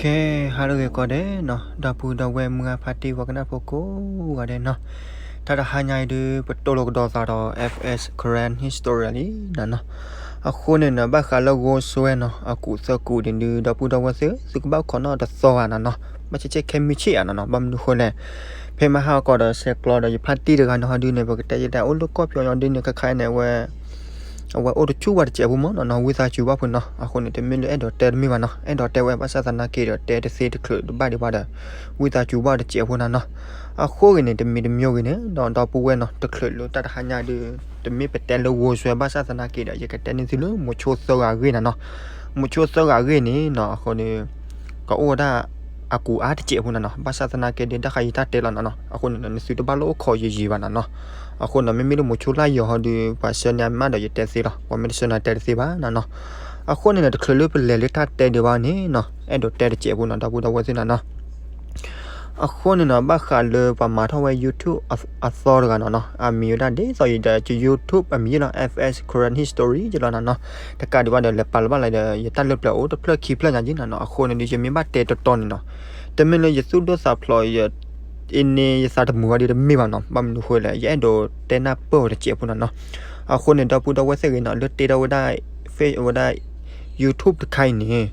ကဲ ဟါလၢအဂ့ၤကိးဂၤဒဲးနီၤ, ဒီပုၢ်ဒီဝဲၢ်မုၢ်ဂၢ်ဖါတံၢ် ပှၤကနၣ်ဖိကိးဂၤဒဲးနီၤ, တၢ်တဟါညါအံၤဒုး ပတိၢ်လိာ်ကဒီးသးဒီး F S Karen History လံနီၤနီၤ. အဃိန့ၣ်နီၤ ဘၣ်ဃးလၢဂိၢ်စွဲနီၤ အကူးသၢကူးန့ၣ်ဒုး ဒီပုၢ်ဒီဝဲၢ်သ့ၣ် သုကဘၣ်ခိးနီၣ်တသီဧါနီၤနီၤ, ဘၣ်ဆဲးဆဲးခဲမုၢ်ဆ့ၣ်ဧါနီၤနီၤ, ဘၣ်မနုၤဃိလဲၣ် ဖဲမဟါအကီးဒီးဆဲးကျိးဒီး ယဖါတံၢ်တဂၤနီၤ ဟီဒုးန့ၣ် ပကတဲယတဲအိၣ်လၢကီၢ်ပယီၤဒုးန့ၣ် ခဲခါအံၤန့ၣ် အဝဲ အဝဲအိၣ်တဆူၣ်ဝဲတစဲးဖိမးနီၤနီၤ, ဝံသးစူၤဘၣ်ဖိနီၤ. အဃိန့ၣ် တမ့ၢ်လၢအဲၣ်ဒိးတဲတမ့ၢ်ဘၣ်နီၤ, အဲၣ်ဒိးတဲဝဲဘၣ်ဆၣ်သနာ်က့ဒီး တဲတသ့တချုးတဘၣ်ဒံးဘၣ်ဒီး ဝံသးစူၤဘၣ်တစဲးဖိနီၤနီၤ. အဃိဂ့ၤန့ၣ် တမံၤတမံၤဂ့ၤန့ၣ် ဒီးဒီပုၢ်ဝဲၢ်နီၤ တချုးလၢတၢ်တဟါညါဒုး တမ့ၢ်ပတဲလၢဂိၢ်စွဲ ဘၣ်ဆၣ်သနာ်က့ဒီး ယကတဲန့ၢ်သုလၢမိၤဆိသၢဂၤအဂ့ၢ်နီၤနီၤ. မိၤဆိသၢဂၤအဂ့ၢ်န့ၣ်နီၤ အဃိန့ၣ် ကအိၣ်ဝဲဒၣ်အကူးအါတစဲးဖိနီၤနီၤ, ဘၣ်ဆၣ်သနာ်က့ဒုး တၢ်ဃးယံာ်တၢ်တဲလီၤနီၤနီၤ. အဃိန့ၣ် နသုတဘၣ်လိၣ်အိၣ်ခိးယံာ်ယံာ်ဘၣ်နီၤနီၤ. အဃိန့ၣ် မ့မ့ၢ်လၢမိၤဆိလၢယီၤဟီဒုး ပှၤဆှၢန့ၢ်အမးဒီးယတဲသ့လီၤ, ပှၤမ့ၢ်တဆှၢန့ၢ်တဲတသ့ဘၣ်နီၤနီၤ. အဃိန့ၣ် တချုးလၢပလဲၤလၢတၢ်တဲဒံးဘၣ်န့ၣ်နီၤ အဲၣ်ဒိးတဲတစဲးဖိနီၤ ဒီပုၢ်ဒီဝဲၢ်သ့ၣ်နီၤနီၤ. အဃိန့ၣ်နီၤ ဘၣ်ဃးလၢပှၤမၤထီၣ်ဝဲ YouTube အသီတဂၤနီၤနီၤ, အမံၤဝဲဒၣ်ဒ်သိးယဒီး YouTube အမံၤလီၤ F S Karen History ယလီၤနီၤနီၤ. တကးဒံးဘၣ်ဒီး လဲၤပာ်လီၤဘၣ်လီၤဒီး ယတၢ်လၢပျၢၤအိၣ်တဖျၢၣ်ခံဖျၢၣ်ညါက့နီၤနီၤ. အဃိန့ၣ်ဒုး ယမ့ၢ်ဘၣ်တဲတတီၤန့ၣ်နီၤ တမ့ၢ်လၢယသူၣ်ဒိၣ်သးဖျိး အ့န့ယသးတမုာ်ဝဲဒၣ်တမ့ၢ်ဘၣ်နီၤ, ဘၣ်မနုၤဃိလဲၣ် ယအဲၣ်ဒိးတဲနၢ်ပၢၢ်ဝဲတစဲးဖိနီၤနီၤ. အဃိန့ၣ် ဒီပုၢ်ဒီဝဲၢ်သ့ၣ်ဂ့ၤနီၤ လၢတ့ထီၣ်ဝဲဒၣ် Face ဝဲဒၣ် YouTube တခါအံၤန့ၣ်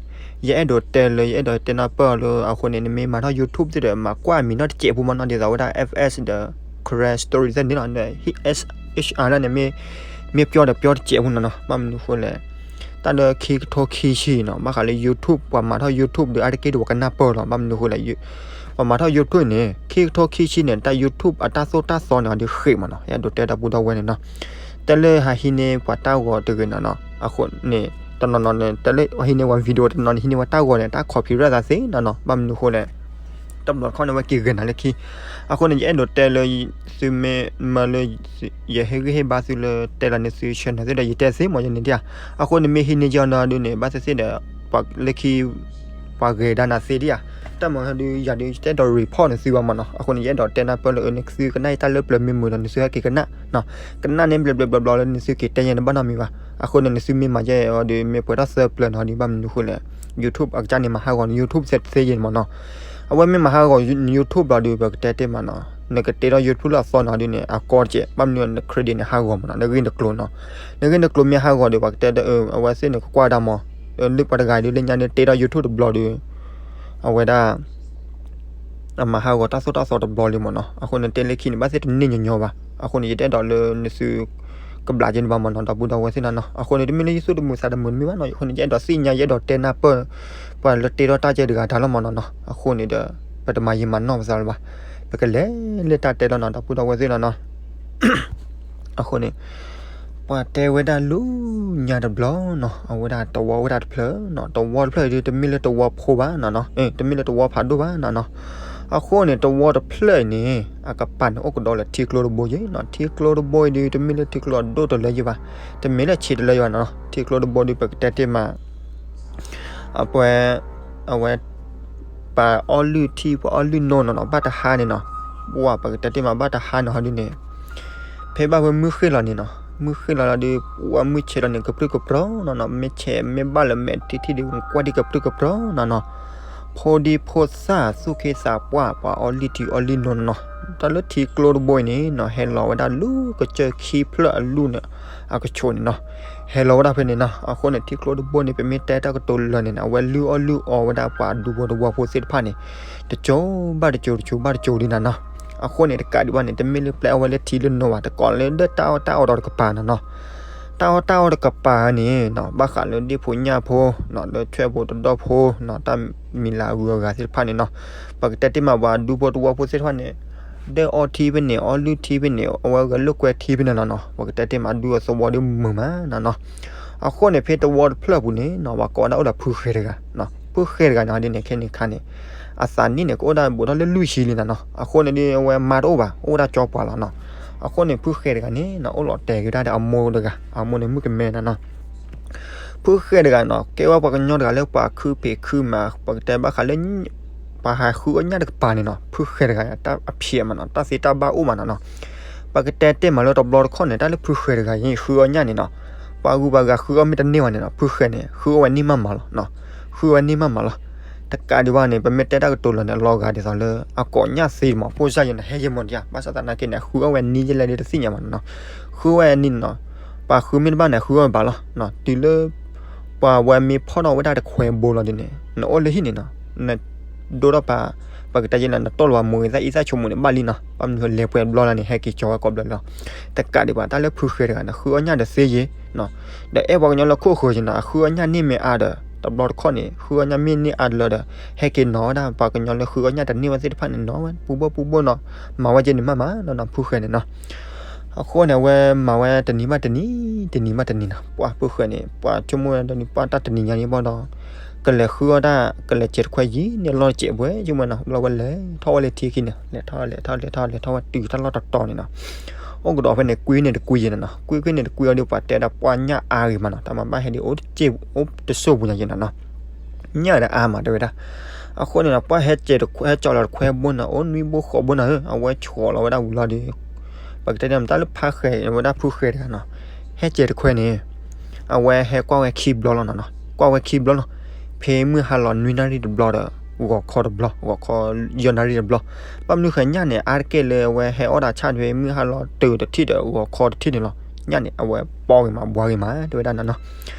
ယအဲၣ်ဒိးတဲလၢ ယအဲၣ်ဒိးတဲနၢ်ပၢၢ်လၢ အဃိန့ၣ် နမ့ၢ်မၤထီၣ် YouTube သ့ၣ်ဒီး မၤကွၢ်အမံၤနီၣ်တစဲးဖိမးနီၤ, ဒ်သိးဝဲဒၣ် F S ဒီး Karen Story သ့ၣ်န့ၣ်လီၤ, H R ဒၣ်န့ၣ် မ့ၢ် မ့ၢ်ပျီဒီးပျီတစဲးဖိနီၤနီၤ, ဘၣ်မနုၤဃိလဲၣ် တၢ်လၢခံကထိခံဆံနီၤ ဘၣ်ဃးလၢ YouTube ပှၤမၤထီၣ် YouTube ဒီး အါတက့ၢ်ဒီးပှၤကနၢ်ပၢၢ်လီၤ, ဘၣ်မနုၤဃိလဲၣ် ပှၤမၤထီၣ် YouTube န့ၣ် ခံကထိခံဆံန့ၣ် တၢ် YouTube အတၢ်သိၣ်တၢ်သီန့ၣ် အဒုးဃ့ၢ်မးနီၤ, ယအဲၣ်ဒိးတဲဒီပုၢ်ဒီဝဲၢ်န့ၣ်နီၤ, တဲလၢဟးဟံးန့ၢ်ပှၤတၢ်ဂီၤတဂ့ၤနီၤနီၤ, အဃိန့ၣ် တနီၤနီၤန့ၣ် တဲလၢဟံးန့ၢ်ပှၤ video တနီၤန့ၣ် ဟံးန့ၢ်ပှၤတၢ်ဂီၤန့ၣ် တၢ် copyright သးသ့နီၤနီၤ, ဘၣ်မနုၤဃိလဲၣ် တဘျီတခီၣ်န့ၣ် အဝဲက့ၤဂဲၤနၤလၢခံ, အဃိန့ၣ် ယအဲၣ်ဒိးတဲလၢ သုမ့ၢ်မၢလၢ ယဟ့ၣ်ဂံၢ်ဟ့ၣ်ဘါသုလၢ တဲလီၤန့ၢ်သု channel သ့ၣ်ဒီး ယတဲသ့မး ယန့ၣ်ဒ်ဧါ, အဃိန့ၣ် မ့ၢ်ဟံးန့ၢ်ယီၤနီၤဒုးန့ၣ် ဘၣ်သ့ၣ်သ့ၣ်ဒီး ပှၤလၢခံ ပှၤဂဲၤဒၣ်နၤသ့ဒ်ဧါ, တၢ်မၤဟီဒုး ယၤဒုး ယတအဲၣ်ဒိး report န့ၢ်သုဘၣ်မးနီၤ, အဃိန့ၣ် ယအဲၣ်ဒိးတဲနၢ်ပၢၢ်လၢ အၢ နသုကနၣ်ယတၢ်လၢပျၢၤမ့ၢ်မုာ်ဒီး နသုဟဲက့ၤကနၣ် ကနၣ်န့ၣ် ဘျီဘျီဘျီဘျီလၢနသုက့ၤတဲယဲၢ်န့ၣ် ဘၣ်နီတမံၤဘၣ်, အဃိန့ၣ် နသုမ့ၢ်မၤယဲၢ်အီၤဒီး မ့ၢ်ပှဲၤထီၣ်သၢပျၢၤနီၤဒုး ဘၣ်မနုၤဃိလဲၣ် YouTube အကစၢ်န့ၣ် မၤဟးဂီၤန YouTube သ့သ့ယဲၢ်န့ၣ်မးနီၤ, အဝဲမ့ၢ်မၤဟးဂီၤန YouTube ဘျီဒုး ပကတဲတ့ၢ်မးနီၤ, နကတ့ထီၣ် YouTube လၢအသီနီၤဒုးန့ၣ် အကီတကဲး, ဘၣ်မနုၤ န credit န့ၣ် ဟးဂီၤမးနီၤ, နဂ့ၢ်နကျိၤနီၤ, နဂ့ၢ်နကျိၤမ့ၢ်ဟးဂီၤဒီး ပှၤကတဲဒီး အဝဲသ့ၣ်န့ၣ် ကကွၢ်တၢ်မး, လၢပှၤတဂၤဒုး လၢညါန့ၣ် တ့ထီၣ် YouTube တဘျီဒီး အဝဲဒၣ် အမၤဟးဂီၤတၢ်သိၣ်တၢ်သီတဘျီလံမးနီၤ, အဃိန့ၣ် တဲလၢခံန့ၣ် ဘၣ်သ့ၣ်တန့ၢ်ညီညီဘၣ်, အဃိန့ၣ် ယတအဲၣ်ဒိးလၢနသု ကဘျးက့ၤန့ၣ်ဘၣ်မးနီၤ ဒီပုၢ်ဒီဝဲၢ်သ့ၣ်နီၤနီၤ, အဃိန့ၣ် တမ့ၢ်လၢယသူၣ်တမုာ်သးတမုာ်တမ့ၢ်ဘၣ်နီၤ, အဃိန့ၣ် ယအဲၣ်ဒိးသ့ၣ်ညါ ယအဲၣ်ဒိးတဲနၢ်ပၢၢ် ပှၤလၢတ့ထီၣ်တၢ်ကဲတဂၤတၢ်လီၤမးနီၤနီၤ, အဃိန့ၣ်ဒီး ပတမၤယံာ်မၤနီၢ်ပသးလၢၤဘၣ်, ပကလဲၤလၢတၢ်တဲလီၤနီၤ ဒီပုၢ်ဒီဝဲၢ်သ့ၣ်နီၤနီၤ အဃိန့ၣ် ပှၤတဲဝဲဒၣ်လၢညါတဘျီနီၤ, အဝဲဒၣ်တဝီဝဲဒၣ်တဖျၢၣ်နီၤ, တဝီတဖျၢၣ်အံၤဒုး တမ့ၢ်လၢတဝီဖိဘၣ်နီၤနီၤ, တမ့ၢ်လၢတဝီဖးဒိၣ်ဘၣ်နီၤနီၤ, အဃိန့ၣ် တဝီတဖျၢၣ်အံၤန့ၣ် အကပၤန့ၣ်အိၣ်ကဒီးလၢထံကျိတဘိယဲနီၤ, ထံကျိတဘိအံၤဒုး တမ့ၢ်လၢထံကျိအဒိၣ်တလၢယဲဘၣ်, တမ့ၢ်လၢဆံးတလၢယဲဘၣ်နီၤ, ထံကျိတဘိဒုး ပကတဲတ့ၢ်မး အပှဲၤ အဝဲ ပှၤအီလုၢ်ထံ ပှၤအီလုၢ်နိနီၤနီၤ ဘၣ်တဟါန့ၣ်နီၤ, ပှၤပကတဲတ့ၢ်မး ဘၣ်တဟါန့ၣ်ဟီဒုးန့ၣ် ဖဲဘၣ်ဝဲမုၢ်ဃ့ၢ်လီၤန့ၣ်နီၤ, မုၢ်ဃ့ၢ်လီၤလီၤဒုး ပှၤမုၢ်ဆဲးလီၤန့ၣ် ကပြုၢ်ကပြီၤနီၤနီၤ, မ့ၢ်ဆဲးမ့ၢ်ဘၣ်လၢမဲာ်ထံထံဒုး ကွၢ်ဒံးကပြုၢ်ကပြီၤနီၤနီၤ, ဖိဒံဖိသၣ်သူၣ်က့သးပှၢ် ပှၤအီလုၢ်ထံအီလုၢ်နိနီၤနီၤ, တၢ်လၢထံကျိတဘိအံၤန့ၣ်နီၤ ဟဲလီၤဝဲဒၣ်လၢကစၢၢ်ခံဖျၢၣ်အလုၢ်န့ၣ် အကဆိးန့ၣ်နီၤ ဟဲလီၤဝဲဒၣ်ဖဲန့ၣ်နီၤ, အဃိန့ၣ် ထံကျိတဘိန့ၣ် ပမ့ၢ်တဲတၢ်ကတိၤလၢာ်န့ၣ် အဝဲလုၢ်အီၣ်လုၢ်အီဝဲဒၣ်ပှၤဒူဖိတဝီဖိသ့ၣ်တဖၣ်န့ၣ် တစိၤဘၣ်တစိၤ တစိၤဘၣ်တစိၤဒ်နီၤနီၤ, အဃိန့ၣ် တကးဒံးဘၣ်န့ၣ် တမ့ၢ်လၢပျဲအဝဲလၢထံလၢနိဘၣ် တကိးလၢဒၢတၢ်အီၣ်တၢ်အီဒီးတကပၤနီၤနီၤ, တၢ်အီၣ်တၢ်အီဒီးတကပၤန့ၣ်နီၤ ဘၣ်ဃးလၢဒ့ၣ်ဖိညၣ်ဖိနီၤ လၢထွဲၣ်ဖိတဒီၣ်ဖိနီၤ တၢ်မံၤလၤအဂုၤအဂၤသ့ၣ်တဖၣ်န့ၣ်နီၤ, ပကတဲတ့ၢ်မးပှၤဒူဖိတဝီဖိသ့ၣ်တဖၣ်န့ၣ် ဒဲၣ်အီထံဖဲန့ၣ် အီလုၢ်ထံဖဲန့ၣ် အဝဲဂဲၤလိာ်ကွဲထံဖဲန့ၣ်နီၤနီၤ, ပကတဲတ့ၢ်မးဒူအသဝီဒုးမုာ်မးနီၤနီၤ, အဃိန့ၣ် ဖဲတဝီတဖျၢၣ်ပူၤန့ၣ်နီၤ ပှၤကိးဝဲဒၣ်အိၣ်ဒီးဖုဃဲၤတဂၤ, ဖုဃဲၤတဂၤန့ၣ်ဒ်န့ၣ် ခဲန့ၣ်ခါန့ၣ် အသးနံၣ်န့ၣ် ကအိၣ်ဒၣ်ဘူးထီၣ်လၢလွံၢ်ဆံလံနီၤနီၤ, အဃိန့ၣ်ဒ်အဝဲမါတအိၣ်ဘၣ် အိၣ်ဝဲဒၣ်ကၠီပှၤလီၤနီၤ, အဃိန့ၣ် ဖုဃဲၤတဂၤန့ၣ်နီၤ အိၣ်လီၤတဲာ်က့ၤဝဲဒၣ်ဒီးအမိၢ်တဂၤ အမိၢ်န့ၣ်မုၣ်ကမဲနီၤနီၤ ဖုဃဲၤတဂၤနီၤ ကဲဝဲပှၤကညီတဂၤလၢပှၤခုဖံးခုမၤ ပကတဲဘၣ်ဃးလၢ ပှၤဟးဃုအီၣ်ညၣ်တကပၤန့ၣ်နီၤ ဖုဃဲၤတဂၤ တၢ်အဖျဲးမးနီၤ တၢ်သ့တၢ်ဘၣ်အိၣ်မးနီၤနီၤ, ပကတဲတ့ၢ်မးလၢတဘျီတခီၣ်န့ၣ် တၢ်လၢဖုဃဲၤတဂၤအံၤ ဃုအီၣ်ညၣ်န့ၣ်နီၤ ပှၤဂုၤပှၤဂၤဃုအီၣ်မ့ၢ်တန့ၢ်ဘၣ်န့ၣ်နီၤ ဖုဃဲၤန့ၣ် ဃုအီၣ်ဝဲန့ၢ်မးမးလီၤ, ဃုအီၣ်ဝဲန့ၢ်မးမးလီၤ, တကးဒံးဘၣ်န့ၣ် ပမ့ၢ်တဲတၢ်ကတိၤလီၤန့ၣ် အလီၤဂာ်ဒ်သိးလၢ အကိးညၣ်သ့မး ပိၢ်စၢ်ယဲန့ၣ် ဟဲယဲမးဒံးဧါ, ဘၣ်ဆၣ်သနာ်က့န့ၣ် အဃုအီၣ်ဝဲနံၤယဲလဲၣ်ဒ်တသ့ၣ်ညါဘၣ်နီၤနီၤ, ဃုအီၣ်ဝဲနံၤနီၤနီၤ, ပှၤဃုမ့ၢ်တဘၣ်န့ၣ် အဃုအီၣ်ဝဲဘၣ်လီၤ, တုၤလၢ ပှၤဝဲမ့ၢ်ဖီၣ်ထီၣ်ဝဲဒၣ်တခွဲဘိလီၤဒ်န့ၣ် နအိၣ်လၢဟံၣ်န့ၣ်နီၤ, န ဒိၣ်ထီၣ်ပာ် ပကတဲယဲလၢ နတီၢ်လီၤပှၤမိၢ်ဂ့ၤသၣ်အံသၣ်ဆိကမိၣ်န့ၣ် ဘၣ်လံနီၤ, ဘၣ်မနုၤလဲၤပှဲၤဘျီလၢန့ၣ် ဟဲက့ၤကၠီဝဲကိးဘျီလီၤ. တကးဒံးဘၣ် တၢ်လၢဖုဃဲတဂၤန့ၣ် ဃုအီၣ်ညၣ်ဒီးသ့ယဲနီၤ, ဒီးအဲၣ်ပှၤကညီလၢခိၣ်ဃၢၤယဲနီၤ, အဃုအီၣ်ညၣ်န့ၢ်မ့ၢ်အါဒီး တဘျီတခီၣ်န့ၣ် ဃုအီၣ်ညၣ်မ့ၢ်န့ၢ်အါတလၢဒီး ဟဲက့ၤနီၤဝဲဒၣ် ပှၤကညီလၢဃုအီၣ်ညၣ်တန့ၢ်ဝဲသ့ၣ်တဖၣ်န့ၣ် နီၤဝဲပူဘိၣ်ပူဘိၣ်နီၤ, မၤဝဲကဲန့ၣ်မးမးနီၤနီၤ ဖုဃဲန့ၣ်နီၤ. အဃိန့ၣ် အဝဲမၤဝဲတနံၤဘၣ်တနံၤ တနံၤဘၣ်တနံၤနီၤ, ပှၤဖုဃဲန့ၣ် ပှၤဆိကမိၣ်ဝဲဒီးန့ၣ် ပှၤတၢ်တနံၤညါန့ၣ်ဘၣ်ဒီး ကလဲၤဃုအီၣ်တၢ် ကလဲၤစဲးတခွဲယံၤန့ၣ် လီၤစဲးဘှဲဆိကမိၣ်နီၤ, ဘျီဝဲလဲၤထီၣ်ဝဲလၢထံခံန့ၣ် လဲၤထီၣ်လဲၤထီၣ်လဲၤထီၣ် လဲၤထီၣ်ဝဲတုၤတၢ်လီၢ်တတီၤန့ၣ်နီၤ, အိၣ်ကဒီးဖဲန့ၣ် ကွံန့ၣ်တကွံယဲနီၤနီၤ, ကွံကွံန့ၣ်တကွံအီၤဒီး ပှၤတဲဒၣ်ပှၢ်ညၣ်အါဂ့ၤမးနီၤ, တၢ်မၤဘၣ်ဟဲဒ်အိၣ်တစဲး အိၣ်တစိၢ်ပူၤညါယဲနီၤနီၤ, ညၣ်ဒီးအါမးတဲဝဲဒၣ်. အဃိန့ၣ်ဒီး ပှၢ်ဟဲစဲးတခွဲ ဟဲကၠီလီၤတခွဲဘိနီၤ, အိၣ်နွံဘိဃိးဘိနီၤဧၢ, အဝဲဆီၣ်လီၤဝဲဒၣ်ဝံၤလီၤဒီး ပကတဲန့ၣ် မတၤလၢဖုဃဲဝဲဒၣ်ဖုဃဲတဂၤနီၤ, ဟဲစဲးတခွဲန့ၣ် အဝဲဟဲကွၢ်ဝဲခံဘျီလီၤနီၤနီၤ, ကွၢ်ဝဲခံဘျီလီၤ. ဖဲမုၢ်ဟါလီၤနွံနၣ်ရံၣ်တဘျီဒီး ဂီၤခီတဘျီ, ဂီၤခီယဲၢ်နၣ်ရံၣ်တဘျီ, ဘၣ်မနုၤဃဲညၣ်န့ၣ် အါတက့ၢ်လၢအဝဲဟဲအီၣ်တၢ်ဆၣ်ဖဲမုၢ်ဟါလီၤတုၤတထံၣ်ဒီး ဂီၤခီတထံၣ်န့ၣ်လီၤ, ညၣ်န့ၣ် အဝဲပီဂ့ၤမး ဘှါဂ့ၤမး တဲဝဲဒၣ်နီၤနီၤ.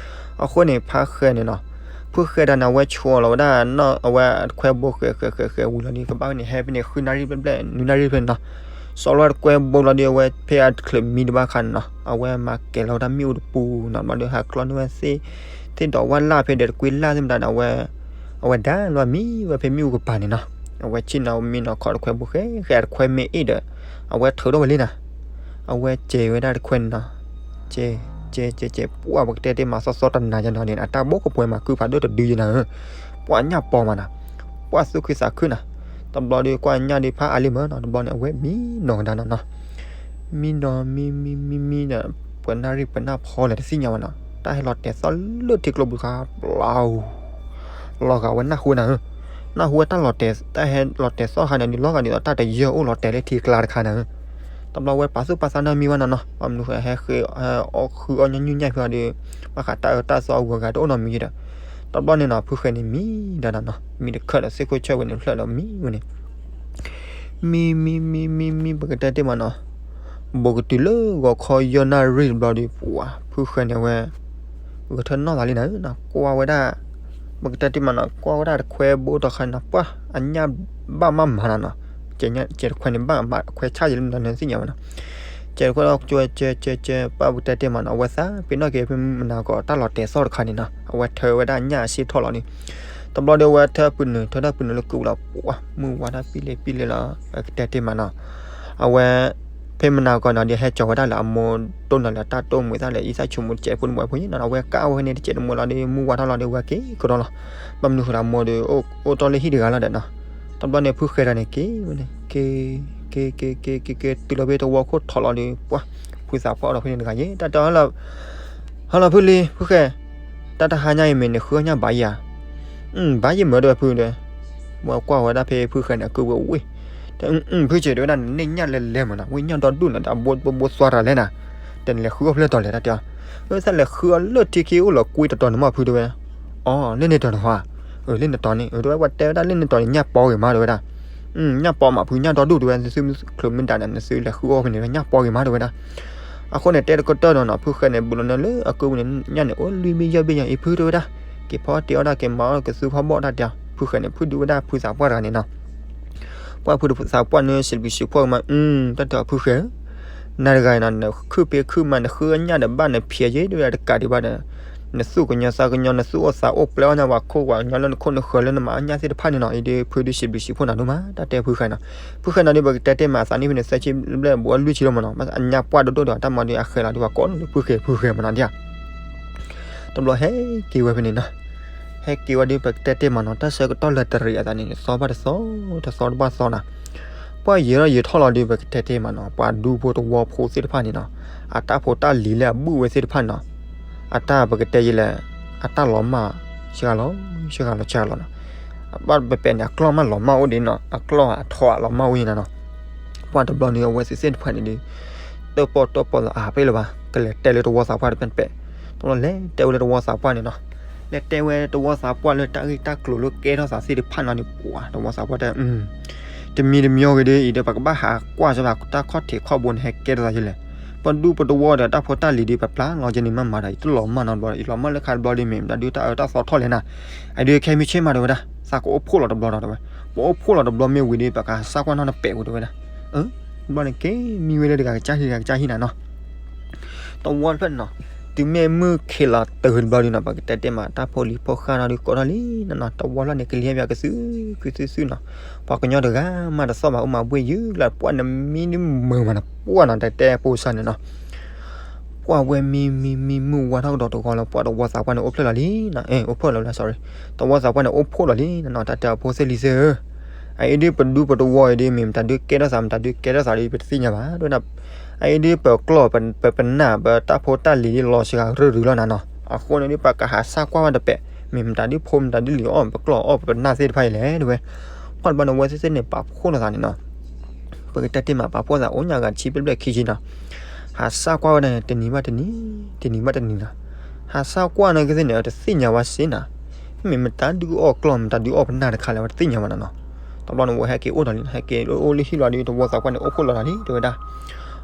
အဃိန့ၣ် ဖုဃဲန့ၣ်နီၤ, ဖုဃဲတဂၤန့ၣ် အဝဲဆီၣ်လီၤဝဲဒၣ် အဝဲတခွဲဘိဃဲးဃဲးဃဲးဃဲးဝံၤလီၤဒီး ကဘၣ်န့ၣ် ဟဲဖဲန့ၣ် ဃုနၣ်ရံၣ်ဘျဲၣ်ဘျဲၣ် နွံနၣ်ရံၣ်ဖဲန့ၣ်နီၤ, ဆီၣ်လီၤဝဲတခွဲဘိလီၤဒီး အဝဲဖဲအတချုးမံတဘၣ်ခါန့ၣ်နီၤ, အဝဲမၤကဲၤလီၤဝဲဒၣ်မ့ၣ်အူတပူၤနီၤ, ဘျီဒီးဟးကျီန့ၢ်ဝဲသ့ၣ်, သ့ၣ်ဒီးဝၣ်လၢ်ဖဲဒီးတကွံလၢ်သ့ၣ်မတၤဒီး အဝဲ အဝဲဒါလီၤမံဝဲဖဲမ့ၣ်အူကပၤန့ၣ်နီၤ, အဝဲဆ့ၣ်နီၤမံနီၤ ခီၣ်တခွဲဘိဃဲးဃဲး တခွဲမ့ၢ်အ့ၣ်ဒီး အဝဲထုးထီၣ်ဝဲလံနီၤ, အဝဲစဲးဝဲဒၣ်တခွဲန့ၣ်နီၤ, စဲး စဲး စဲး စဲး ပှၢ် ပကတဲတ့ၢ်မး သီသီတနၤယဲနီၤန့ၣ် အတၢ်ဘိကပှဲၤမး ကုဖးဒိၣ်တဒုယဲနီၤဧၢ, ပှၢ်ညၣ်ပီမးနီၤ, ပှၢ်သူၣ်ခုသးခုနီၤ, တဘျီဒီးကွၢ်ညၣ်ဒီးဖးအါလံမးနီၤ, တဘျီန့ၣ် အဝဲမံနီၤကဒါနီၤနီၤ, မံနီၤ မံ မံ မံ မံဒီး ပှဲၤနၣ်ရံၣ်ပှဲၤနၣ်ဖီလဲၣ် တသ့ၣ်ညါဘၣ်နီၤ, တၢ်ဟဲလီၤတဲာ်သီၣ်လၢထံကျိပူၤတခါ ပျီ လီၤဂာ်ဝဲနၢ်ဟူဝဲနၤဧၢ, နၢ်ဟူဝဲတၢ်လီၤတဲာ် တၢ်ဟဲလီၤတဲာ်သီၣ်တခါန့ၣ် ဒ်လီၤဂာ်ဒ်သိး တၢ်တယၢၢ်အိၣ်လီၤတဲာ်လၢထံကျါတခါနၤဧၢ, တဘျီဝဲပာ်သူၣ်ပာ်သးနီတမံၤဘၣ်နီၤနီၤ, ဘၣ်မနုၤဃဲ ဟဲဃ့ ဟဲဃုအီၣ်ညီနုၢ်ညၣ်ဖဲအီၤဒီး ဘၣ်ဃးတၢ်အၢတၢ်သီအဂုၤအဂၤတအိၣ်နီတမံၤဒီး, တဘျီန့ၣ်နီၤ ဖုဃဲန့ၣ်မံဒၣ်နီၤနီၤ, မံတခၢၣ်ဒီးသ့ၣ်ခိၣ်ဆၢဝဲန့ၣ် ဖျၢၣ်ဒီးမံဝဲန့ၣ် မံ မံ မံ မံ မံ ပကတဲတ့ၢ်မးနီၤ, ဘူးကတုၤလၢဂီၤခီယဲၢ်နၣ်ရံၣ်တဘျီဒီး ပှၤ ဖုဃဲန့ၣ်ဝဲ ဂဲၤထၢၣ်နီၢ်သးလံနၤဧၢနီၤ, ကွၢ်ဝဲဒၣ် ပကတဲတ့ၢ်မးနီၤ, ကွၢ်ဝဲဒၣ်တခွဲဘိတခါန့ၣ်နီၤ, ပှၢ် အညၣ်ဘၣ်မးမးနၤနီၤ, စဲးညၣ် စဲးတခွဲန့ၣ် ဘၣ်မးတခွဲဆၣ်ယဲလၢမတၤနၤသ့ၣ်ညါဘၣ်နီၤ, စဲးတခွဲဒီး စဲး စဲး စဲး ပှၢ် ပကတဲတ့ၢ်မးနီၤ, အဝဲသးပ့ၤနီၣ်က့ၤဖဲမနၤကီး တၢ်လီၤတဲာ်သီၣ်တခါန့ၣ်နီၤ, အဝဲထၢဝဲဒၣ်ညၣ်အဆ့ထီၣ်လီၤန့ၣ်, တဘျီဒီးအဝဲထၢပုၢ်နုာ် ထၢတၢ်ပုၢ်နုာ်လၢကုၢ်လီၤ, ပှၢ် မုၢ်ဝါတၢ်ပံလ့ပံလ့လီၤ, ပကတဲတ့ၢ်မးနီၤ, အဝဲ ဖဲမနၤကီးနီၤဒီး ဟဲကၠီၤဝဲဒၣ်လၢအမိၢ်တိၢ်နီၤလၢတၢ်တိၢ်မုာ်သးလၢ အံသၣ်ဆိကမိၣ်တစဲးဖိန့ၣ် ဝဲဖိယံၤနီၤ, အဝဲကၣ်ဝဲန့ၣ်တစဲးတမုာ်လီၤဒီး မုၢ်ဝါထီၣ်လီၤဒီး ဝဲက့ၤကဒီးလီၤ, ဘၣ်မနုၤဃိလၢအမိၢ်ဒီး အိၣ်တီၢ်လၢဟံၣ်တဂၤလီၤဒီးနီၤ, တဘျီန့ၣ် ဖုဃဲတဂၤန့ၣ်က့ၤဝဲန့ၣ် က့ၤ က့ၤ က့ၤ က့ၤ က့ၤ က့ၤ တုၤလီၤဖဲတဝီခိၣ်ထီၣ်လီၤဒီး ပှၢ် ဖုသးပှၢ်အိၣ်ဒီးဖဲန့ၣ်တဂၤယဲ တၢ်တဲအီၤ ဟါလီၤဖုလံ ဖုဃဲ, တၢ်တဟါညါအံၤမ့ၢ်န့ၣ် ဃုအီၣ်ညၣ်ဘၣ်ယၤ, ဘၣ်ယဲမ့ၢ်ဒီးဖုဒီး, ဝဲကွၢ်ဝဲဒၣ်ဖဲဖုဃဲန့ၣ် အကုဝဲဝ့ၢ်, ဖုကဲးတဲဝဲဒၣ် နန့ၢ်ညၣ်လဲၤလဲၤမးနီၤ, ဝ့ၢ်ညၣ်ဒီဒူၣ်န့ၣ် တၢ်ဘိဘိဘိသွါတၢ်လဲၣ်နၤ, တဲနလဲၤဃုအီၣ်ဖျၢၣ်တီၤလဲၣ် တၢ်တဲအီၤ, သးလဲၤဃုအီၣ်လၢထံခံအိၣ်လီၤကွံတတီၤန့ၣ်မးဖုတဲဝဲ, အီၤ လၢန့ၣ်တီၤန့ၣ်ဟါ, လၢန့ၣ်တီၤန့ၣ် တဲဝဲ ပှၤတဲဝဲဒၣ်လၢန့ၣ်တီၤန့ၣ် ညၣ်ပီဂ့ၤမးတဲဝဲဒၣ် ညၣ်ပီမးဖု ညၣ်ဒီဒူၣ်တဲဝဲ နသုမ့ၢ်ချုးမ့ၢ်ဒၣ်န့ၣ် နသုလဲၤဃုအီၣ်ဖဲန့ၣ် ညၣ်ပီဂ့ၤမးတဲဝဲဒၣ်. အဃိန့ၣ် တဲတကတၢၢ်ဒီးနီၤ ဖုဃဲန့ၣ် ဘူးလီၤန့ၣ်လၢအကုၢ်ပူၤန့ၣ် ညၣ်န့ၣ် အိၣ်လွံၢ်ဘ့ၣ်ယဲၢ်ဘ့ၣ်ညါအံၤဖုတဲဝဲဒၣ်, က့ၤဖီတ့ၢ်အီၣ်ဒၣ်က့ၤမၤအီၣ်ကသူဖီဘီၣ်တၢ်တဲ, ဖုဃဲန့ၣ် ဖုဒုးဝဲဒၣ်ဖုသးပှၢ်တဂၤန့ၣ်နီၤ ပှၢ်ဖုသးပှၢ်န့ၣ် စံးဘျုးစံးဖှိၣ်ကမး တၢ်တဲအီၤဖုဃဲဧၢ, နၤတဂၤအံၤနီၤ နခုၣ်ဖံးခုၣ်မၤ နဃုအီၣ်ညၣ်ဒီးဘၣ်နဖျဲးယဲၢ် တဲဝဲဒၣ်တကးဒံးဘၣ်ဒီး နသူၣ်ကညီၤသးကညီၤ နသူၣ်အိၣ်သးအိၣ် ပျဲအီၣ်ညၣ်ဝဲခိၣ်ဝဲညီလၢနခိၣ်နဃၢၤလၢနမၤအီၣ်ညၣ်သ့ၣ်တဖၣ်န့ၣ်နီၤ အံၤဒုးဖုဒုးစံးဘျုးစံးဖှိၣ်နၤဒိၣ်မး တၢ်တဲဖုဃဲနီၤ, ဖုဃဲနီၤဒုး ပကတဲတ့ၢ်မးသးနံၣ်ဖဲန့ၣ် သၢဆံဘျဲၣ်ဘူးအလွံၢ်ဆံလီၤမးနီၤ အညၣ်ပှၢ်ဒိၣ်ဒိၣ်ဒီး တၢ်မၤဒုးအဃဲၤလီၤဒုးပှၤကိးန့ၣ်လၢဖုဃဲဖုဃဲမးနီၤဒ်ဧါ တဘျီဟဲက့ၤဝဲဖဲန့ၣ်နီၤ, ဟဲက့ၤဝဲဒုး ပကတဲတ့ၢ်မးနီၤ တၢ်ဆၢကတီၢ်လၢတရံးအသးန့ၣ် သီဘၣ်တသီ တသီတဘၣ်သီနီၤ, ပှၢ်ယံာ်ထီၣ်ယံာ်ထီၣ်လီၤဒုး ပကတဲတ့ၢ်မးနီၤ ပှၤဒူဖိတဝီဖိသ့ၣ်တဖၣ်န့ၣ်နီၤ, အတၢ်ဖိတၢ်လံၤလၢအဘုၣ်ဝဲသ့ၣ်တဖၣ်န့ၣ်နီၤ, အတၢ်ပကတဲယဲလဲၣ်, အတၢ်လီၤမၢ် ဆဂၤလီၤ ဆဂၤလီၤဆဂၤလီၤနီၤ, ဘၣ်ပပဲာ်န့ၣ် အကျီၢ်မးလီၤမၢ်အိၣ်ဒ်နီၤ အကျီၢ်အထီအလီၤမၢ်အိၣ်ယဲနီၤနီၤ, ပှၢ်တဘျီန့ၣ် အဝဲသ့ၣ်သ့ၣ်တဖၣ်န့ၣ်ဒုး တၢၣ်ပီၣ်တၢၣ်ပီၣ်လၢအဖဲလၢၤဘၣ် ကလဲၤတဲလၢတဝီသးပှၢ်တပဲာ်တပဲာ်, တဘျီလဲၤတဲဝဲလၢတဝီသးပှၢ်န့ၣ်နီၤ, တဲတဲဝဲတဝီသးပှၢ်လၢတၢ်ဂ့ၢ်တၢ်ကျိၤလၢကဲထီၣ်သးသ့ၣ်တဖၣ်နီၤန့ၣ် ပှၤတဝီသးပှၢ်တဲ တမံၤတမံၤဂ့ၤဒီး အံၤဒီးပကဘၣ်ဟးကွၢ်စၢၤဘၣ်တၢ်ခီၣ်ထံးခီၣ်ဘိန့ၣ် ဟဲကဲထီၣ်သးယလဲၣ်. ပဒူပတဝီဒီးတၢ်ဖိတၢ်လံၤဒီး ပပျၢ်လီၤကဲန့ၣ်မးမးဒီး ယတလီၤမၢ်နီတဘျီဒီး ယလီၤမၢ်လၢခါတဘျီဒီး မ့ၢ်မတၤဒုတၢ်အၢတၢ်သီထီၣ်လဲၣ်နၤ. အဒုးခဲမုၢ်ဆ့ၣ်မးတဲဝဲဒၣ် သးကအိၣ်ဖှိၣ်လီၤတဘျီဒီးတဲဝဲ, ပအိၣ်ဖှိၣ်လီၤတဘျီမ့ၢ်ဝံၤဒီး ပကဟးစၢ်ကွၢ်နီတပဲာ်ဝဲတဲဝဲဒၣ်. တဘျီန့ၣ်က့ၤမံဝဲလၢတဂၤကစၢ်ဟံၣ် တဂၤကစၢ်ဟံၣ်နၤနီၤ တဝီတဖျၢၣ်န့ၣ်နီၤ, တုၤမ့ၢ်မုၢ်ခံလီၤတုၤတဘျီဒီးနီၤ ပကတဲတဲမး တၢ်ဖိလံၤဖိဃၢ်နီၤဒုးကိးထီၣ်လံနီၤနီၤ, တဝီတဖျၢၣ်န့ၣ် ကလံၤဟဲပၠးကသုးကသုးနီၤ, ပှၤကညီတဂၤမးတသီၣ်ဘၣ် အိၣ်မးဘှ့ၣ်ယုၢ်လၢပှၢ်န့ၣ်မံဒုးမုာ်မးနီၤ ပှၢ်နီၤ တဲတဲဖိစၢ်န့ၣ်နီၤ ပှၢ်ဝဲမံမံမံမုၢ်ဝါထီၣ်ကဒီးတဂီၤလီၤ ပှၢ်တဝီသးပှၢ်န့ၣ် အိၣ်ဖျဲၣ်လီၤလံနီၤ, အိၣ်ဖှိၣ်လီၤလံ sorry, တဝီသးပှၢ်န့ၣ် အိၣ်ဖှိၣ်လီၤလံနီၤနီၤ, တၢ်တဲအဖိသ့ၣ်လံၤသ့ၣ်ဧၢ, အအံၤဒုးပဒူပတဝီအံၤဒုး မ့ၢ်မတၤဒုးကဲထီၣ်သး မတၤဒုးကဲထီၣ်သးဒီး ပတသ့ၣ်ညါဘၣ် တဲဝဲဒၣ်, အအံၤဒုးပကျီၢ် ပပနၢ် ပတၢ်ဖိတၢ်လံၤဒုးလီၤစှၤရုၢ်ရုၢ်လီၤနၤနီၤ, အဃိန့ၣ်ဒုး ပကဟးစၢ်ကွၢ်ဝဲတပဲာ် မ့ၢ်မတၤဒုးဖိ မတၤဒုးလံၤအီၣ် ပကျီၢ်အီၣ် ပပနၢ်သ့ၣ်တဖၣ်အံၤလဲၣ် တဲဝဲ, ပှၢ်တဘျီန့ၣ် အဝဲသ့ၣ်သ့ၣ်န့ၣ် ပာ်ဖှိၣ်လိာ်သးန့ၣ်နီၤ ပကတဲတ့ၢ်မး ပာ်ဖှိၣ်သးအိၣ်ညါဂၤတဆံဘျဲၣ်ဘျဲၣ်ခံဆံနီၤ, ဟးစၢ်ကွၢ်ဝဲဒၣ်န့ၣ် တနံၤဘၣ်တနံၤ, တနံၤဘၣ်တနံၤနီၤ, ဟးစၢ်ကွၢ်န့ၣ်ကသ့ၣ်န့ၣ် တသ့ၣ်ညါဝဲစ့ၢ်နီၤ, မ့ၢ်မတၤဒုးအီၣ်ကျီၢ် မတၤဒုးအီၣ်ပနၢ်တခါလဲၣ် ဝဲတသ့ၣ်ညါဝဲနီၤနီၤ, တဘျီန့ၣ် ဝဲဟဲက့ၤအိၣ်ဒီးလံ ဟဲက့ၤအိၣ်လၢဟံၣ်လီၤဒီး တဝီသးပှၢ်န့ၣ် အိၣ်ဖှိၣ်လိာ်သးလံ တဲဝဲဒၣ်,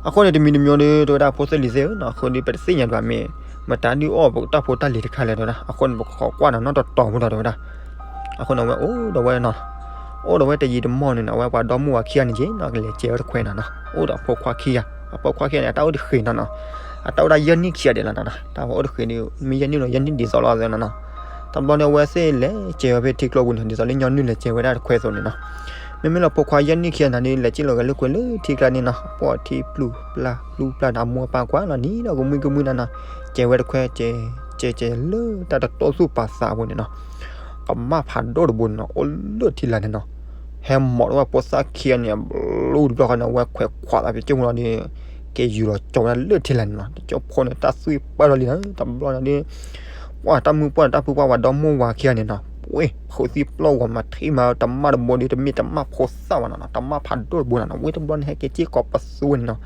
အဃိန့ၣ် တမံၤတမံၤဒီး တဲဝဲဒၣ် ဖိသ့ၣ်လံၤသ့ၣ်ဧၢနီၤ, အဃိဒီး ပတသ့ၣ်ညါဒံးဘၣ် မ့ၢ်မတၤဒုးအီၣ်ပတၢ်ဖိတၢ်လံၤတခါလဲၣ် တဲဝဲဒၣ်, အဃိန့ၣ် ပကခိးကွၢ်နီၤ နီၢ်တတီၤဖိဒီး တဲဝဲဒၣ် အဃိန့ၣ် အဝဲအိၣ်ဒီးဝဲနီၤ, အိၣ်ဒီးဝဲတယံာ်တမီၢ်န့ၣ်နီၤ အဝဲပှၤဒီမါဝၤခံဂၤန့ၣ်က့ၤနီၤ ကလဲၤစဲးဝဲတခွဲနီၤနီၤ, အိၣ်ဒီးအဖိခွါခံဂၤ အဖိခွါခံဂၤန့ၣ် အတၢ်အိၣ်တဃ့နီၤနီၤ, အတၢ်အိၣ်ဒၣ်ယဲၢ်နံၣ်ခံဂၤဒဲးလီၤနီၤ, တၢ်ဝဲအိၣ်တဃ့ဒီး မ့ၢ်ယဲၢ်နံၣ်နီၤ ယဲၢ်နံၣ်ဒ်သိးလီၤသနီၤနီၤ, တဘျီန့ၣ် အဝဲသ့ၣ်လဲၤစဲးဝဲဖဲထံကျိပူၤန့ၣ် ဒ်သိးလၢညီနုၢ်လဲၤစဲးဝဲဒၣ်တခွဲအသိးန့ၣ်နီၤ, မ့မ့ၢ်လၢဖိခွါယဲၢ်နံၣ်ခံဂၤန့ၣ်ဒီး လဲၤစံၣ်လီၤဂဲၤလၢကွဲၤလၢထံကျါန့ၣ်နီၤ, ပှၤထံပျုၢ်ပျၢ်ပျုၢ်ပျၢ်န့ၣ် အမိၢ်အပၢ်ကွၢ်လီၤန့ၣ်ဒီး ကမှံကမှံနီၤနီၤ, စဲးဝဲတခွဲ စဲး စဲးလၢတၢ်တတိၢ်သူၣ်ပာ်သးအပူၤန့ၣ်နီၤ, ကမၣ်ဖးဒိၣ်တဘိန့ၣ်နီၤ အိၣ်လၢထံလာ်န့ၣ်နီၤ, ဟဲမိာ်ထီၣ်ဝဲဖိသၣ်ခံဂၤန့ၣ် ဘျူတဘျီဃီန့ၣ် အဝဲခွဲးခွးသးဖဲကၠိမူလီၤဒီး က့ၤယူၤလီၤကၠီဝဲဒၣ်လၢထံလာ်န့ၣ်နီၤ, တကၠိဖိန့ၣ် တၢ်သွံၣ်ပၢၢ်ထီၣ်လံနီၤ, တဘျီန့ၣ်ဒီး ပှၤတၢ်မုၢ်ပှၢ်န့ၣ် တၢ်ဖုပှၢ်ပှၤဒီမါဝၤခံဂၤန့ၣ်နီၤ, ပှ့ၤ ဖုးသံပျိၢ်ဂီၤမးထံမး တမၣ်တဘိဒီး တမ့ၢ်တမၣ်ဖိသၣ်ဘၣ်နီၤနီၤ, တမၣ်ဖးဒိၣ်တဘိနီၤနီၤ, ဝဲတဘျီန့ၣ် ဟဲက့ၤစ့ၢ်ကီးပသူန့ၣ်နီၤ,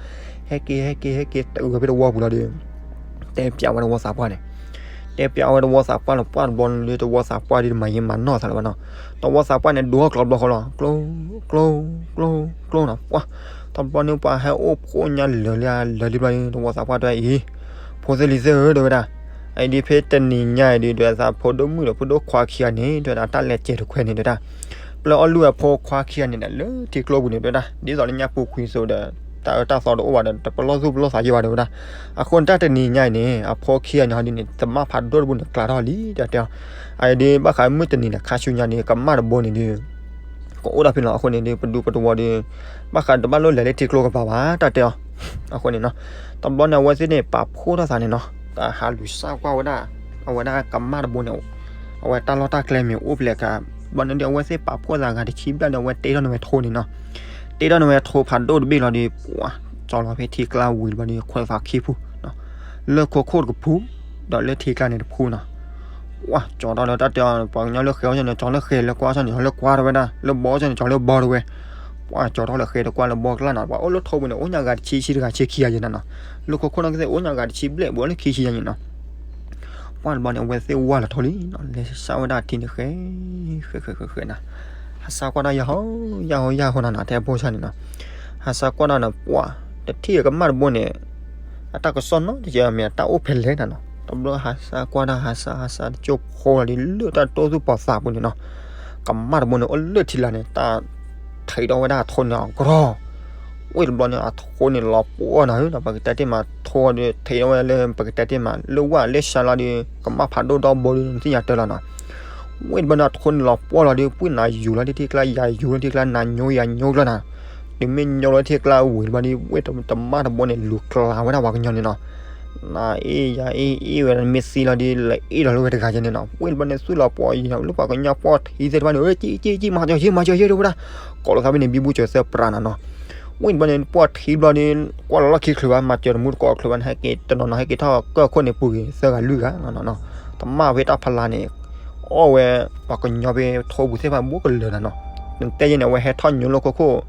ဟဲက့ၤ ဟဲက့ၤ ဟဲက့ၤ တုၤဝဲဖဲတဝီပူၤလီၤဒီး တဲပျးဝဲတဝီသးပှၢ်န့ၣ်, တဲပျးဝဲတဝီသးပှၢ်လီၤ ပှၢ်တဘျီန့ၣ်ဒီး တဝီသးပှၢ်ဒီး တမၤယံာ်မၤနီၢ်သးလၢၤဘၣ်နီၤ, တဝီသးပှၢ်န့ၣ် ဒိဟီၣ်ကျီဘျီဃီလီၤ ကျိ ကျိ ကျိ ကျိနီၤ, ပှၢ် တဘျီန့ၣ် ပှၤဟဲအိၣ်ဖှိၣ်ညါလၢာ်လၢာ်လၢာ်လံဘျီန့ၣ် တဝီသးပှၢ်တဲအံၤ, ဖိသ့ၣ်လံၤသ့ၣ်ဧၢ တဲဝဲဒၣ်, အအံၤဒ်ဖဲတနံၤညါအံၤဒီး ဒွဲသးဖိဒိၣ်မုၣ်ဒီးဖိဒိၣ်ခွါခံဂၤန့ၣ် တဲဝဲဒၣ် တၢ်လဲၤစဲးတခွဲန့ၣ် တဲဝဲဒၣ်, ပျဲအီၣ်လုၢ်အဖိခွါခံဂၤန့ၣ်ဒီး လၢထံကျိပူၤန့ၣ် တဲဝဲဒၣ် ဒ်သိးလၢညါပူၤကွံာ်အသိးဒီး တၢ်အၢတၢ်သီတအိၣ်ဘၣ်ဒီး တပလီၢ်သူၣ်ပလီၢ်သးယံၤဘၣ် တဲဝဲဒၣ်, အဃိန့ၣ် တၢ်တနံၤညါအံၤန့ၣ် အဖိခံဂၤန့ၣ်ဟီဒ်န့ၣ် တမၣ်ဖးဒိၣ်တဘိန့ၣ် ကျးထီၣ်လံ တဲတဲအီၤ, အအံၤဒ်ဘၣ်ဃးမုၢ်တနံၤန့ၣ် ခါဆူညါန့ၣ် ကမၣ်တဘိန့ၣ်ဒီး ကအိၣ်ဒၣ်ဖဲလီၤ အဃိန့ၣ်ဒီး ပဒူပတဝီဒီး ဘၣ်ဃးတဘၣ်လိၣ်လဲၤလၢထံကျိကပၤဘၣ် တဲတဲအီၤ, အဃိန့ၣ်နီၤ, တဘျီန့ၣ် အဝဲသ့ၣ်န့ၣ် ပာ်ဖှိၣ်ထီၣ်သးန့ၣ်နီၤ, တၢ်ဟးလူၤစၢ်ကွၢ်ဝဲဒၣ် အဝဲဒၣ်ကမၣ်တဘိန့ၣ် အဝဲတၢ်လီၢ်တၢ်ကျဲမ့ၢ်အိၣ်ဖဲလဲၣ်ကါ, ဘျီန့ၣ်ဒီး အဝဲသ့ၣ်ပာ်ဖှိၣ်သးဂၤတဆံဘျဲၣ်ဒီး အဝဲတ့ထီၣ်န့ၢ်ဝဲထိန့ၣ်နီၤ, တ့ထီၣ်န့ၢ်ဝဲထိဖးဒိၣ်တဘ့ၣ်လီၤဒီး ပှၤ ကၠီလီၤဖဲထံကျါဝံၤတဘျီဒီး ခွဲးဖးခံဖု လၢခိခိၣ်တကဖု ဒီးလၢထံကျါန့ၣ်တဖုနီၤ, ပှၤကၠီထီၣ်လၢတၢ်တဲအီၤ ပှၤကညီလၢဃဲၤအီၣ်ဆၢန့ၣ် ကၠီလၢဃဲၤ လၢကွၢ်အီၣ်ဆၢန့ၣ် ကၠီလၢကွၢ်တဲဝဲဒၣ် လၢဘီအီၣ်ဆၢန့ၣ် ကၠီလၢဘီတဲဝဲ, ပှၤကၠီထီၣ်လၢဃဲၤတကွၢ်လၢဘီကျါနီၤ, ပှၤအိၣ်လၢထိပူၤန့ၣ် အိၣ်ညါဂၤတဆံဆံတဂၤဆံခံဂၤယဲၢ်နၤနီၤ, လၢခိခိၣ်နီၢ်ကသ့ၣ် အိၣ်ညါဂၤတဆံဘျဲၣ် ပှၤအိၣ်လၢခံဆံယဲၢ်နၤနီၤ, ပှၢ်တဘျီန့ၣ် အဝဲသ့ၣ်ဝၢ်လီၤထိလံနီၤ, လဲၤစၢ်ဝဲဒၣ်ထံန့ၣ်ဃဲ ဃဲဃဲဃဲဃဲနၤ, ဟးစၢ်ကွၢ်တၢ်ယဟီ ယဟီယဟီနၤနီၤ တဲအဖိဆၢန့ၣ်နီၤ, ဟးစၢ်ကွၢ်တၢ်န့ၣ် ပှၤ တထံၣ်ကမၣ်တဘိန့ၣ် အတၢ်ကစီၣ်နီတစဲးမ့ၢ်အတၢ်အိၣ်ဖဲလဲၣ်နၤနီၤ, တဘျီဟးစၢ်ကွၢ်တၢ် ဟးစၢ် ဟးစၢ် တကၠိဖိလီၤဒီး လၢတၢ်တိၢ်သူၣ်ပီၤသးပူၤန့ၣ်နီၤ, ကမၣ်တဘိန့ၣ် အိၣ်လၢထံလာ်န့ၣ် တၢ်ထံးထီၣ်ဝဲဒၣ်အထိန့ၣ်အကရီ, ဝဲတဘျီန့ၣ် အထိန့ၣ်လီၤပှီၢ်နၤဧၢနီၤ, ပကတဲတ့ၢ်မး ထိဒီးထံးထီၣ်ဝဲလၢ ပကတဲတ့ၢ်မး လၢဝၢ်လၢစါလီၤဒီး ကမၣ်ဖးဒိၣ်ဒီဘိဒီး နသ့ၣ်ညါတၢ်လီၤနီၤ, ဝဲတဘျီန့ၣ် အထိန့ၣ်လီၤပှီၢ်လီၤဒီး ပှၤနၤယူၤလီၤတထံကျါ ယၤယူၤလီၤထံကျါ နၤညိယၤညိကျီၤနၤ, တုၤမ့ၢ်ညိလီၤထံကျါဝံၤတဘျီဒီး ဝဲတမၣ်တဘိန့ၣ် လူၤကျါဝဲဒၣ်ပှၤကညီန့ၣ်နီၤ, နၤအ့ၣ်ယၤအ့ၣ်အ့ၣ်ဝဲ မ့ၢ်သံလီၤဒီး လဲၤအ့ၣ်လီၤလၢဝဲတဂၤယဲၢ်န့ၣ်နီၤ, ဝဲတဘျီန့ၣ် သူၣ်လီၤပှီၢ်ယၤ လၢပှၤကညီပှီၢ်ထံသ့ၣ်တဖၣ်န့ၣ် ကံကံကံ မၤစၢၤယဲၢ် မၤစၢၤယဲၢ် တဲဝဲဒၣ်, ကိးလီၤသးဖဲန့ၣ် ဘံဘူစၢၤသၢပြးနၤနီၤ, ဝဲတဘျီန့ၣ် ပှီၢ်ထံဘျီဒီး ကွၢ်လီၤလီၢ်ခံချုးဘၣ် မၤစၢၤတမူတကိးချုးဘၣ်န့ၣ် ဟဲက့ၤတနီၤနီၤ ဟဲက့ၤထီၣ်ကၢၢ်ခိၣ်န့ၣ်ပူၤဂ့ၤ သၢဂၤလွံၢ်ဂၤနီၤနီၤ, တမၣ်ဖဲတၢ်ဖီလာ်န့ၣ် အီၣ်ဝဲ ပှၤကညီဖဲထိပူၤသ့ၣ်တဖၣ်ဘူးကလၢာ်နၤနီၤ, နတဲယဲၢ်န့ၣ် အဝဲဟဲထီၣ်ညိလၢခိခိၣ်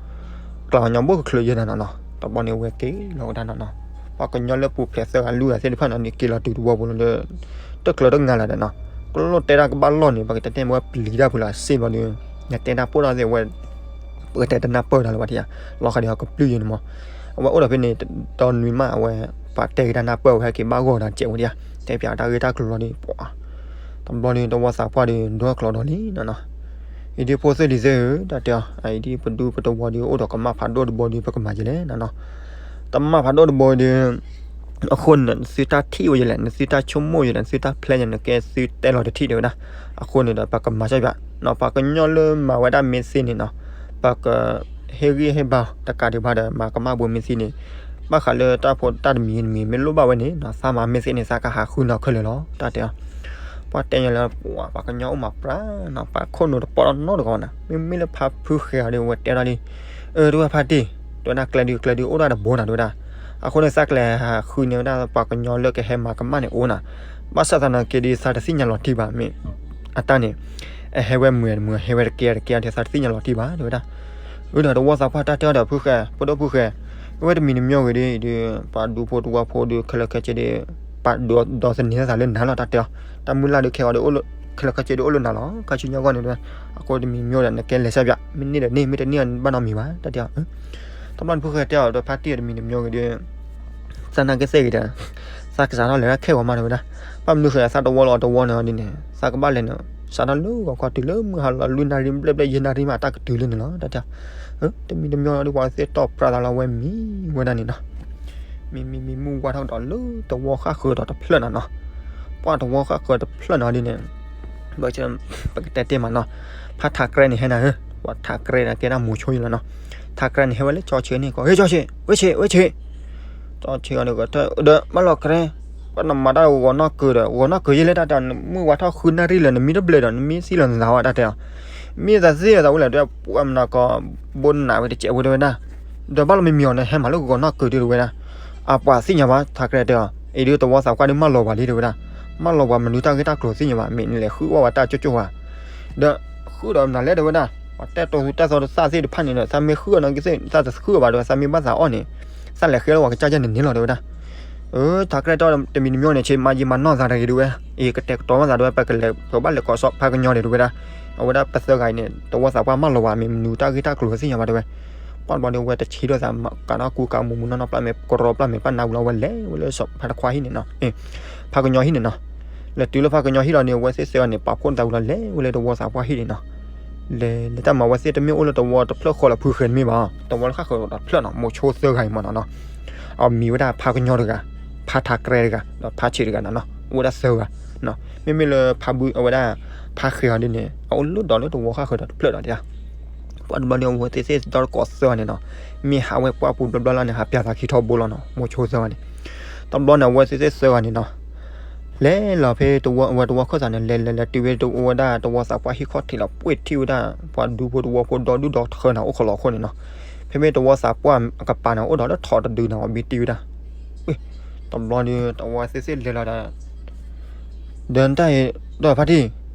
ကျးကညီဘူးကချုးယဲၢ်နၤနီၤနီၤ, တဘျီန့ၣ် အဝဲက့ၤလီၤဝဲဒၣ်နီၤနီၤ, ပှၤကညီလၢပူၤဖျဲးသၢဂၤလွံၢ်ဂၤသ့ၣ်တဖၣ်န့ၣ် က့ၤလီၤတုၤတဝီပူၤလီၤဒီး တကျၢၤတငါလၢၤဒီးနီၤ, ကျိၣ်တဲတၢ်ကဘၣ်လီၢ်န့ၣ် ပကတဲတဲဝဲပျံၤတၢ်ဖုလီၤစ့ၢ်ဘျီဒီး နတဲတၢ်ပိၢ်ထီၣ်သ့ၣ်ဝဲ ပကတဲတနၢ်ပၢၢ်တၢ်လၢၤဘၣ်ထံၣ်ဧါ, လီၤဃးဒီးကပျုၢ်ယဲန့ၣ်မး, အဝဲအိၣ်ဒီးဖဲန့ၣ် ဒီနွံမး အဝဲ ပှၤတဲက့ၤတၢ်နၢ်ပၢၢ်ဝဲဟဲက့ၤဘၣ်ဂီၢ်တၢ်စဲးဝဲဒၣ်, တဲပၠးတၢ်ဂ့ၢ်တၢ်ကျိၤလီၤဒီး ပှၤ တဘျီဒီးတဝီသးပှၢ်ဒီး ဒိၣ်ကျိၤဒီးလံနီၤနီၤ, အံၤဒ်ဖိသ့ၣ်လံၤသ့ၣ်ဧၢ တၢ်တဲအီၤ အံၤဒ်ပဒူပတဝီဒီး အိၣ်ဒီးကမၣ်ဖးဒိၣ်တဘိဒီး ပကမၤယဲလဲၣ်နီၤနီၤ, တမၣ်ဖးဒိၣ်တဘိဒီး အဃိန့ၣ် နသုတၢ်ထံၣ်ဝဲယဲလဲၣ်, နသုတၢ်ဆိကမိၣ်ယဲလဲၣ်, နသုတၢ်ဖျဲယဲလဲၣ်, နကဲသုတဲလီၤတထံၣ်တဲဝဲဒၣ်, အဃိန့ၣ်ဒီး ပကမၤစၢၤပၠးနီၤ, ပှၤကညီလၢမၤဝဲဒၣ်မ့ၢ်သ့န့ၣ်နီၤ, ပက ဟ့ၣ်ဂံၢ်ဟ့ၣ်ဘါတကးဒံးဘၣ်ဒီး မၤကမၣ်ဘိမ့ၢ်သ့န့ၣ်, ဘၣ်ဃးလၢတၢ်ဖိတၢ်တမံၤတမံၤ မ့ၢ်လိၣ်ဘၣ်ဝဲန့ၣ်နီၤ, သးမၤမ့ၢ်သ့န့ၣ် သးကဟးဃုနီၤခဲလၢာ်လီၤ တၢ်တဲအီၤ, ပှၤတဲညါလၢ ပှၤကညီအိၣ်မးပြးနီၤ, ပှၤခိၣ်နူာ်တပီၢ်နီတဂီၤနီၤ, မ့မ့ၢ်လၢဖါဖုဃဲၤအီၤဒီး ဝဲတဲဒၣ်လံ, အၢ တဝဲဖါတံၢ်, တဝဲဒၣ်ကျဲဒုးကျဲဒုးအိၣ်ဒၣ်တဘိနီၤ တဝဲဒၣ်, အဃိန့ၣ် သးကျဲၤဟးဃုန့ၢ်ဝဲဒၣ်ပှၤကညီလၢကဟဲမၤကမၣ်န့ၣ်အိၣ်နီၤ, ဘၣ်ဆၣ်သနာ်က့ဒီး သးတသ့ၣ်ညါလီၤတံၢ်ဘၣ်မ့ၢ် အတၢ်န့ၣ် အဟဲဝဲမုာ်မုာ် ဟဲဝဲတကဲတကဲဒီး သးတသ့ၣ်ညါလီၤတံၢ်ဘၣ် တဝဲဒၣ်, အၢဒီးတဝီသးပှၢ်တၢ်တဲအီၤဒီးဖုဃဲၤ ဖိဒိၣ်ဖုဃဲၤ, အဝဲတမံၤတမံၤဂ့ၤဒီး ပှၤဒူဖိတဝီဖိဒီး ခဲလၢာ်ခဲဆ့ဒီး ပှၤဒိးသန့ၤသးလၢနၤလီၤ တၢ်တဲအီၤ, တၢ်မုၢ်လၢ်ဒီးခဲအီၤဒီး ခဲလၢာ်ခဲဆ့ဒီးအိၣ်လၢနၤလီၤ, ခါဆူညါဂီၢ်န့ၣ်ဒီး အဃိတမံၤတမံၤဒီး နကဲလဲၤစၢ်ပၠး မ့ၢ်န့ၢ်ဒီးန့ၢ် မ့ၢ်တန့ၢ်ဘၣ်နီတမံၤဘၣ် တၢ်တဲအီၤ, တဘျီန့ၣ်ဖုဃဲၤတဲအီၤဒီးဖါတံၢ်တမံၤတမံၤဂ့ၤဒီး သးနာ်က့သ့ၣ်ဂ့ၤဒီး သးကစးထီၣ်လဲၤဒၣ်ခဲဂီၤမး တဝဲဒၣ်, ဘၣ်မနုၤဃိ သးတဝီလီၤတဝီန့ၣ်ဒ်န့ၣ် သးကဘၣ်လဲၤန့ၣ် စးထီၣ်လၢဂီၤခီတုၤလၢမုၢ်ဟါလီၤ လွံၢ်နၣ်ရံၣ်ဘျဲၣ်ဘျဲၣ်ယဲၢ်နၣ်ရံၣ်မး တၢ်ကတုၤလၢန့ၣ်လီၤ တၢ်တဲအီၤ, တမံၤတမံၤဒီး ပှၤသ့ၣ်တီၢ်ပြးသးလီၤ ဝဲမံဝဲဒၣ်န့ၣ်နီၤ, မံမံမံမုၢ်ဝါထီၣ်ကဒီးလၢတဝီဃၣ်ဃၢၤဒီးတဖျၢၣ်နီၤနီၤ, ပှၤတဝီဃၣ်ဃၢၤတဖျၢၣ်နီၤဒ်န့ၣ် ပကတဲတ့ၢ်မးနီၤ, ဖါထးကြဲန့ၣ်ဟဲနၤဧၢ, ပှၤထးကြဲဒီးကဲဒၣ်မိၤဆိယလီၤနီၤ, ထးကြဲန့ၣ်ဟဲဝဲလၢကၠီဆၢန့ၣ်ကီး ဟ့ၣ်ကၠီဆၢ ဝဲဆၢ ဝဲဆၢ, ကၠီဆၢအီၤဒီး ဒီးဘၣ်လီၤကြဲ, ပှၤနမၤတၢ်ဂီၤနီၢ်ကၢၤဒီး ဂီၤနီၢ်ကၢၤယဲလဲၣ် တၢ်တဲ မုၢ်ဝါထီၣ်ဃုနၣ်ရံၣ်လၢာ် နမံတဘျဲၣ်ဒီး နမံသံလီၤနသးဝဲ တၢ်တဲအီၤ, မံသးသ့သးဝဲလဲၣ် ဒီးပှၤမနၤကီး ဘိနးဝဲတစဲးဝဲတဝဲဒၣ်, ဒီးဘၣ်လီၤမံမံအီၤန့ၣ် ဟဲမၤလၢဂီၤနီၢ်ကၢၤဒ်တဝဲဒၣ်, အပှၤသ့ၣ်ညါဘၣ် ထးကြဲတဲအီၤ အံၤဒ်တဝီသးပှၢ်ဒ်မၢလီၤပှၤလံတဝဲဒၣ်, မၢလီၤပှၤမနုၤတၢ်ဂ့ၢ်တၢ်ကျိၤသ့ၣ်ညါဘၣ် မ့ၢ်နလဲၤဃုအီၣ်ဝဲတၢ်ကၠိကၠိဧါ, ဒီးဃုဒီးမနုၤလဲၣ်တဝဲဒၣ်, ပှၤတဲတိၤသူတၢ်သီတသၣ်သ့ၣ်တဖၣ်န့ၣ်ဒီး သးမ့ၢ်ဃုအီၤနီၢ်ကသ့ၣ် သးတဃုအီၤဘၣ်တဝဲ သးမ့ၢ်ဘၣ်သးအီၣ်န့ၣ်, သးလဲၤဃဲလၢပှၤကစၢ်ယဲၢ်န့ၣ်န့ၣ်လီၤတဝဲဒၣ်, အၢ ထးကြဲတဲအီၤတမံၤတမံၤန့ၣ် ဆ့မၤယံာ်မၤနီၢ်သးတဂ့ၤတဝဲ, အံၤကတဲာ်ကတီၤဘၣ်သးတဝဲ ပကဘၣ်လဲၤကိးစီၤဖါကညီဒ်တဝဲဒၣ်, အဝဲဒၣ်ပသၢဂၤအံၤန့ၣ် တဝီသးပှၢ်မၢလီၤပှၤမ့ၢ်မနုၤတၢ်ဂ့ၢ်တၢ်ကျိၤသ့ၣ်ညါဘၣ်တဝဲ, ပှၢ်တဘျီဒီးဝဲတဆံးထီၣ်သး ကးထီၣ်ကူကးမူးမူးနီၢ်နီၢ် ပျၢ်မဲာ်ကရီပျၢ်မဲာ် ပှၢ်နါဝံၤလီၤ ဝဲလဲၤဝဲလၢစီၤဖါတခွါဟံၣ်န့ၣ်နီၤ, ဖါကညီဟံၣ်န့ၣ်နီၤ, လဲၤတုၤလၢဖါကညီဟံၣ်လီၤန့ၣ် အဝဲသ့ၣ်သၢဂၤန့ၣ် ပာ်ဖှိၣ်နသးဝံၤလီၤ လဲၤဝဲလၢတဝီသးပှၢ်ဟံၣ်န့ၣ်နီၤ, လဲၤလဲၤတၢ်မၤ အဝဲသ့ၣ်တမ့ၢ်အိၣ်လၢတဝီတဖျၢၣ်ဃီလီၤ ဖုဃဲၤတမ့ၢ်ဘၣ်, တဝီလၢဃၣ်ဃၢၤဒီးတဖျၢၣ်နီၤ မိၤဆိသၢဂၤအံၤမးနီၤနီၤ, အမံၤဝဲဒၣ်ဖါကညီတဂၤ, ဖါထးကြဲတဂၤ ဒီးဖါဆံးတဂၤနီၤနီၤ အိၣ်ဝဲဒၣ်သၢဂၤ, မ့မ့ၢ်လၢဖါဘု အဝဲဒၣ် ဖါဃဲၤအီၤဒ်န့ၣ် အအိၣ်လၢဒီးလၢတဝီဃၣ်ဃၢၤဒီးတဖျၢၣ်ဒီးဒၣ် ပှၢ်တဘျီန့ၣ် အဝဲသ့ၣ်သ့ၣ်ဒီတကိးသၢဂၤန့ၣ်နီၤ, မ့ၢ်ဟးဝဲပှၢ်ပူၤဘျီဘျီလီၤန့ၣ် ဟးပျးသးခံထီဘိလီၤနီၤ မိၤဆိသၢဂၤန့ၣ်, တဘျီန့ၣ် အဝဲသ့ၣ်သ့ၣ်သၢဂၤန့ၣ်နီၤ, လဲၤလီၤဖဲတဝီ အဝဲတဝီခၢၣ်သးန့ၣ် လဲၤလဲၤလဲၤတုၤဝဲတဝီဝဲဒၣ်တဝီသးပှၢ်ဟံၣ်ခီၣ်ထံးလီၤ ပှ့ၢ်ထံၣ်ဝဲဒၣ် ပှၤဒူဖိတဝီဖိဒီဒူၣ်ဒီထၢန့ၣ် အိၣ်ခိးလီၤခိၣ်န့ၣ်နီၤ, ဖဲမ့ၢ်တဝီသးပှၢ်အကပၤန့ၣ် အိၣ်ဒီးလၢထိးတဒုန့ၣ် အီၤဘံတံၢ်ဝဲဒၣ် တဘျီဒီး တဝီသ့ၣ်သ့ၣ်လဲၤလီၤဒီး ဒီးတၢ်အံၤ ဒီးဖါတံၢ်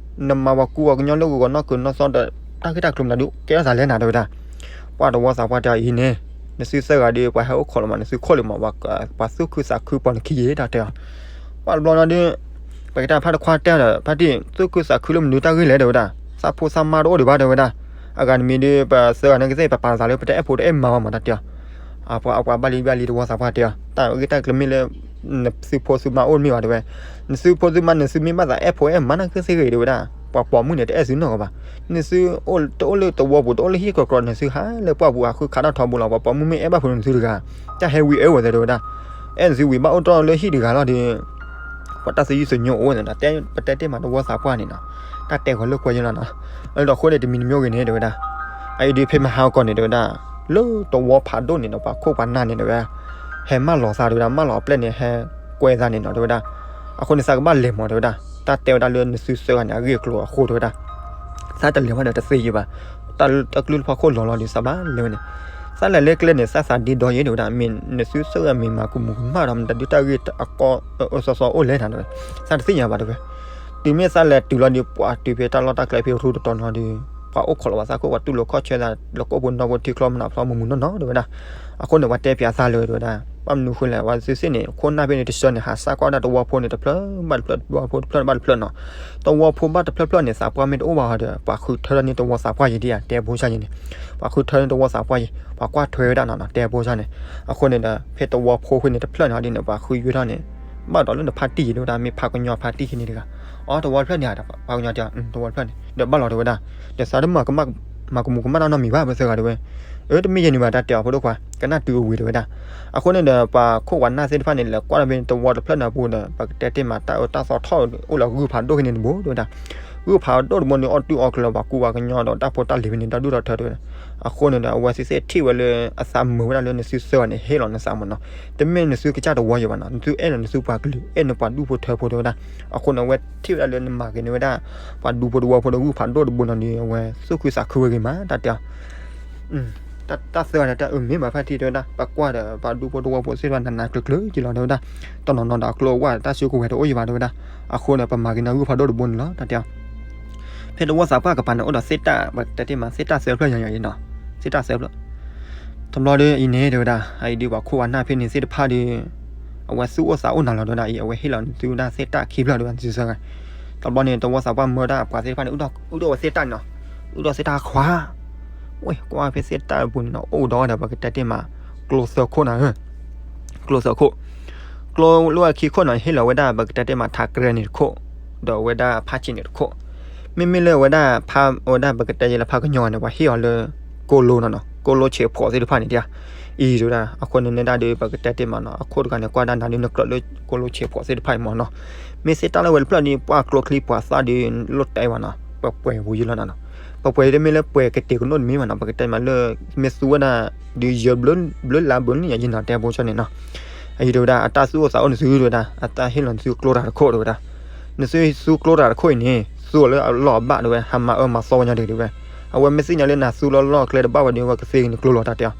နမၤပှၤကူပှၤကညီလၢဂီၤနီၢ်ကၢၤနီၢ်သီဒီး တၢ်ဂ့ၢ်တၢ်ကျိၤမနုၤဒုး ကဲထီၣ်သးလဲၣ်နၤ တဲဝဲဒၣ်, ပှၢ်တဝီသးပှၢ်တဲအံၤန့ၣ် နသုသၢဂၤဒီး ပှၤဟဲအိၣ်ခိးလီၤမး နသုခိၣ်လီၤမး ပှၤသူၣ်ခုသးခုပိာ်နခံယဲၢ် တၢ်တဲအီၤ, ပှၢ်တဘျီနီၤဒုး ပကတဲဖါတခွါတဲဒီး ဖါတံၢ် သူၣ်ခုသးခုလၢမနုၤတၢ်ဂ့ၢ်လဲၣ် တဲဝဲဒၣ်, သးဖိသးမါတအိၣ်ဒံးဘၣ် တဲဝဲဒၣ်, အဂၤတမံၤဒီး ပသၢဂၤန့ၣ်ကသ့ၣ် ပပာ်သးလၢ ပတအဲၣ်ဖိတအဲၣ်မါဘၣ်မး တၢ်တဲအီၤ, အပှၤ အပှၤဘၣ်လံဘၣ်လံ တဝီသးပှၢ်တဲအီၤ တၢ်ဂ့ၢ်တၢ်ကျိၤမ့ၢ်လၢ နသုဖိသုမါအိၣ်တမ့ၢ်ဘၣ် တဲဝဲ, နသုဖိသုမါ နသုမ့ၢ်ဘၣ်သးအဲၣ်ဖိအဲၣ်မါနာ်က့သ့ၣ်ဂ့ၤ တဲဝဲဒၣ်, ပှၤပိာ်မုၣ်န့ၣ် တအဲၣ်သုနီၢ်ကီးဘၣ်, နသုတအိၣ်လၢတဝီပူၤ တအိၣ်လၢဟံၣ်ကြီကြီ နသုဟးလၢပှၢ်ပူၤ ဟးဃုခးတၢ်ထီဘိလီၤ ပှၤပိာ်မုၣ်မ့ၢ်အဲၣ်ဘၣ်ဖိနသုတဂၤ, တၢ်ဟဲဝံၤအၢဝဲသဲ တဲဝဲဒၣ်, အဲၣ်နသုဝံၤဘၣ်အိၣ်တ့ၢ်လၢဟံၣ်တဂၤလီၤဒီး ပှၤတၢ်သယုၢ်သညိအိၣ်ဝဲန့ၣ်ဒီး ပတဲတ့ၢ်မးတဝီသးပှၢ်န့ၣ်နီၤ, တၢ်တဲဂီၤလၢကွဲယဲလီၤနီၤ, အလီၢ်တဃိန့ၣ် တမံၤတမံၤဂ့ၤန့ၣ် တဲဝဲဒၣ်, အအံၤဒုးဖဲမဟါကီးန့ၣ် တဲဝဲဒၣ်, လၢတဝီဖးဒိၣ်န့ၣ်ဒီး ပှၤခိၣ်ပှၤနၢ်န့ၣ် တဲဝဲဒၣ်, ဟဲမၢလီၤသး တဲဝဲဒၣ် မၢလီၤအပျဲၢ်န့ၣ် ဟဲကွဲသးန့ၣ်နီၤ တဲဝဲဒၣ်, အဃိန့ၣ် သးကဘၣ်လဲၤမး တဲဝဲဒၣ်, တၢ်တဲဝဲဒၣ်လၢနသုသၢဂၤန့ၣ် အဂ့ၢ်အကျိၤအဃိ တဲဝဲဒၣ်, သးတလဲၤဘၣ်ဒီးတသ့ယဲဘၣ်, တၢ်တၢ်ကလုၢ်တဖၣ်ခိၣ်လီၤလီၤဒီး သးဘၣ်လဲၤဝဲန့ၣ် သးလဲၤလၢကျဲန့ၣ် သးသးဒ့ဒီယဲ တဲဝဲဒၣ်, မ့ၢ်နသုသၢဂၤမ့ၢ်မၤကူမုၢ်ကမၣ်ဒီး မတၤဒုးတၢ်ဂ့ၢ်အကီအၢအၢစီစီအိၣ်လဲၣ်နၤ တဲဝဲ, သးတသ့ၣ်ညါဘၣ် တဲဝဲ, တုၤမ့ၢ်သးလဲၤတုၤလီၤဒီး ပှၤတုၤဖဲတၢ်လီၢ်တၢ်ကျဲဖဲရူတတီၤနီၤဒီး ပှၤအိၣ်ခိးလီၤဘၣ်သးခိၣ် ပှၤတူၢ်လိာ်ခီၣ်ဆၢသး လၢကိၣ်ဖိနီၣ်ဖိထံချီမနုၤဖျီမုၢ်မုၢ်နီၢ်နီၢ် တဲဝဲဒၣ်, အဃိန့ၣ် ပှၤတဲပၠးသးလၢ တဲဝဲဒၣ် ဘၣ်မနုၤဃိလဲၣ် အဝဲသ့ၣ်န့ၣ် ခိၣ်နၢ်ဖဲန့ၣ်တဆၢန့ၣ် ဟးစၢ်ကွၢ်ဒၣ်သဝီဖိန့ၣ် တဖျၢၣ်ဘၣ်တဖျၢၣ် သဝီဖိတဖျၢၣ်ဘၣ်တဖျၢၣ်နီၤ. သဝီဖိဘၣ်တဖျၢၣ်ဖျၢၣ်န့ၣ် သးပှၢ်မ့ၢ်တအိၣ်ဘၣ်ဒီး ပှၤဃုထၢထီၣ်န့ၢ်သဝီသးပှၢ်ယံၤဒ်ဧါ တဲဖိဆၢန့ၣ်န့ၣ်, ပှၤဃုထၢန့ၢ်သဝီသးပှၢ်ယံၤ ပှၤကွၢ်ထွဲဝဲဒၣ်နီၤနီၤ တဲဖိဆၢန့ၣ်. အဃိန့ၣ်ဒီး ဖဲသဝီဖိဃုန့ၣ်တဖျၢၣ်န့ၣ်ဒ်န့ၣ် ပှၤဃုယွဲထီၣ်န့ၣ် ဘၣ်ဒီးလၢနဖါတံၢ်ယံၤဒ်ဝဲဒၣ် မ့ၢ်ဖါကညီဖါတံၢ်ဟံးန့ၣ်တဂၤ. အီ သဝီတဖျၢၣ်န့ၣ်ဧါ ပှၤကညီတဲအီၤ သဝီတဖျၢၣ်န့ၣ် ဒီးဘၣ်လီၤတဲဝဲဒၣ်, ဒီးသးတမၤကမၣ် မၤကမူးကမၣ်တၢ်နီတမံၤဘၣ် ပသၢဂၤတဲဝဲ. အၢ တမ့ၢ်ယဲန့ၣ်ဘၣ် တၢ်တဲအီၤဖိဒိၣ်ခွါ ကနၣ်တုၤအဝံၤတဲဝဲဒၣ်. အဃိန့ၣ်ဒီး ပှၤခိၣ်ပှၤနၢ်သ့ၣ်တဖၣ်န့ၣ် လဲၤကွၢ်ဒီးဖဲသဝီတဖျၢၣ်န့ၣ်အပူၤဒီး ပကတဲတ့ၢ်မး တၢ်အၢတၢ်သီထီၣ်အိၣ်လၢဂုၢ်ဖးဒိၣ်ဖဲန့ၣ်တဘိတဲဝဲဒၣ်. ဂုၢ်ဖးဒိၣ်တဘိန့ၣ် အီၣ်တူၢ်အီကျၢၤ ပှၤကူပှၤကညီဒီးတၢ်ဖိတၢ်လံၤဖဲန့ၣ် ဒီဒူၣ်ဒီထၢတဲဝဲဒၣ်. အဃိန့ၣ်ဒီး အဝဲသ့ၣ်သ့ၣ်ထံၣ်ဝဲလၢအသးမုာ်ဝဲဒၣ်လၢနသုသၢဂၤန့ၣ် ဟ့ၣ်လီၤနသးမ့ၢ်နီၤ. တမ့ၢ်နသုကစၢ်တဝီယံၤဘၣ်နီၤ, နသုအဲၣ်လီၤနသုပှၤကလုာ် အဲၣ်နပှၤဒူၣ်ဖိထၢဖိတဲဝဲဒၣ်. အဃိန့ၣ် အဝဲထံၣ်ဝဲဒၣ်လၢနမၤဂ့ၤန့ၢ်ဝဲဒၣ် ပှၤဒူဖိတဝီဖိဒီးဂုၢ်ဖးဒိၣ်တဘိနီၤဒီး အဝဲသူၣ်ခုသးခုဝဲဂ့ၤမး တၢ်တဲအီၤ. တၢ်သၢဂၤန့ၣ် တၢ်အၢမ့ၢ်ဘၣ်ဖါတံၢ်တဲဝဲဒၣ် ပကွၢ်ဒီးပှၤဒူဖိတဝီဖိသ့ၣ်တဖၣ်နးနးကျၢၤကျၢၤက့ၤလီၤတဲဝဲဒၣ်. တနီၤနီၤဒီးအကျိအဝၢ်တၢ်စုကဝဲၤတအိၣ်ယံၤဘၣ်တဲဝဲဒၣ်. အဃိန့ၣ် ပမၤဂ့ၤန့ၢ်ဂုၢ်ဖးဒိၣ်တဘိန့ၣ်လီၤ တၢ်တဲအီၤ. ဖဲသဝီသးပှၢ်ကပၤန့ၣ် အိၣ်ဒီးသ့ၣ်တၢ် ပတဲတ့ၢ်မး သ့ၣ်တၢ်သၢဖျၢၣ်ညါညါအံၤနီၤ, သ့ၣ်တၢ်သၢဖျၢၣ်. တဘျီဒီးအံၤန့ၣ်တဲဝဲဒၣ် အအံၤဒုးပှၤခိၣ်ပှၤနၢ်ဖဲန့ၣ်သ့ၣ်တဖၣ်ဒီး အဝဲသူၣ်အိၣ်သးအိၣ်နၤလီၤတဲဝဲဒၣ်အံၤ အဝဲဟ့ၣ်လီၤနသုဝဲဒၣ်သ့ၣ်တၢ်ခံဖျၢၣ်တဲဝဲဒၣ် နသုသၢဂၤ. တဘျီန့ၣ် သဝီသးပှၢ်မၢဒၣ်ပှၤသ့ၣ်တဖၣ်န့ၣ် အုၣ်ထီၣ်ဝဲသ့ၣ်တၢ်န့ၣ်နီၤ, အုၣ်ထီၣ်ဝဲသ့ၣ်တၢ်ခွါ ဝဲကွၢ်ဖဲသ့ၣ်တၢ်အပူၤန့ၣ်နီၤ အိၣ်ဒီးဒီးပကတဲတ့ၢ်မး ကျိသၢခိၣ်နၤဧၢ, ကျိသၢခိၣ်. ကျိလၢအခံခိၣ်နီၤ ဟ့ၣ်လီၤဝဲဒၣ်ပကတဲတ့ၢ်မး ထးကြဲန့ၣ်တခိၣ်, ဒီးဝဲဒၣ်ဖါဆံးန့ၣ်တခိၣ်. မ့မ့ၢ်လၢဝဲဒၣ်ဖါ ဝဲဒၣ်ပကတဲယဲလၢဖါကညီန့ၣ် ပှၤဟ့ၣ်အီၤလၢ ကိၣ်လိနီၤနီၤ, ကိၣ်လိဆဲးဖိးသ့ၣ်တဖၣ်န့ၣ်ဒ်ဧါ. အံၤတဲဝဲဒၣ် အဃိန့ၣ်န့ၣ်ဒၣ်ဒီး ပကတဲတ့ၢ်မးနီၤ အခိၣ်တဂၤန့ၣ် ကွၢ်ဒၣ်နၤဒီးနကြၢးလၢကိၣ်လိဆဲးဖိးသ့ၣ်တဖၣ်အံၤမ့ၢ်နီၤ. မ့ၢ်သ့ၣ်တၢ်လၢဝဲတဖျၢၣ်ဒီး ပှၢ်ကျိချံပှၤသၣ်ဒီး လိၣ်တဲဘၣ်နီၤ ပှဲၤပှဲၤဝံၤယံၤလီၤနီၤနီၤ. ပှဲၤပှဲၤတမ့ၢ်လၢပှဲၤကတဲာ်ကနိၣ်တမ့ၢ်ဘၣ်နီၤ ပကတဲမးလၢ မ့ၢ်သူဝဲဒၣ် ဒုးယၢဘျၢလါဘျၢနံၣ်ညါယံၤနီၤ တဲဖိဆၢန့ၣ်နီၤ. အံၤတဲဝဲဒၣ် အတၢ်သူၣ်အိၣ်သးအိၣ်နသုတဲဝဲဒၣ် အတၢ်ဟ့ၣ်လီၤနသုကျိတဂၤတခိၣ်တဲဝဲဒၣ်. နသုသူကျိတဂၤတခိၣ်အံၤန့ၣ် သူအီၤလၢအလီၢ်အဘၣ်တဲဝဲ ဟးမၤအၢမၤသီဝဲညါဒံးတဲဝဲ. အဝဲမ့ၢ်သ့ၣ်ညါလၢနသူလၢလီၢ်ကျဲတဘၣ်ဝဲဒီး အဝဲကသ့က့ၤနကျိလီၤတၢ်တဲအီၤ.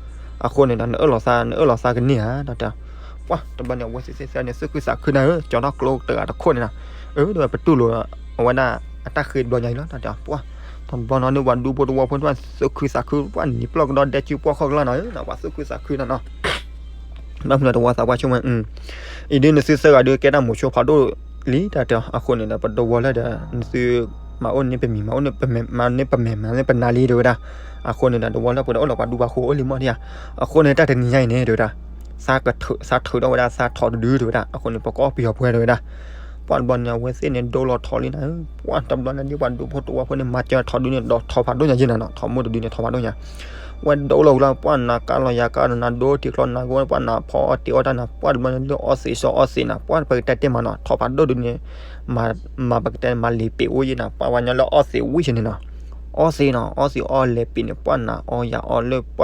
အဃိန့ၣ်ဒီး နအၢၣ်လီၤသး နအၢၣ်လီၤသးကန့ၢ်ဧါ တၢ်တဲအီၤ. ပှၢ်တဘျီန့ၣ် အဝဲသ့ၣ်သ့ၣ်သ့ၣ်န့ၣ် သူၣ်ခုသးခုနၤဧၢ ကၠီထီၣ်ကျိတဂၤတခိၣ်န့ၣ်နီၤ. အၢ တဲဝဲပတူၢ်လိာ် အဝဲဒၣ်အတၢ်ဃ့တဘျီညါအံၤလီၤ တၢ်တဲအီၤ. ပှၢ်တဘျီနီၤန့ၣ် ပှၤဒူဖိတဝီဖိန့ၣ် သူၣ်ခုသးခု ပှၢ်နံၤပျီၢ်ကဒီးဒဲကၠူပှီၢ်ခီၣ်ကလါနီၤဧၢ ပှၤသူၣ်ခုသးခုနီၤနီၤ. ဘၣ်မနုၤသဝီသးပှၢ်ဆိကမိၣ် အံၤဒုးနသုသၢဂၤဒုးကဲတၢ်မိၤဆိဖးဒိၣ်လံ တၢ်တဲအီၤ. အဃိန့ၣ်ဒီး ပတဝီလၢဒီး နသုမၤအိၣ်န့ၢ်ပမံၤ မၤအိၣ်န့ၢ်ပမံၤ မၤန့ၢ်ပမဲာ်မၤန့ၢ်ပနါလံတဲဝဲဒၣ်. အဃိန့ၣ်ဒီး တဝီလၢပှဲၤဒီးအိၣ်လီၤပှၤဒူပှၤဃိအိၣ်လံမီၢ်ဒံဧါ. အဃိန့ၣ် တၢ်တနံၤညါအံၤန့ၣ်တဲဝဲဒၣ် သးထုးဒီးဝဲဒၣ် သးထီၣ်တဒုတဲဝဲဒၣ်. အဃိန့ၣ် ပကအီၣ်ပယီၤပှဲၤတဲဝဲဒၣ်. ပှၢ်တဘျီန့ၣ် အဝဲသ့ၣ်န့ၣ် ဒိလီၤထီၣ်လံနၤဧၢ. ပှၢ်တဘျီန့ၣ် ဒ်ပှၤဒူဖိတဝီဖိန့ၣ် မၤစၢၤထီၣ်ဒုန့ၣ် ဒီးထီၣ်ဖးဒိၣ်ညါယံၤနၤနီၤ ထီၣ်မိၢ်တဒုန့ၣ် ထီၣ်ဖးဒိၣ်ညါ ဝဲဒိလီၤဝံၤလီၤ ပှၢ်နၤကါလီၤယၤကါဒီး နၤဒိထံကျိနၤကအိၣ် ပှၢ်နၤဖီအီၣ်တ့ၢ်အီၣ်တၢ်နၤ ပှၢ်တဘျီန့ၣ် လၢအီသံးစီအီသံးနၤ ပှၢ်ပကတဲတ့ၢ်မးနီၤ ထီၣ်ဖးဒိၣ်ဒုန့ၣ် မၤပကတဲမၤလံၤပ့ၤအိၣ်ယံၤနၤ ပှၢ်ဝဲညီလၢအီသံးဝံၤဆ့န့ၣ်နီၤ အီသံးနီၤ အီသံးအီလံၤပ့ၤန့ၣ် ပှၢ်နၤအီယၤအီလၢ လၢ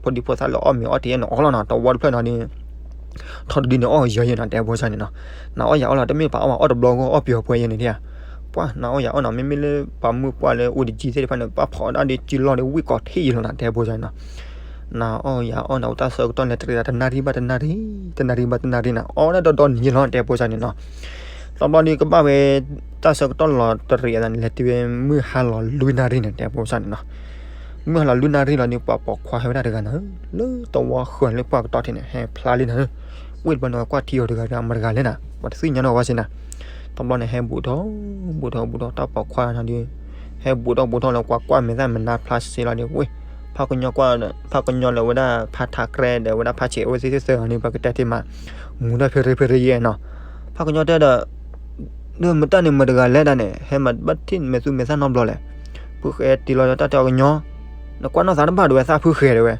ဖိဒံဖိသၣ်လၢအီၣ်မ့ၤအီထံန့ၣ်အီလီၤနီၤ တဝီတဖျၢၣ်နီၤန့ၣ် ထီၣ်တဒုန့ၣ် အီၣ်ယၤယံၤနၤ တဲဖိဆၢန့ၣ်နီၤ နၤအီၣ်ယၤအီလီၤ တမ့ၢ်ပှၤအီၣ်မးအီၣ်တဘျီဂီၢ် အီၣ်ပယီၤပှဲၤယံၤန့ၣ်ဒ်ဧါ ပှၢ်နၤအီၣ်ယၤအီၣ်နီၤ မ့မ့ၢ်လၢပှၤမုၢ်ပှၢ်လၢအိၣ်တကံသ့ၣ်တဖၣ်န့ၣ် ပှၢ်ဖီအီၣ်ဒၣ်ဒ်ကံလီၢ်ဒီးဝံၣ်ကီၤထံယံၤလီၤနၤ တဲဖိဆၢန့ၣ်နီၤ နၤအီၣ်ယၤအီၣ်နၤ အိၣ်တၢ်ဆၢကတီၢ်လဲၤတရံး တနၣ်ရံၣ်ဘၣ်တနၣ်ရံၣ် တနၣ်ရံၣ်ဘၣ်တနၣ်ရံၣ်နၤ အီၣ်ဒၣ်ဒီဒီနံၤယံၤလီၤ တဲဖိဆၢန့ၣ်နီၤ တဘျီဒီးကဘၣ်ဝဲ တၢ်ဆၢကတီၢ်လီၤတရံးအသးန့ၣ် လဲၤတုၤဝဲမုၢ်ဟါလီၤလွံၢ်နၣ်ရံၣ်န့ၣ် တဲဖိဆၢန့ၣ်နီၤ မုၢ်ဟါလီၤလွံၢ်နၣ်ရံၣ်လီၤန့ၣ် ပှၤပိာ်ခွါဟဲဝဲဒၣ်တဂၤနၤဧၢ လၢတဝီဃၢၤလၢပှၢ်ကတီၢ်ထံးန့ၣ် ဟဲဖျါလံနၤဧၢ ဝ့ၢ်တဘျီန့ၣ် ကွၢ်ထံအီၤတဂၤဒီး မတၤတဂၤလဲၣ်နၤ ပှၤတသ့ၣ်ညါနီၣ်ဝဲစ့နၤ တဘျီန့ၣ် ဟဲဘူးထီၣ် ဘူးထီၣ်ဘူးထီၣ် တၢ်ပိာ်ခွါနၤဒီး ဟဲဘူးထီၣ်ဘူးထီၣ်လၢ ပှၤကွၢ်မဲာ်သၣ်မဲာ်နါဖျါစ့လီၤဒီး ဝ့ၢ် ဖးကညီကွၢ် ဖးကညီလၢဝဲဒၣ် ဖးထးကြဲဒီးဝဲဒၣ်ဖးဆံး အဝဲသ့ၣ်သၢဂၤန့ၣ် ပကတဲတ့ၢ်မး မူၤတၢ်ဖဲရ့ဖဲရ့ယဲနီၤ ဖးကညီတဲဒီး ဒီးမတၢ်န့ၣ်မတၤတဂၤလဲၣ်ဒၣ်န့ၣ် ဟဲမၤဘၣ်ထံၣ်မဲာ်သူမဲာ်သၣ်နီတဘျီလဲၣ် ဖုဃဲတ့ၢ်လီၤတၢ်တဲအီၤကညီ နကွၢ်နီၣ်သးတဘၣ်တဲဝဲ သးဖုဃဲတဲဝဲ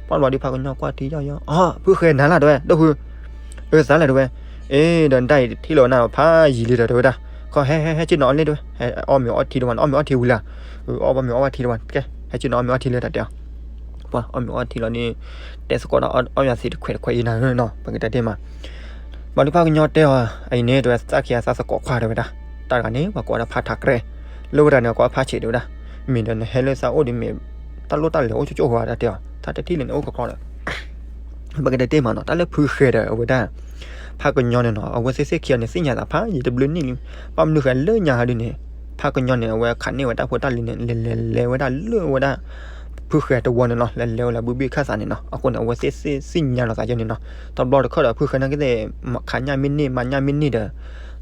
ပှၢ်တဘျီဒီးဖးကညီကွၢ်ထံယီၢ်ယီၢ် အီ ဖုဃဲနၤလၢ်တဲဝဲ ဒိၣ်ဖု အၢ သးလဲၣ်တဲဝဲ အ့ ဒီးနတၢ်အံၤတထံၣ်လၢၤနၤဖးယံာ်လံဒီးတဲဝဲဒၣ် ခီဟဲဟဲဟဲက့ၤနီၤအီၣ်လံတဲဝဲ ဟဲအီၣ်မ့ၤအီထံတဝါန့ၣ် အီၣ်မ့ၤအီထံဝံၤလံ အၢ အီၣ်ဘၣ်မ့ၤအီဘၣ်ထံတဝါန့ၣ် ကဲ ဟဲက့ၤနီၤအီၣ်မ့ၤအီထံလံတၢ်တဲအီၤ ပှၢ်အီၣ်မ့ၤအီထံလီၤန့ၣ် တဲသကိးဒီးအီၣ်ယၤသ့ၣ်တခွဲးတခွဲး ယံၤနၤဧၢနီၤ ပကတဲတ့ၢ်မး ဘၣ်ဒီးဖးကညီတဲအီၤ အံၤန့ၣ်တဲဝဲ သးခံဂၤသးသကိးခွါတဲဝဲဒၣ် တၢ်တဂၤန့ၣ် ပှၤကိးဝဲဒၣ်ဖးထးကြဲ လၢဝဲဒၣ်န့ၣ် ကိးဖးဆံးတဲဝဲဒၣ် မ့ၢ်ဒီးနဟဲလၢသးအိၣ်ဒီးမ့ၢ် တၢ်လိၣ်တၢ်လဲၤအိၣ်ကၠိကၠိဝဲတၢ်တဲအီၤ သးတထံၣ်လၢၤန့ၣ်အိၣ်ကီကီဒီး ပကတဲတ့ၢ်မးနီၤ တၢ်လၢဖုဃဲဒီးအဝဲဒၣ် ဖးကညီန့ၣ်နီၤ အဝဲသ့ၣ်သ့ၣ်ခံဂၤန့ၣ် သ့ၣ်ညါသးဖးယံာ်တဘျုးနံၣ်လံ ဘၣ်မနုၤဃိလၢညါဟးဒုန့ၣ် ဖးကညီန့ၣ် အဝဲခးန့ၢ်ဝဲတၢ်ဖိတၢ်လံၤန့ၣ် လဲၤလဲၤလဲၤဝဲဒၣ်လၢဝဲဒၣ် ဖုဃဲၤတဝီန့ၣ်နီၤ လဲၤလဲၤဝဲလၢဘုဘ့ၣ်ခၣ်သးန့ၣ်နီၤ. အဃိန့ၣ် အဝဲသ့ၣ်သ့ၣ်ညါလီၤသးယဲန့ၣ်နီၤ. တဘျီတခီၣ်ဒီး ဖုဃဲၤနာ်က့သ့ၣ် ခးညၣ်မ့ၢ်န့ၢ် မၤညၣ်မ့ၢ်န့ၢ်ဒီး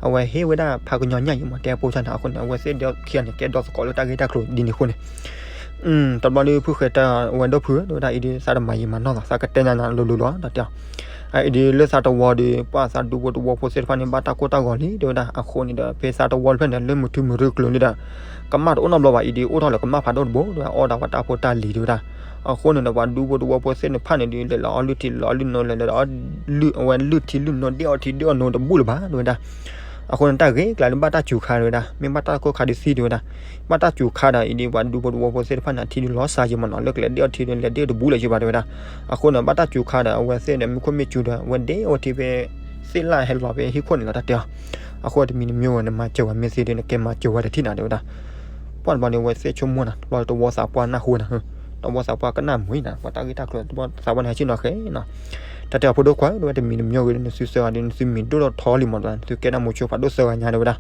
အဝဲဟ့ၣ်ဝဲဒၣ်ဖးကညီညၣ်အံၤမး တဲဖိဆါန့ၣ်. အဃိန့ၣ် အဝဲသ့ၣ်ဒီခံဂၤန့ၣ် ကဲဒီသကိးလၢတၢ်ဂ့ၢ်တၢ်ကျိၤဒ်န့ၣ်အဃိန့ၣ် တဘျီဒီး ဖုဃဲၤတဲဝဲ ဒီပုၢ်ဧၢ တဲဝဲဒၣ် အံၤဒီး သးတမၤယံာ်မၤနီၢ်သး သးကတဲညါနၤလိၤလိၤလီၤ တၢ်တဲအီၤ. အံၤဒီး လၢသးတဝီဒီး ပှၤသးဒူဖိတဝီဖိသ့ၣ်တဖၣ်န့ၣ် ဘၣ်တၢ်ကိၢ်တၢ်ဂီၤလံ တဲဝဲဒၣ်. အဃိန့ၣ်ဒီး ဖဲသးတဝီတဖျၢၣ်န့ၣ် လၢမုၢ်ထူမုၢ်ရူၢ်ကျၢၤလံဒီး ကမၣ်တအိၣ်နီတဘျီဘၣ်. အံၤဒီး အိၣ်ထီၣ်လၢကမၣ်ဖးဒိၣ်တဘိ တဲဝဲဒၣ် အီၣ်ဒၣ်ပှၤတၢ်ဖိတၢ်လံၤ တဲဝဲဒၣ်. အဃိန့ၣ်ဒီး ပှၤဒူဖိတဝီဖိသ့ၣ်တဖၣ်န့ၣ်ဒီး လဲၤလီၤအီလုၢ်ထံ လဲၤလီၤအီလုၢ်နိ လဲၤလီၤအီလုၢ် အဝဲလုၢ်ထံလုၢ်နိ ဒ့ၣ်အီၣ်ထံဒ့ၣ်အီၣ်နိတဘူၣ်လၢၤဘၣ် တဲဝဲဒၣ်. အဃိန့ၣ် တၢ်ဂ့ၤကျါဒီးဘၣ်တၢ်စူၤခါ တဲဝဲဒၣ်. မ့ၢ်ဘၣ်တၢ်ကိၢ်ခါဒုးသံ တဲဝဲဒၣ်. ဘၣ်တၢ်စူၤခါဒီး အံၤဒီး ပှၤဒူဖိတဝီဖိသ့ၣ်တဖၣ်န့ၣ် အထံဒုးလီၤစှၤယံာ်မးနီၤ လၢကလဲၤဒ့ၣ်အီၣ်ထံဒီး လဲၤဒ့ၣ်တဘူၣ်လၢၤယံာ်ဘၣ် တဲဝဲဒၣ်. အဃိန့ၣ် ဘၣ်တၢ်စူၤခါဒီး အဝဲသ့ၣ်ဒီး မူခိၣ်မ့ၢ်စူၤဒီး အဝဲဒ့ၣ်အီၣ်ထံဖဲ သ့ၣ်လၣ်ဟဲလီၤဖဲဟံၣ်ခိၣ်န့ၣ်လီၤ တၢ်တဲအီၤ. အဃိတမံၤတမံၤဝဲ နမၤစၢၤဝဲမ့ၢ်သ့ဒီး နကဲမၤစၢၤဝဲတထံၣ်နၤ တဲဝဲဒၣ်. ပှၢ်တဘျီန့ၣ် အဝဲသ့ၣ်ဆိကမိၣ်နၤ တဘျီတဝီသးပှၢ်နၢ်ဟူနၤ တဝီသးပှၢ်ကနၣ်မုာ်နၤ ပှၤတၢ်ဂ့ၢ်တၢ်ကျိၤ တဝီသးပှၢ်န့ၣ် ဟဲဆ့ၣ်နီၤဃဲနီၤ. တၢ်တဲအီၤ ဖိဒိၣ်ခွါဧၢ တဲဝဲ တမံၤတမံၤဂ့ၤဒီး နသုဆှၢဂၤဒီး နသုမံၤဒိၣ်ထီၣ်ထီလံမး တဲဝဲ နသုကဲဒၣ်မိၤဆိဖးဒိၣ်ဆှၢဂၤညါ တဲဝဲဒၣ်.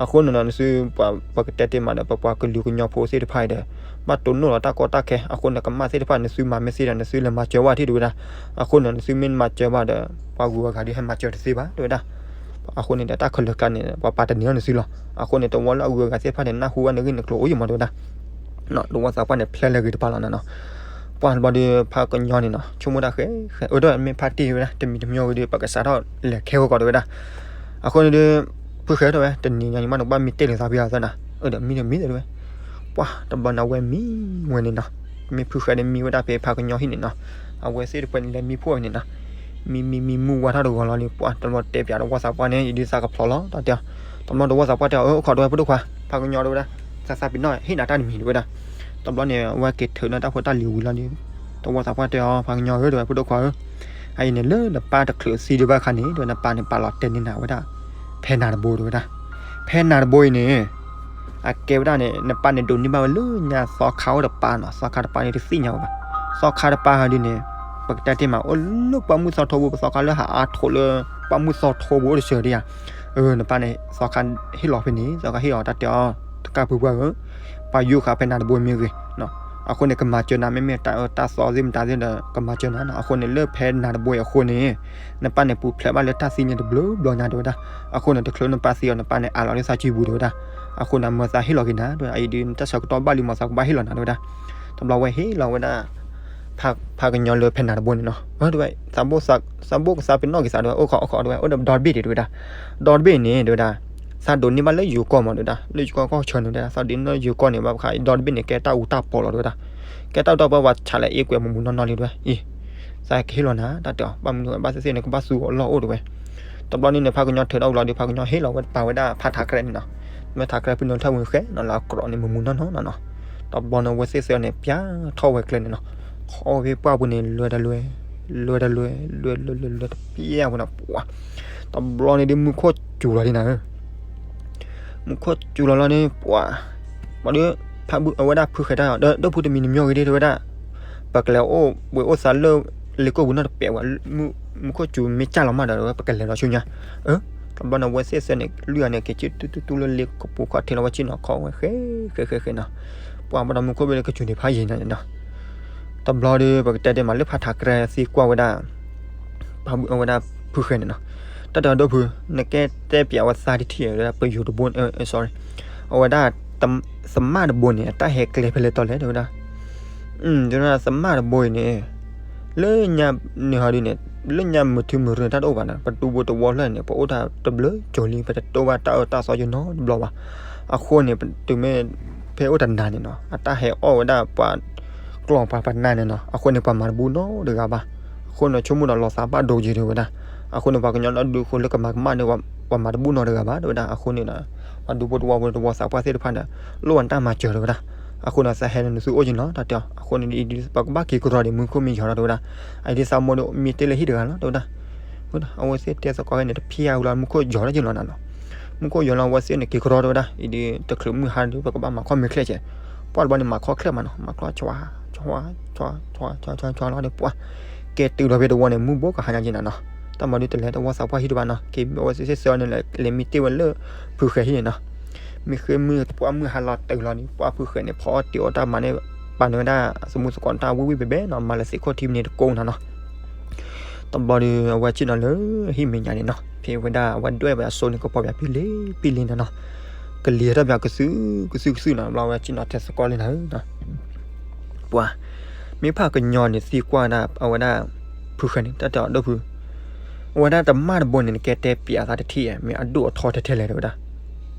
အဃိန့ၣ်ဒီး နသုပှၤပကတဲတ့ၢ်မးဒီး ပပှၤကလုာ်ကညီဖိသ့ၣ်တဖၣ်အံၤဒီး ဘၣ်တိၢ်နီၣ်လီၤတၢ်ကီတၢ်ခဲ အဃိန့ၣ် ကမၣ်သ့ၣ်တဖၣ် နသုမၤမ့ၢ်သ့ဒီး နသုလဲၤမၤစၢၤဝဲထံၣ် တဲဝဲဒၣ်. အဃိန့ၣ် နသုမ့ၢ်မၤစၢၤဘၣ်ဒီး ပှၤဂုၤပှၤဂၤဒီး ဟဲမၤစၢၤတသ့ဘၣ် တဲဝဲဒၣ်. အဃိန့ၣ်ဒီး တၢ်ခဲလၢာ်ကျါန့ၣ် ပှၤပာ်တန့ၢ်အီၤနသုလီၤ. အဃိန့ၣ် တဝီလၢအဂုၤအဂၤသ့ၣ်တဖၣ်န့ၣ် နၢ်ဟူဝဲနဂ့ၢ်နကျိၤအိၣ်ယံာ်မး တဲဝဲဒၣ်. တဝီသးပှၢ်န့ၣ် ဖျဲးလၢဂ့ၤတပၤလီၤနၤနီၤ. ပှၢ်တဘျီဒီး ဖးကညီန့ၣ်နီၤ ဆိကမိၣ်တၢ်ဃဲ အၢ တဲဝဲ မ့ၢ်ဖးတ့ၢ်ဝဲဒၣ် တမံၤတမံၤဂ့ၤဒီး ပကစးထီၣ်လဲၤခဲဝဲကီး တဲဝဲဒၣ်. အဃိန့ၣ်ဒီး ဖုဃဲၤ တဲဝဲ တနံၤညါအံၤမး နကဘၣ်မံတ့ၢ်လၢသးဖဲအသးနၤ အၢ ဒီးမံဒီးမံဒီး တဲဝဲ. ပှၢ်တဘျီန့ၣ် အဝဲမံဝဲန့ၣ်နီၤ. မ့ၢ်ဖုဃဲၤဒီး မံဝဲဒၣ်ဖဲဖးကညီဟံၣ်န့ၣ်နီၤ. အဝဲသ့ၣ်တဖၣ်န့ၣ် လဲၤမံဖှိၣ်ဝဲန့ၣ်နီၤ. မံမံမံမူဝါထီၣ်တဂီၤလီၤဒီး ပှၢ်တဘျီတဲပၠးတဝီသးပှၢ်န့ၣ် ယဒုးသးကဖျိးလီၤ တၢ်တဲအီၤ. တဘျီတဝီသးပှၢ်တဲအီၤ အၢ အိၣ်ခိး တဲဝဲ ဖိဒိၣ်ခွါ ဖးကညီ တဲဝဲဒၣ် သးသးပ့ၤနီၣ်ဟ့ၣ်နၤတၢ်တမံၤ တဲဝဲဒၣ်. တဘျီန့ၣ် အဝဲက့ၤထုးန့ၢ်တၢ်ဖိတၢ်လံၤဝံၤလီၤဒီး တဝီသးပှၢ်တဲအီၤ ဖးကညီဧၢ တဲဝဲ ဖိဒိၣ်ခွါဧၢ အအံၤန့ၣ် လၢနပၢ်တချုးသံဒံးဘၣ်အခါန့ၣ် တဲဝဲ နပၢ်န့ၣ် ပာ်လီၤတဲာ်န့ၢ်နၤဝဲဒၣ် ဖဲနၤတဘိ တဲဝဲဒၣ်. ဖဲနၤတဘိအံၤန့ၣ် အကဲဝဲဒၣ်န့ၣ် နပၢ်န့ၣ်ဒိးန့ၢ်ဘၣ်ဝဲလၢညါသီခါအိၣ်တပၤနီၤ. သီခါတပၤန့ၣ် တသ့ၣ်ညါဝဲဘၣ်. သီခါတပၤဟီဒ်န့ၣ် ပကတဲတ့ၢ်မး အိၣ်လၢပှၢ်မုၢ်သီထိဘိ ပသီခါလၢဟးအါထိးလၢ ပှၢ်မုၢ်သီထိဘိအိၣ်တစၢၤဒံးဧါ. အၢ နပၢ်န့ၣ် သီခါဟ့ၣ်လီၤဖဲန့ၣ် သီခါဟ့ၣ်လီၤ တၢ်တဲအီၤ တကၢ်ဖုပှၢ်ဧၢ ပှၤယိၣ်ဃာ်ဖဲနၤတဘိမ့ၢ်ဂ့ၤ အဃိန့ၣ် ကမၤစၢၤနၤ မ့မ့ၢ်တၢ်အၢတၢ်သီသ့ၣ်မတၤသ့ၣ်ဒီး ကမၤစၢၤနၤနီၤ. အဃိန့ၣ် လၢဖဲနၤတဘိအံၤအဃိန့ၣ် နပၢ်န့ၣ်ပူၤဖျဲးဘၣ်လၢတၢ်သံန့ၣ်တဘျုးဘျီညါ တဲဝဲဒၣ်. အဃိန့ၣ် တချုးနပၢ်သံအီၤ နပၢ်န့ၣ် အးလီၤလၢသးစုပူၤ တဲဝဲဒၣ်. အဃိန့ၣ် မၢသးဟ့ၣ်လီၤက့ၤနၤ တဲဝဲဒၣ်. အအံၤဒုး နတၢ်ဆၢကတီၢ်ဘၣ်လံမး သးကဘၣ်ဟ့ၣ်လီၤနၤ တဲဝဲဒၣ်. တဘျီဝဲဟ့ၣ်လီၤဝဲဒၣ် ဖးကညီလၢဖဲနၤတဘိန့ၣ်နီၤ. တဲဝဲ သးဘိၣ်ကသးပ့ၤနီၣ်က့ၤသး တဲဝဲ အိၣ်ခိးအိၣ်ခိး တဲဝဲ အိၣ်ဒီးဒီတဘ့ၣ်ဒံး တဲဝဲဒၣ်. ဒီတဘ့ၣ်န့ၣ် တဲဝဲဒၣ် သးဒိးန့ၢ်ဘၣ်လၢယိၤကီၢ်မး တဲဝဲဒၣ်. လၢယိၤကီၢ်ကီၢ်ဆၢန့ၣ် တဲဝဲဒၣ် သးဒိးန့ၢ်လၢယိၤကီၢ်န့ၣ် ဘၣ်ဃးဒီတဘ့ၣ်န့ၣ် ကဲတၢ်အူတၢ်ပီလီၤ တဲဝဲဒၣ်. ကဲတၢ်အူတၢ်ပီ ပှၤဆးလဲၤအ့ၣ်ကွဲးမူးမူးနီၢ်နီၢ်လံ တဲဝဲ. အံၤ သးကဟ့ၣ်လီၤနၤ တၢ်တဲအီၤ ဘၣ်မနုၤဘၣ်သ့ၣ်သ့ၣ်န့ၣ် ကဘၣ်သူအီၤလီၢ်အိၣ် တဲဝဲ. တဘျီန့ၣ်န့ၣ် ဖးကညီထုးထီၣ်ဝံၤလီၤဒီး ဖးကညီဟ့ၣ်လီၤဝဲပာ်ဝဲဒၣ်ဖးထးကရဲန့ၣ်နီၤ. မ့ၢ်ထးကရဲဖုန့ၣ်ထီၣ်ဝံၤဃဲနီၤ လၢအကြီးန့ၣ် မူးမူးနီၢ်နီၢ်နီၤနီၤ. တဘျီန့ၣ် အဝဲသ့ၣ်သၢန့ၣ် ပျၢ်ထီၣ်ဝဲကျဲန့ၣ်နီၤ. ခီဝဲဖဲပှၢ်ပူၤန့ၣ် လွဲတလွဲ လွဲတလွဲ လွဲလွဲလွဲလွဲ တပျၢ်ဝဲနီၤ ပှၤ. တဘျီန့ၣ်ဒုး မူခိၣ်စူၤလီၤဒံးနၤဧၢ မူခိၣ်စူၤလီၤလီၤန့ၣ် ပှၤ ပှၤဒီး ဖးဘုးအဝဲဒၣ်ဖုဃဲၤတၢ် ဒီး ဒီပုၢ်တမံၤနမၠိဂ့ၤဒၣ် တဲဝဲဒၣ် ပကလဲၤအိၣ်ဘှံးအိၣ်သါလၢ လ့ကိၣ်ပူၤနီတပဲာ်ဝဲ မူခိၣ်စူၤမ့ၢ်ကၢ်လီၤမးဒီး ပကလဲၤလီၤဆူညါ. အၢ တဘျီန့ၣ် အဝဲသ့ၣ်သၢန့ၣ် လွံၢ်ဂၤန့ၣ် က့ၤကၠံၣ်တူၢ်တူၢ်တူၢ်လၢလ့ကပူၤခီၣ်ထံးလီၤဝဲဆ့ၣ်နီၤ ခီဝဲဃဲဃဲဃဲဃဲနီၤ. ပှၤဘၣ်ဒီးမူခိၣ်ဘ့ၣ်လၢကစူၤန့ၣ်ဖးယံာ်န့ၣ်နီၤ. တဘျီဒီး ပကတဲတဲမးလၢဖးထးကရဲသံကွၢ်ဝဲဒၣ် ဖးဘုးအဝဲဒၣ်ဖုဃဲၤန့ၣ်နီၤ. တၢ်တဲအီၤ ဒီပုၢ် နကဲတဲပၠးဝဲသးတထံၣ် ပယိၤတဘိ sorry အဝဲဒၣ် သမၣ်တဘိန့ၣ် အတၢ်ဟဲကျဲဖဲလဲၣ်တီလဲၣ် တဲဝဲဒၣ်. သမၣ်တဘိအံၤန့ၣ် လၢညါန့ၣ်ဟီဒုးန့ၣ် လၢညါမုၢ်ထူမုၢ်ရ့ၣ်တၢ်တအိၣ်ဘၣ်န့ၣ် ပဒူဖိတဝီဖျၢၣ်န့ၣ် ပအိၣ်တၢ်တဘျုးကၠိၤလံ ပတတိၢ်ဘၣ်တၢ်အၢတၢ်သီယိၤနီတဘျီဘၣ်. အဃိန့ၣ် တုၤမ့ၢ်ဖဲအိၣ်တနၤန့ၣ်နီၤ အတၢ်ဟဲအီၣ်ဝဲဒၣ်ပှၤကျီၢ်ပှၤပနၢ်န့ၣ်နီၤ အဃိန့ၣ် ပှၤမၤတဘူၣ်နီတဂၤဘၣ်. အဃိန့ၣ် ဆိကမိၣ်ဒီးလီၤသးဘၣ်ဒိက့ၤတဲဝဲဒၣ်. အဃိန့ၣ် ပှၤကညီလၢဒူဖိလၢကမၤကမၣ်န့ၣ် ပှၤမၤတဘူၣ်နီတဂၤဘၣ်တဲဝဲဒၣ်. အဃိန့ၣ်ဒီး ပှၤဒူဖိတဝီဖိတဝီသးပှၢ်သ့ၣ်တဖၣ်ဒီး လိၣ်ဝဲတၢ်မၤစၢၤတဲဝဲဒၣ်. အဃိန့ၣ် သးဟဲန့ၣ် နသုအိၣ်က့ၤနီၤ တၢ်တဲအီၤ. အဃိန့ၣ် ပကဘၣ်က့ၤကရီဒီး မူခိၣ်မ့ၢ်ယီၤထီၣ်တဲဝဲဒၣ်. အအံၤဒ်သးမိၢ်ဒီးမ့ၢ်တ့ၢ်လၢဟံၣ်တဂၤလီၤတဲဝဲဒၣ်. အဝဲသ့ၣ်တဲသကိးန့ၣ် တဖျၢၣ်ဝံၤလီၤ မူခိၣ်ယီၤထီၣ်က့ၤလီၤနၤနီၤ. မူခိၣ်ယီၤလီၤ အဝဲသ့ၣ်န့ၣ် က့ၤကရီတဲဝဲဒၣ်. အံၤဒ်တချုးမုၢ်ဟါဒီး ပကဘၣ်မၤခီၣ်မ့ၢ်ချဲၣ်ကဲး. ပှၢ်တဘျီန့ၣ် မၤခီၣ်ချဲၣ်မးနီၤ မၤခီၣ် ဆွါ ဆွါ ဆွါ ဆွါ ဆွါ ဆွါ လီၤန့ၣ် ပှၢ် ကဲတုၤလီၤဖဲတဝီန့ၣ် မုၢ်ဘိကဟါညါက့ၤနၤနီၤ. တၢ်မၤဒုးတလဲၤတဝီသးပှၢ်ဟံၣ်တဘၣ်နီၤ က့ၤမ့ၢ်အဝဲသ့ၣ်သၢန့ၣ် လဲၤမံတ့ၢ်ဝဲလၢဖုဃဲၤဟံၣ်န့ၣ်နီၤ. မ့ၢ်ဃ့မုၢ်ပှၢ်မုၢ်ဟါလီၤတုၤလီၤန့ၣ် ပှၢ်ဖုဃဲၤန့ၣ် ဖီအီၣ်တ့ၤအီၣ်တၢ်မၤန့ၣ် ပ ပာ်န့ၢ်ဝဲဒၣ် သမူသကိးတၢ်ဝံၣ်ဝံၣ်ဘဲဘဲနီၤ, မၤလၢသ့ၣ်ခိၣ်ထံမံၤန့ၣ်တကိးနၤနီၤ. တဘျီဒီး အဝဲစံၣ်နီၤလၢဟံၣ်မဲာ်ညါန့ၣ်နီၤ, ဖဲဝဲဒၣ်အဝဲဒွဲၣ်ဝဲအစိန့ၣ် ကပီၤပၠးပံလ့ပံလ့နၤနီၤ, ကလံၤဟဲထီၣ်ပၠးကသုၣ်ကသုၣ်ကသုၣ်နီၤ, ဘျီဝဲစံၣ်နီၤထဲသကိးလံနၤဧၢနီၤ. ပှၤ မ့ၢ်ဖးကညီန့ၣ်သံကွၢ်ဒၣ် အဝဲဒၣ် ဖုဃဲၤန့ၣ် တၢ်တဲအီၤ ဒိၣ်ဖု, အဝဲဒၣ်တမၣ်တဘိန့ၣ် နကဲတဲပၠးသးတထံၣ်ဧါ, မ့ၢ်အဒိၣ်အထီထဲထဲလဲၣ်တဲဝဲဒၣ်,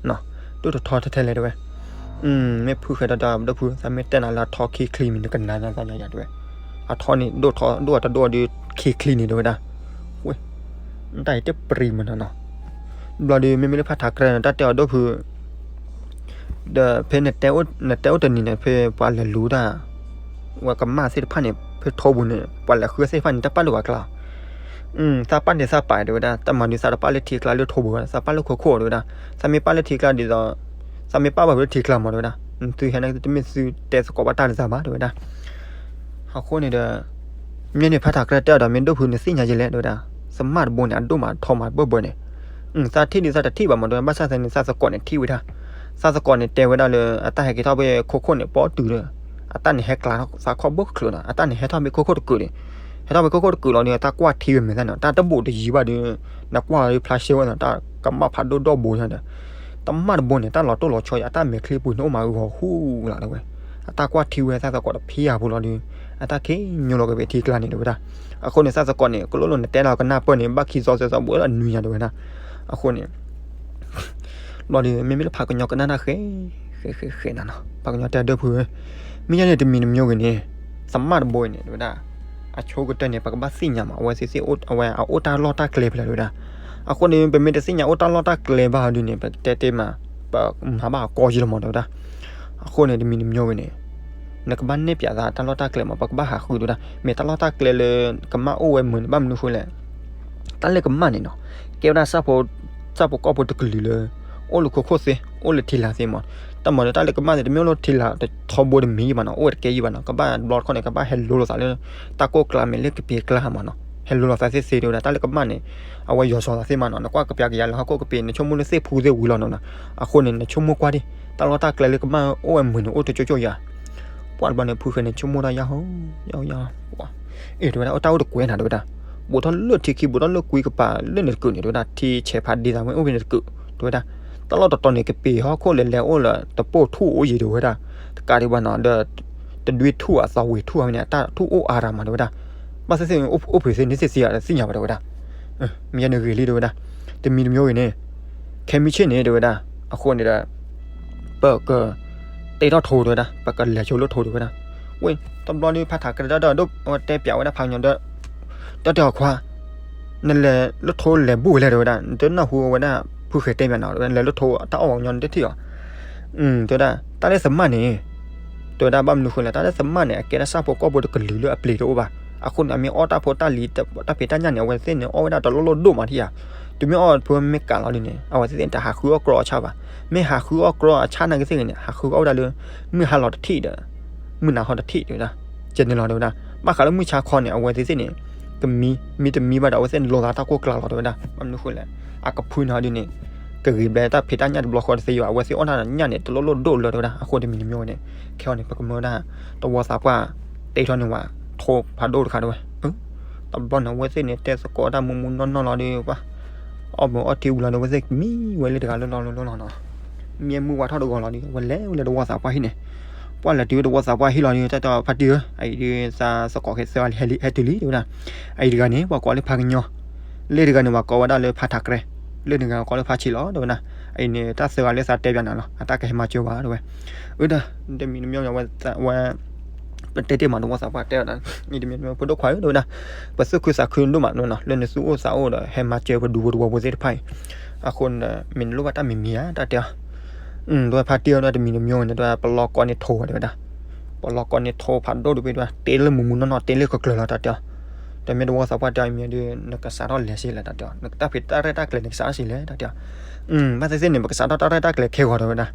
ဒိၣ်တထီထဲထဲလဲၣ်တဲဝဲ. မ့ၢ်ဖုဃဲၤဒီးတဲ ဒိၣ်ဖု သးမ့ၢ်တဲနၤလၢအထီခံချံမံၤ နကနၤညါသးညါယၤတဲဝဲ, အထီန့ၣ် ဒိၣ်တဒိၣ်အတဒိၣ်ဒီးခံချံန့ၣ်တဲဝဲဒၣ်, ဝဲ တၢ်အံၤတပရံမးနီၤနီၤ. ဘျီဒီးမ့မ့ၢ်လၢဖးထးကြဲန့ၣ် တၢ်တဲအီၤ ဒိၣ်ဖု ဒီးဖဲနတဲအိၣ်တနံၤန့ၣ် ဖဲပှၤလဲၤလူၤတၢ် ဝဲကမၣ်သ့ၣ်တဖၣ်န့ၣ် ဖဲထိပူၤန့ၣ် ပှၤလဲၤဃုသ့ၣ်တဖၣ်န့ၣ် တၢ်ပာ်လိာ်ပှၤကျါ, သးပာ်န့ၣ်သးပာ်တဲဝဲဒၣ်, တၢ်မၤဒုးသးတပာ်လၢထံကျါလၢထိပူၤဘၣ်, သးပာ်လၢခိခိၣ်တဲဝဲဒၣ်, သးမ့ၢ်ပာ်လၢထံကျါဒ်သိး သးမ့ၢ်ပာ်ဘၣ်ဖဲလၢထံကျါမးတဲဝဲဒၣ်, နသုဟဲန့ၣ်တမ့ၢ်သုတဲသကိးဘၣ်တၢ်လၢသးဘၣ်တဲဝဲဒၣ်. အဃိန့ၣ်ဒီး မ့ၢ်န့ၣ်ဖးထးကြဲတဲအီၤဒီး မ့ၢ်ဒိၣ်ဖုနသ့ၣ်ညါယဲလဲၣ်တဲဝဲဒၣ်, သမၣ်တဘိန့ၣ် အဒိၣ်မးထီမးဘၢၣ်ဘၢၣ်န့ၣ်, သးထံၣ်ဒုးသးတထံၣ်ဘၣ်မးတဲဝဲ, ဘၣ်ဆၣ်သနာ်က့ သးသကိးန့ၣ်ထံၣ်ဝဲဒၣ်, သးသကိးန့ၣ်တဲဝဲဒၣ်လၢ အတၢ်ဟဲက့ၤထီၣ်ဖဲခိခိၣ်န့ၣ် ပီတုၤဒီး အတၢ်န့ၣ်ဟဲကျါသးခီၣ်ဘၢၣ်ချုးနီၤ, အတၢ်န့ၣ်ဟဲထီၣ်ဖဲခိခိၣ်တကုာ်န့ၣ်, ဟဲထီၣ်ဖဲခိခိၣ်တကုာ်လီၤဒီး တၢ်ကွၢ်ထံဝဲမဲာ်သၣ်န့ၣ် တၢ်တဘူးတယံၤဘၣ်ဒီး နကွၢ်လီၤဒီးဖျါရှဲဝဲနီၤ, တၢ်ကမၣ်ဖးဒိၣ်ဒီဘိညါဒီး တမၣ်တဘိန့ၣ် တၢ်လီၤတိၢ်လီၤဆီယါ အတၢ်မဲာ်ချံပူၤန့ၣ်အိၣ်မးဂီၤဟူလီၤတဲဝဲ, အတၢ်ကွၢ်ထံဝဲသးသကိးတဖံးအပူၤလီၤဒီး အတၢ်ခ့ညိလီၤက့ၤဖဲထံကျါန့ၣ်တဲဝဲဒၣ်. အဃိန့ၣ် သးသကိးန့ၣ် ကလိၣ်လိၣ်နတဲလီၤကနၢ်ပၢၢ်န့ၣ် ဘၣ်ခံသီသၢသီဘူးလၢအနွံညါတဲဝဲဒၣ်. အဃိန့ၣ် ဘျီဒီး မ့မ့ၢ်လၢဖးကညီကနၣ်တၢ်ဃဲ ဃဲဃဲဃဲနၤနီၤ, ဖးကညီတဲဒိၣ်ဖုဧၢ, မ့ၢ်ညါန့ၣ်တမံၤတမံၤဂ့ၤန့ၣ် သမၣ်တဘိအံၤန့ၣ် တဲဝဲဒၣ် အဆိကတၢၢ်န့ၣ် ပကဘၣ်သ့ၣ်ညါမး အဝဲသ့ၣ်သ့ၣ် အဝဲအအိၣ်တၢ်လီၢ်တၢ်ကျဲဖဲလဲၣ်တဲဝဲဒၣ်. အဃိန့ၣ် ပမ့ၢ်တသ့ၣ်ညါအိၣ်တၢ်လီၢ်တၢ်ကျဲဘၣ်ဒ်န့ၣ် ပကတဲတ့ၢ်မး ပမၤဘၣ်အကီယံလီၤမးတဲဝဲဒၣ်. အဃိန့ၣ် တမံၤတမံၤဂ့ၤန့ၣ် နကဘၣ်နဲၣ်ပၠးသးတၢ်လီၢ်တၢ်ကျဲမး ပကဘၣ်ဟးဃုတဲဝဲဒၣ်. မ့ၢ်တၢ်လီၢ်တၢ်ကျဲလၢ ကမၣ်အိၣ်ဝဲမုာ်န့ၣ် ဘၣ်မနုၤဃိလဲၣ် တၢ်လၢကမၣ်န့ၣ်နီၤ ကဲဝဲဒၣ် ဆၣ်ဖိကီၢ်ဖိတကလုာ်လၢ အိၣ်လၢခိခိၣ်သ့ အိၣ်လၢထံလာ်သ့မး. တၢ်မၤလၢတၢ်လၢကမၣ်န့ၣ် တမ့ၢ်အိၣ်လၢထံလာ်တထီဘိတမံၤဘၣ်နီၤ, အိၣ်ဝဲတကဲယံဘၣ်နီၤ, ကဘၣ်တဘျီတခီၣ်န့ၣ် ကဘၣ်ဟဲလိၤလိာ်သးလၢ တၢ်ကိၢ်ကျါမ့ၢ်လၢကပ့ၤကျါမးနီၤ, ဟဲလိၤလိာ်သးသ့သ့တဲဝဲဒၣ်. တၢ်လၢကမၣ်န့ၣ် အဝဲယီၤစီၤသးသ့မးနီၤ, နကွၢ်ကပျးကယၤလၢဟီၣ်ခိၣ်ကပ့ၤ နဆိကမိၣ်လၢသ့ၣ်ဖူသ့ၣ်ဝံၤလီၤနီၤ. အဃိန့ၣ် နဆိကမိၣ်ကွၢ်ဒံး တၢ်လီၢ်တၢ်ကျဲလၢကမၣ်အိၣ်ဝဲမုာ်န့ၣ် အိၣ်တကၠိကၠိယၤ ပှၤတဘျီန့ၣ် ဖုဃဲၤန့ၣ် ဆိကမိၣ်တၢ်ယါဟီ ယါဟီယါဟီ, အ့ၣ် တဲဝဲဒၣ် အိၣ်တၢ်အိၣ်တကွဲးနၤ တဲဝဲဒၣ်, ဘူးထီၣ်လၢထံခံ ဘူးထီၣ်လၢကွံကပၤလၢန့ၣ်တကုာ်န့ၣ် တဲဝဲဒၣ်, ထံဆဲးဖးဒ့သးဝဲအိၣ်ဖဲန့ၣ်တကုာ် တဲဝဲဒၣ်, တၢ်လီၢ်တတီၤန့ၣ် ကပ့ၤဟီၣ်ခိၣ်လဲၤလဲၤအိၣ်လၢ တပိၢ်ထူၣ်အိၣ်ယံၤ တဲဝဲဒၣ်, တကးဒံးဘၣ်နီၤ ဒီး တဒွံထူၣ်အသီဝ့ၤထူၣ်အမ့ၢ်န့ၣ် အတၢ်ထူၣ်အိၣ်အါရၤမး တဲဝဲဒၣ်, ဘၣ်သ့ၣ်သ့ၣ် အိၣ်ဖှံသ့ၣ်န့ၣ်သ့ၣ်သ့ၣ်ယၤတသ့ၣ်ညါဘၣ် တဲဝဲဒၣ်, မ့ၢ်ယါန့ၣ်ဂ့ၤလံ တဲဝဲဒၣ်, တမံၤတမံၤဂ့ၤန့ၣ် ခဲမုၢ်ဆ့ၣ်န့ၣ် တဲဝဲဒၣ်, အဃိန့ၣ်ဒီး ပက တ့ထီၣ်ထိ တဲဝဲဒၣ်, ပကလဲၤဆိလၢထိ တဲဝဲဒၣ်, ဝဲ တဘျီဒီး ဖးထးကရၢ တဲပၠးဝဲဒၣ်ဖးကညီဒီး တၢ်တဲအီၤခွါ, နလဲၤလၢထိလဲၤဘူၣ်ဝဲလဲၣ် တဲဝဲဒၣ်, နတနၢ်ဟူဝဲဒၣ် ဖုဃဲၤတဲပၠးနီၤ လဲၤလၢထိတၢ်အီၣ်ပှၤကညီန့ၣ်တထံၣ်အီၤ, တဲဝဲဒၣ် တၢ်လၢသမၣ်န့ၣ် တဲဝဲဒၣ် ဘၣ်မနုၤဃိလဲၣ် တၢ်လၢသမၣ်န့ၣ် အကဲဒၣ်ဆၣ်ဖိကီၢ်ဖိတကလုာ်လၢအပျ့ၤတအိၣ်ဘၣ်, အဃိန့ၣ် အမ့ၢ်အီၣ်တၢ်ဖိတၢ်လံၤ တၢ်ဖံးတၢ်ညၣ်န့ၣ် အဝဲသ့ၣ်န့ၣ် အီၣ်ဝဲဒၣ်တလိၣ်လိၣ်ဒိၣ်မးထံၣ်ဧါ, တုၤမ့ၢ်အီၣ်ဖိမ့ၢ်ကးလီၤဒ်န့ၣ် အဝဲသ့ၣ်န့ၣ် တဟးဃုအီၣ်ကြီအဆၣ်ဘၣ်, မ့ၢ်ဟးဃုအီၣ်ကြီအဆၣ်နာ်က့သ့ၣ်ဂ့ၤန့ၣ် ဟးဃုအီၣ်ဝဲဒၣ်လၢ မုၢ်ဟါလီၤတထံၣ်ဒီး မုၢ်နၤဟီတထံၣ် တဲဝဲဒၣ်, ကဲန့ၣ်လီၤ တဲဝဲဒၣ်, ဘၣ်ဃးလၢမုၢ်ဆါခီန့ၣ် အဝဲသ့ၣ်သ့ၣ်န့ၣ် ကမံ မံတမံဘၣ်ဒီး အဝဲသ့ၣ်န့ၣ် လိာ်သးတၢ်ကိၢ်ကျါလီၤ တဲဝဲဒၣ်, ဘၣ်မနုၤဃိလဲၣ် အကဖုန့ၣ်ဟီဒ်န့ၣ် ကဂ့ၤဘျဲတၢ်ဖံးတၢ်ညၣ်တဘျီဃီတသ့ယွၤ အဝဲသ့ၣ်အီၣ်တၢ်ညၣ်န့ၣ် တလိၣ်လိၣ်ဒိၣ်လၢ တဲဝဲဒၣ်, အဃိန့ၣ် မံၤတမံၤန့ၣ် ခဲအံၤန့ၣ် ပကမၢဝဲဒၣ် တဝီသးပှၢ် တဲထီၣ်န့ၢ်ဝဲ ထိဖးဒိၣ်တခါ တဲဝဲ, တဘျီန့ၣ် အဝဲသ့ၣ်န့ၣ် တဲသကိးတၢ်မူမူနီၢ်နီၢ်လီၤဒီး ပှၤ အီၣ်မုာ်အီထံဝံၤလီၤဒီး အဝဲသ့ၣ်မံဝဲလၢတဂၤလၢလီၢ်လီၢ်လီၢ်နီၤ, မံမုၢ်ဝါထီၣ်တဂီၤလီၤဒီး အဝဲလဲၤဝဲလၢတဝီသးပှၢ်ဟံၣ်န့ၣ်, ပှၤလဲၤတုၤဝဲတဝီသးပှၢ်ဟံၣ်လီၤဒီး တၢ်တဲအီၤ ဖါတံၢ်ဧၢ, အအံၤဒုး သးသကိးခဲသၢဂၤလံ ဟဲတုၤလံ တဲဝဲဒၣ်, အအံၤတဂၤန့ၣ် ပှၤကိးလၢဖါကညီ, လၢတဂၤန့ၣ် ပှၤကိးဝဲဒၣ်လၢဖါထးကြဲ, လၢတဂၤကိးလၢဖါဆံးလီၤ တဲဝဲဒၣ်, အအံၤန့ၣ် တၢ်သၢဂၤလၢသးတဲပၠးနၤလီၤ အတၢ်ကဟဲမၤစၢၤဝဲ တဲဝဲ, အၢ ဒီး တမံၤတမံၤ ဝဲ ပတဲတ့ၢ်မး တဝီသးပှၢ်တဲအီၤဒီး မံၤတမံၤတမံၤ ဖိဒိၣ်ခွါဧၢ တဲဝဲဒၣ်, ပသူၣ်ခုသးခုဒိၣ်မးနီၤနီၤ လၢနသူၣ်အိၣ်သးအိၣ်ဒီး ဟဲမၤစၢၤပဒူဖိတဝီဖိသ့ၣ်တဖၣ်အံၤ, အဃိန့ၣ် မ့ၢ်နလိၣ်ဘၣ်တၢ်မံၤမံၤဧါ တၢ်တဲအီၤ, ဒီးဖါတံၢ်အီၤဒီး တမံၤတမံၤန့ၣ် ဒီးပလီၢ်ကီန့ၢ်ထိဝဲ တဲဝဲဒၣ်, ပလီၢ်ကီန့ၢ်ထိဖးဒိၣ်တဘ့ၣ် တဲဝဲဒၣ် တ့လၢမုၢ်မုၢ်နီၢ်နီၢ် တ့လၢကကျၢၤလီၤ တၢ်တဲအီၤ, ဒီးမ့ၢ်တဝီသးပှၢ်တဲအီၤ မ့ၢ်ဒုး နကစးထီၣ်လဲၤစ့လဲၣ် တၢ်တဲအီၤ, နကတၢ်ဖံးတၢ်ရဲၣ်တၢ်ကျဲၤ နကစးထီၣ်စ့လဲၣ် တၢ်တဲအီၤ, ဘၣ်သ့ၣ်သ့ၣ်န့ၣ် ပကစးထီၣ်တၢ်ရဲၣ်တၢ်ကျဲၤခဲဂီၤ တဲဝဲဒၣ်,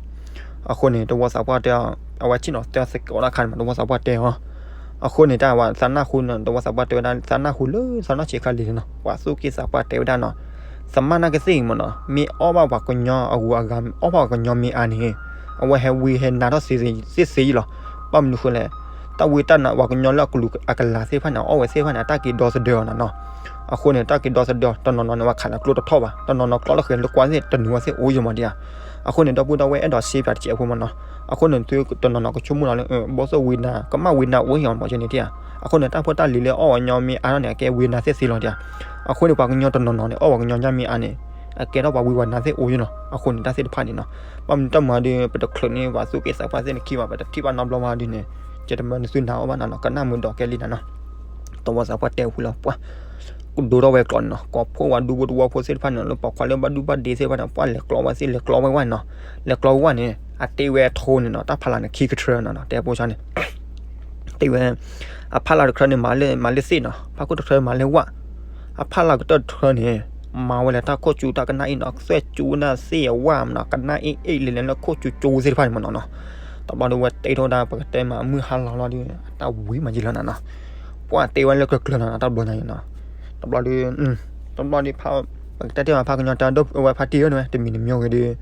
အဃိန့ၣ် တဝီသးပှၢ်တဲအီၤ, အဝဲဆ့ၣ်နီၤတဲသကိးတၢ်ခါန့ၣ်မး တဝီသးပှၢ်တဲအီၤ, အဃိန့ၣ် တၢ်ဝဲသးနၢ်ဟူန့ၣ် တဝီသးပှၢ်တဲဝဲဒၣ် သးနၢ်ဟူလၢသးနီၢ်ဆံးခါလံၤနီၤ ပှၤသူၣ်က့သးပှၢ်တဲဝဲဒၣ်နီၤ, သမၣ်နာ်က့သ့ၣ်အံၤမးနီၤ မ့ၢ်အီၣ်ဘၣ်ပှၤကညီအဂုၤအဂၤ အီၣ်ဘၣ်ပှၤကညီမ့ၢ်အါန့ၣ် အဝဲဟဲဝံဟဲနါထီၣ်သ့သ့ယံလီၤ, ဘၣ်မနုၤဃိလဲၣ်, တၢ်ဝံတၢ်နါ ပှၤကညီလၢအကလူးအကလၤသ့ၣ်တဖၣ်န့ၣ် အီၣ်ဝဲသ့ၣ်တဖၣ်န့ၣ် အတၢ်က့ၤဒီသဒၢအီၤနီၤနီၤ. အဃိန့ၣ် တၢ်က့ၤဒီသဒၢ တနီၤနီၤန့ၣ် ပှၤခးလၢကျိတထီၣ်ဘၣ်, တနီၤနီၤကျီလၢဃဲၤလၢကွၢ်သ့ၣ် တနုာ်ဝဲသ့ၣ်အိၣ်ယမီၤဒံးဧါ. အဃိန့ၣ် ဒီပုၢ်ဒီဝဲၢ်အဲၣ်ဒိးစ့ပၠးတစဲးဖိမနီၤ. အဃိန့ၣ် သုတနီၤနီၤကဆိကမိၣ်လီၤလၢ ဘီၣ်သိၣ်ဝံနါ ကမၣ်ဝံနါအိၣ်ယမီၤကဲန့ၣ်ဧါ. အဃိန့ၣ် တၢ်ဖိတၢ်လံၤလၢအီၣ်ဝဲညီမ့ၢ်အါထီၣ်န့ၣ် အကဲဝံနါသ့ၣ်သ့လီၤဒံးဧါ. အဃိန့ၣ် ပှၤကညီတနီၤနီၤန့ၣ် အီၣ်ပှၤကညီညၣ်မ့ၢ်အါန့ၣ် အကဲထီၣ်ပှၤဝံပှၤနါသ့ၣ်အိၣ်ယနီၤ. အဃိန့ၣ် တၢ်သ့ၣ်တဖၣ်န့ၣ်နီၤ ဘၣ်မနုၤတၢ်မၤဒီး ပတချုးန့ၢ်ပှၤသူၣ်က့သးပှၢ်သ့ၣ်နခံဘၣ် ပတထံၣ်ဘၣ်နီတဘျီဘၣ်ဒ်န့ၣ် ကဲတမၢနသုနၤအီၣ်ဘၣ်နၤနီၤ ကနၣ်မုာ်ဒီးကဲလံနၤနီၤ. သဝီသးပှၢ်တဲဝဲလီၤ ပှၤ ကဒိထီၣ်ဝဲကျိးန့ၣ်နီၤ ကိးဖှိၣ်ဝဲဒူဖိသဝီဖိသ့ၣ်တဖၣ်န့ၣ် လၢပိာ်ခွါလၢဘၣ်ဒူဘၣ်ဒ့သ့ၣ်တဖၣ်န့ၣ် ပှၤလဲၤကျီဝဲသ့ၣ် လဲၤကျီဝဲဝဲနီၤ. လဲၤကျီဝဲဝဲန့ၣ် အတ့ဝဲထိန့ၣ်နီၤ တၢ်ဖးလၢ်န့ၣ် ခံကထြၢနီၤ တဲဖိဆါန့ၣ် တ့ဝဲ အဖးလၢ်တထြၢန့ၣ် မၤလၢ မၤလၢသ့ၣ်နီၤ ဖးခိၣ်တထြၢမၤလၢဝၣ် အဖးလၢ်ကတၢၢ်တထြၢန့ၣ် မၤဝဲလၢတၢ်ခိၣ်ကၠူတၢ်ကနၣ်အ့ၣ်နီၤ သွဲၣ်ကၠူနၢ်သ့ၣ်အဝၣ်မနီၤ ကနၣ်အ့ၣ်အ့ၣ်လဲၤလဲၤလၢခိၣ်ကၠူကၠူသ့ၣ်တဖၣ်န့ၣ်မနီၤနီၤ. တဘျီဒီးဝဲတ့ထီၣ်ဝဲဒၣ် ပကတဲမးမုၢ်ဟါလီၤလီၤဒီး အတၢ်ဝံၤမးယံာ်လီၤနၤနီၤ. ပှၤတ့ဝဲလၢကျၢၤကျၢၤနီၤ တဘျီညါနီၤ. တဘျီဒီး တဘျီဒီး ပကတဲတ့ၢ်မးဖးကညီတၢ်ဒိၣ်ဝဲဖးတံၢ်ဧၢန့ၣ်ဝဲ တမံၤတမံၤဂ့ၤဒီး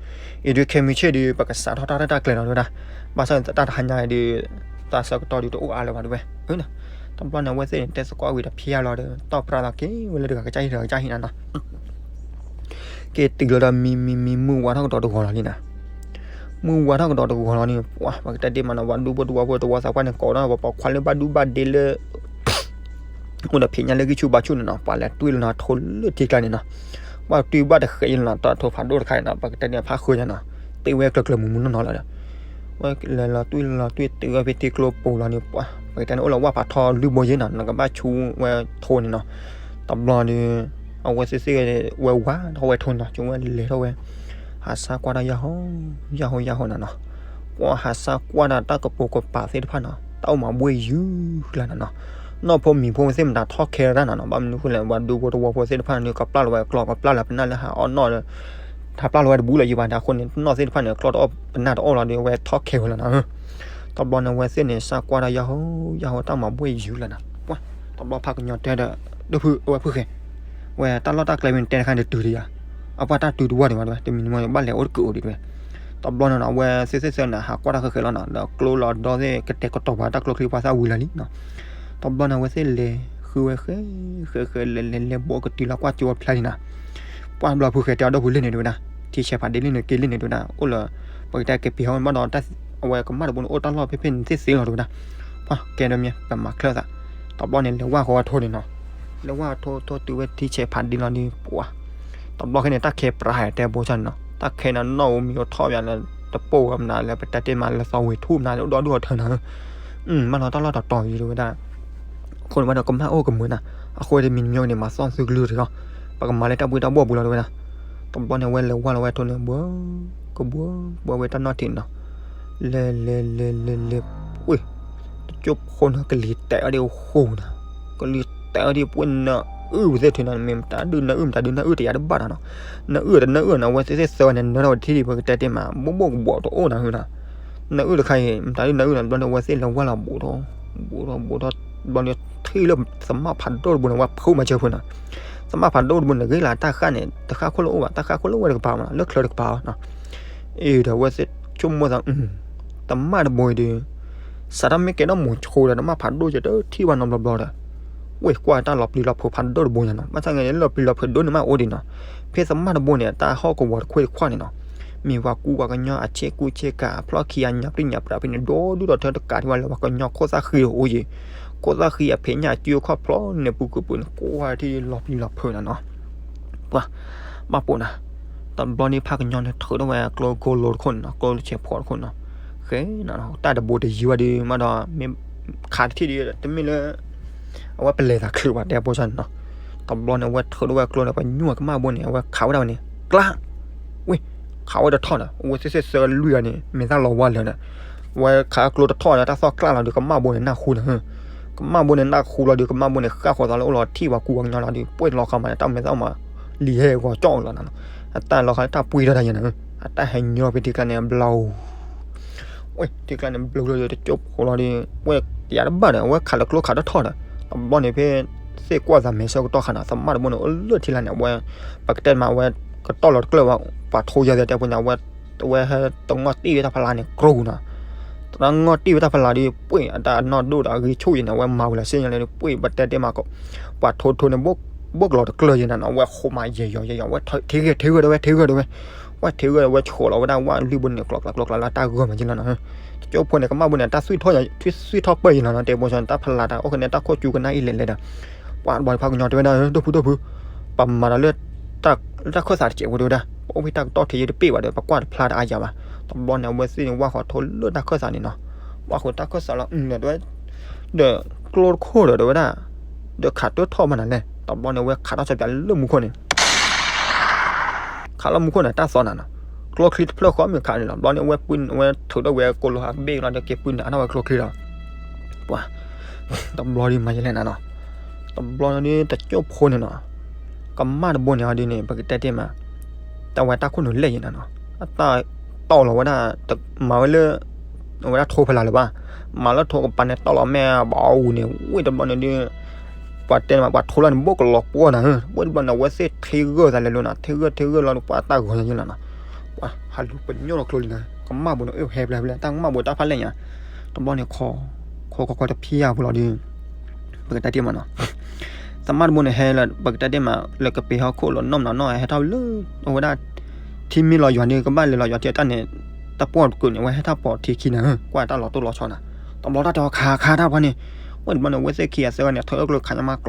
အံၤဒုးခဲမုၢ်ဆ့ၣ်ဒီး ပကစးထီၣ်တၢ်ရဲၣ်တၢ်ကျဲၤလီၤဒဝဲဒၣ်. ဘၣ်ဆၣ်တၢ်တဟါညါအံၤဒီး တၢ်ဆၢကတီၢ်ဒီးတအိၣ်အါလၢၤဘၣ်ဒဝဲ. တဘျီန့ၣ် အဝဲသ့ၣ်န့ၣ် တဲသကိးဝံၤတဖျါလီၤဒီး တီၢ်ပြးလီၤက့ၤဝဲလၢတဂၤကစၢ်ဟံၣ်တဂၤကစၢ်ဟံၣ်နၤနီၤ. က့ၤတုၤလီၤဒီးမံမံမံမုၢ်ဝါထီၣ်ကဒီးတဂီၤလီၤလံနၤ. မုၢ်ဝါထီၣ်ကဒီးတဂီၤလီၤန့ၣ် ပှၤ ပကတဲတ့ၢ်မးနီၤ ပှၤဒူဖိသဝီဖိသဝီသးပှၢ်န့ၣ် ကိးဒီးပှၤပိာ်ခွါလၢဘၣ်ဒူဘၣ်ဒ့လၢ အိၣ်ဒီးဖံးညၣ်လၢဂံၢ်ဆူၣ်ဘါဆူၣ်န့ၣ်နီၤ ပှၤလဲၤတွံၢ်လီၤနီၤ ထိလၢထံကျါန့ၣ်နီၤ. ပှၤတွံၢ်ဘၣ်တဃဲးယလီၤနီၤ တၢ်ထိဖးဒိၣ်တခါန့ၣ်နီၤ ပကတဲန့ၣ်ဖးဃုာ်ညါနီၤ တ့ဝဲကျၢၤကျၢၤမုၢ်မုၢ်နီၢ်နီၢ်လီၤဒီး ဝဲလဲၤလီၤတွံၢ်လီၤတွံၢ်တုၤဝဲဖဲထံကျိပူၤလီၤန့ၣ် ပှၤ ပကတဲန့ၣ်အိၣ်လီၤဝၣ်ဖးထီလွံၢ်ဘိယဲနီၤ နကဘၣ်ဆူဝဲထိန့ၣ်နီၤ. တဘျီဒီး အဝဲသ့ၣ်သ့ၣ်ဝဲဝါထီၣ်ဝဲထိနီၤ ကၠိဝဲလဲၤထီၣ်ဝဲ ဟးဆါကွၢ်တၢ်ယၢ်ဟိ ယၢ်ဟိ ယၢ်ဟိနၤနီၤ. ပှၤဟးဆါကွၢ်တၢ်တၢ်ကပိာ်ကပၤသ့ၣ်တဖၣ်နီၤ တၢ်အိၣ်မးဘှ့ၣ်ယုၢ်လၢနၤနီၤ. နီၢ်ဖိမံၤဖိသ့ၣ်မတၤထီၣ်ခဲရၣ်နၤနီၤ ဘၣ်မနုၤဃိလဲၣ် ပှၤဒူဖိသဝီဖိသ့ၣ်တဖၣ်န့ၣ် ကပျၢ်လီၤဝဲကျီ ကပျၢ်လီၤပနၢ်လၢဟးအီၣ်နီၣ် ဟးပျၢ်လီၤဝဲတဘူးလၢၤယံၤဘၣ် အဃိန့ၣ် နီၣ်သ့ၣ်တဖၣ်န့ၣ် ကျီတအီၣ်ပနၢ်တအီၣ်လီၤဒီး အဝဲထီၣ်ခဲဝဲလီၤနၤ. တဘျီန့ၣ် အဝဲသ့ၣ်န့ၣ် စးကွၢ်တၢ်ယၢ်ဟိ ယၢ်ဟိ တၢ်မၤဘှ့ၣ်ယုၢ်လီၤနၤ. ပှၤ တဘျီဖးကညီတဲဒီး ဒိၣ်ဖုၣ် အဝဲဖုၣ်ဃဲ ဝဲတၢ်လီၢ်တၢ်ကျဲမ့ၢ်တဲတခါန့ၣ်တုၤဒံးယၤ အပှၤတၢ်တုၤတဝီဒံးဘၣ် တမံၤမံၤဘၣ်လဲၤအိၣ်တကုာ်အိၣ်ဒံးတဝဲ. တဘျီန့ၣ်နီၤ အဝဲသ့ၣ်သ့ၣ်သၢန့ၣ် ဟးကွၢ်တၢ်ဃဲဃဲလီၤနီၤ ဒီးကျိလီၤဒီသ့ၣ် ကတဲာ်ကတီၤပှၤတၢ်ကျိချံပှၤသၣ်ဝံၤလၢာ်လံနီၤ. တဘျီန့ၣ် အဝဲသ့ၣ်လဲၤဃုဝဲဃဲ ဃဲဃဲလဲၤလဲၤလဲၤဘိကတုၤလီၤကွၢ်ကၠိဝဲဖျါလံနီၤ. ပှၤဘျီဖုၣ်ဃဲတဲအီၤ ဒိၣ်ဖုၣ်လ့ၣ်န့ၣ်တဝဲဒၣ် ထံဆဲးဖးဒ့လ့ၣ်န့ၣ် က့လ့ၣ်န့ၣ်တဝဲဒၣ် အိၣ်လၢ ပကတဲက့ၤပံၤဟီၣ်ဘၣ်ဒီး အဝဲကမၣ်တဘိန့ၣ် အိၣ်တၢ်လီၢ်ဖဲဖဲန့ၣ်သ့ၣ်သ့လီၤတဝဲဒၣ်. ပှၤကဲဒီးမ့ၢ်ပမၤချၢၣ်သး တဘျီန့ၣ် လဲၤဝၢ်ဃီဝဲထိန့ၣ်နီၤ. လဲၤဝၢ်ထိထိတုၤဝဲထံဆဲးဖးဒ့လီၤဒီး ပှၤ တဘျီခဲန့ၣ် တၢ်ခဲပြးဟဲတဲဘိဆၣ်န့ၣ်နီၤ တၢ်ခဲန့ၣ်နီၣ်ဧိၤမံၤဧိၤထီၣ်ဘၣ်လၢ တပိၢ်ဝဲမနုၤလၢပတဲတ့ၢ်မးလၢသီဝ့ၤထူၣ်မနုၤလၢအိၣ်ဒီဒူၣ်အီၤထၢနၤဧၢ မ့ၢ်လီၤတၢ်လီၢ်တတီၤယံၤတဝဲဒၣ်. အဃိန့ၣ်ဘၣ်ဒီးကမၣ်အိၣ်ကမုာ်နၤ အဃိတမံၤတမံၤန့ၣ် မၤသီၣ်သုကလုၢ်တဂ့ၤ ပကမၤလၢတၢ်ဘှ့ၣ်တၢ်ဘှီၣ်ပူၤလီၤတဝဲဒၣ်. တဘျီန့ၣ် အဝဲလဲၤဝၢ်လီၤဝဲထိန့ၣ် ဘှီ ကဘှီ ဘှီဝဲတၢ်နီၣ်ထံးနီၤ လဲၤလဲၤလဲၤလဲၤလဲၤ ပှ့ၢ် တကၠိဖိနီၤ ကလံၤတဲာ်အီၤဒ်အဃိနၤ ကလံၤတဲာ်အီၤဒ်ပှ့ၢ်နၢအုၣ်ပသ့ၣ် ထုးနၤ မ့ၢ်မတၤဒုးနၢအုၣ် မတၤဒုးနၢအုၣ်တယၤတဘၣ်နၤနီၤ နၢအုၣ်တနၢအုၣ်နၤ အဝဲသ့ၣ်သၢဂၤန့ၣ် နၢထီၣ်ဝဲတထံၣ်ဒံး ပကတဲတ့ၢ်မး ဘိၣ်ဘိၣ်ကဘီးတအိၣ်နၤဟုနၤ နၢအုၣ်တခါအံၤ မတၤဒုးနၢအုၣ်နၤ တဘျီန့ၣ် အဝဲသ့ၣ်လဲၤဝၢ်လီၤဘူးထီၣ် ဘူးထီၣ်ဘူးထီၣ် တဘျီန့ၣ် ထံၣ်လၢသမၣ်ဖးဒိၣ်တဘိန့ၣ် ဝဲဖုးမၤစၢၤဖုးနၤ သမၣ်ဖးဒိၣ်တဘိန့ၣ် ဂ့ၤလၢတၢ်ဃၣ်န့ၣ် တဃၣ်ခိၣ်လၢအိၣ်ဘၣ် တၢ်ဃၣ်ခိၣ်လၢဝဲတကပၤဘၣ် လၢချၢတကပၤဘၣ်နီၤ အံၤဒီးအဝဲသ့ၣ်ဆိကမိၣ်သး သမၣ်တဘိအံၤဒီး စးထီၣ်မ့ၢ်ကဲထီၣ်မိၤဆိဒီး သမၣ်ဖးဒိၣ်ကတထံၣ်ဘၣ်နီတဘျီဘျီဒီး ဝ့ၢ်ကွၢ်တၢ်လီၤပျံၤလီၤဖုးဖးဒိၣ်တဘိညါနီၤ ဘၣ်ဆၣ်ဂ့ၤန့ၣ် လီၤပျံၤလီၤဖုးဒိၣ်န့ၣ်မးအိၣ်ဒံးနီၤ ဖဲသမၣ်တဘိန့ၣ် တၢ်ဟီၣ်ကဝီၤတခွ့တခွါန့ၣ်နီၤ မ့ၢ်ပှၤကူပှၤကညီအဆ့ကူဆ့ကၤ အဖျီၣ်ခံအညါပျံၤညါပြးဖဲန့ၣ် ဒီဒူၣ်ဒီထၢတကးထံၣ်ဘၣ်လၢပှၤကညီခိၣ်သၣ်ဃံအိၣ်ယံၤ ခိၣ်သၣ်ဃံအဖံးညၣ်အစုအခီၣ်ဖျီၣ်န့ၣ် ပူၤကွံာ်ပူၤန့ၣ် ကွၢ်ထံၣ်လီၤပျံၤလီၤဖုးနၤနီၤ ပှၤ ဘၣ်ပိာ်နၤ တဘျီန့ၣ်ဖးကညီန့ၣ် ထုးထီၣ်ဝဲကျိကိလိၤတခိၣ်န့ၣ်နီၤ ကျိဆဲးဖီတခိၣ်န့ၣ်နီၤ ဃဲနၤနီၤ တၢ်တဘိတယံၤဘၣ်ဒီး မးဒီး မ့ၢ်ခးတထံၣ်ဒီး တမ့ၢ်လၢ အဝဲပလဲၤသးချုးဘၣ် တဲဖိဆၣ်န့ၣ်နီၤ တဘျီန့ၣ် အဝဲထုးထီၣ်ဝဲကျိန့ၣ် ပညိၣ်ကမၣ်ဘိန့ၣ် အဝဲခးဝဲဒၣ်ဝဲန့ၣ် ကျါ ဝ့ၢ် ခးဝဲတထီၣ်ဒီး အဝဲသ့ၣ်သ့ၣ်သၢလွံၢ်ဂၤန့ၣ် မ့ၢ်သၣ်လီၤဝါလၢာ်ဒီး အဝဲခးကျိတထီၣ်ဒီး တၢ်သီၣ်ကျၢ်လီၤဒီး ကမၣ်ဘိန့ၣ်နၢ်ဟူနၤ ကမၣ်ဘိန့ၣ်နၢ်ဟူလီၤဒီး ကမၣ်ဘိန့ၣ် ဃၣ်ဃီၤသးလၢအိၣ်လီၤထံၣ်ပှၤကူပှၤကညီလီၤဒီး ပှဲၢ်လီၤခီမး တၢ်မဲာ်သၣ်မး လံာ်ဟဲဂီၤကၠီၣ်လီၤနၤနီၤ အတၢ်လီၤခီတၢ်ပှ့ၤထီၣ်တၢ်ယဲနၤ အတၢ်ဟဲညီဖဲထံကျါန့ၣ် ဘျီ ဝဲထံကျါန့ၣ် ဘျီဘျီဒီး တကၠိဖိလီၤဒီး ဝဲတယၤတဘၣ်ဒီး အဝဲခးလၢကျိခးတထီၣ်ဒီး တဘျီန့ၣ်ဖဲ သ့ၣ်ကွၢ်သးမဲာ်ဆၢကတီၢ်ခါနီၤ သမၣ်တဘိန့ၣ် အိၣ်လၢထံလၢ်န့ၣ် အဝဲ ပကတဲမး အဝဲ ကတီၢ်လီၤတကျၢၢ်ဘၣ် ပှၤထိယၤသ့ၣ်တဲပူၤန့ၣ် အဝဲ အဝဲဟဲတငီၢ်တံၢ်ဝဲတၢ်ဖးလါန့ၣ် ကြူးနၤ တ တၢ်ငီၢ်တံၢ်ဝဲတၢ်ဖီလာ်ဒီး ပှ့ၢ်အတၢ်နီၢ်ဒိၣ်ဒီးအဂံၢ်ဆူၣ်ယံၤန့ၣ် အဝဲမၤဝံၤလီၤစ့ၢ်ကီးလၢ ပှ့ၢ်ပတဲတ့ၢ်မး ပှၤထိထိန့ၣ် ဘိၣ်ကလီၤတကျၢၢ်ယံၤနၤနီၤ အဝဲဃိမးယဲၢ်ယီၤယဲၢ်ယီၤ အဝဲထ့ဂၢၢ်ထ့ဂၢၢ်ဒီးဝဲထ့ဂၢၢ်ဒီးဝဲ ဝဲထ့ဂၢၢ်ဒီးဝဲဆိးလီၤဝဲဒၣ်ဝၣ်လွံၢ်ဘိန့ၣ် ကျီကျီကျီကျီလၢတၢ်ဂၢၢ်မးယံၤလီၤနီၤ တကၠိဖိန့ၣ် ကမၣ်ဘိန့ၣ် တၢ်သွံၣ်ထီၣ်ပၢၢ်ယံၤလီၤနီၤ တဲဘိဆၣ်န့ၣ် တၢ်ဖီလာ်တၢ်အိၣ်ဃဲန့ၣ်တၢ်ခိၣ်ကၠူကနၣ်အံၤလဲၣ်လဲၣ်ဒီး ပှၤတဘျီဖးကညီတဲဝဲဒၣ် ဒိၣ်ဖုဒိၣ်ဖု ပမၤဒီးလၢ တၢ်ခၢၣ်သးတစဲးဖိတဲဝဲဒၣ် ပအိၣ်ဖဲတၢ်ကတီၢ်ထံးယတပ့ၢ်ဘၣ်ဒီး ပကွၢ်တဖျါတအါယၤဘၣ် တဘျီန့ၣ် အဝဲသ့ၣ်န့ၣ်ဝၢ်ဃီၤထိလၢတၢ်ခၢၣ်သးန့ၣ်နီၤ ဝၢ်ဃီၤတၢ်ခၢၣ်သးလီၤ ဒီး ကျိတခိၣ်ဒီးတဲဝဲဒၣ် ဒီးခးတၢၢ်ထီၣ်မးနၤလဲၣ် တဘျီန့ၣ် အဝဲခးထီၣ်ဆၢပၠးလၢမူခိၣ်န့ၣ် ခးလၢမူခိၣ်န့ၣ် တၢ်သီနၤနီၤ ကျိချံတဖျၢၣ်ဃီမ့ၢ်ခးန့ၣ်လီၤ ဘျီန့ၣ် အဝဲပုၢ် အဝဲထုးထီၣ်ဝဲကိးလီၤဟးဘ့ၣ်လီၤဒီးက့ၤပုၢ်နၤထီၣ်ဝဲကျိချံလီၤ ပှၤ တဘျီဒ်မၤယလဲၣ်နၤနီၤ တဘျီန့ၣ်တကၠိၢ်ဖိန့ၣ်နီၤ ကမၣ်တဘိန့ၣ်အီၤဒ်န့ၣ် ပကတဲတ့ၢ်မး တၢ်ဝဲတၢ်ခိၣ်နူာ်လဲၣ်ယံၤနၤနီၤ အတၢ်တီၢ်လီၤဝဲဒၣ် မၤဝဲလၢ အဝဲဒၣ်ထိဖဲလၢ်လၢၤဘၣ် မၤလၢထိကပၤန့ၣ်တီၢ်လီၤမဲာ်ဘၣ်အူန့ၣ် ဝ့ၢ်တဘျီန့ၣ်ဒ် ပှၤတဲန့ၣ်မး ပှၤထိလီၤန့ၣ် ဘိၣ်ကလီၤပှီၢ်နၤ ဝ့ၢ်တဘျီန့ၣ် အဝဲသ့ၣ်ထ့ဂၢၢ်သးလဲၤလိၤနၤ ထ့ဂၢၢ်ထ့ဂၢၢ်လီၤ ပှၤတၢ်ဂီၤညါယံၤလီၤနီၤ ပှၤဟးလူၤပညိၣ်လီၤကျိလံနၤ ကမၣ်ဘိန့ၣ် အိၣ်ဟဲဖျဲးဖျဲး တၢ်ကမၣ်ဘိတၢ်ဖးလဲၢ်ညါ တဘျီန့ၣ် ခီခီခီတဖံးယၤဖိလီၤဒ် ပကတဲတ့ၢ်မးနီၤ သမၣ်တဘိန့ၣ်ဟဲလၢ ပကတဲတ့ၢ်မး လၢကပ့ၤဟီၣ်ခိၣ်လီၤနီၢ်မးနီၤ ဟဲထီၣ်လၢ အဝဲဒၣ် ထံမ့ၢ်လီၤယွၤန့ၣ် ကဘၣ်လဲၤလီၤယွၤထံတၢ်န့ၣ် တၢ်ပှီၢ်တကုာ်န့ၣ် အဝဲဟဲထီၣ်ပိာ်ထံခံနၤ ကွၢ်တၢ်လီၤတိၢ်လီၤဆီနၤ တဘျီတၢ်တဲခးခးတၢ်ပှၤန့ၣ် ဝ့ၢ်တဘျီန့ၣ် အဝဲသ့ၣ်ခံဂၤသ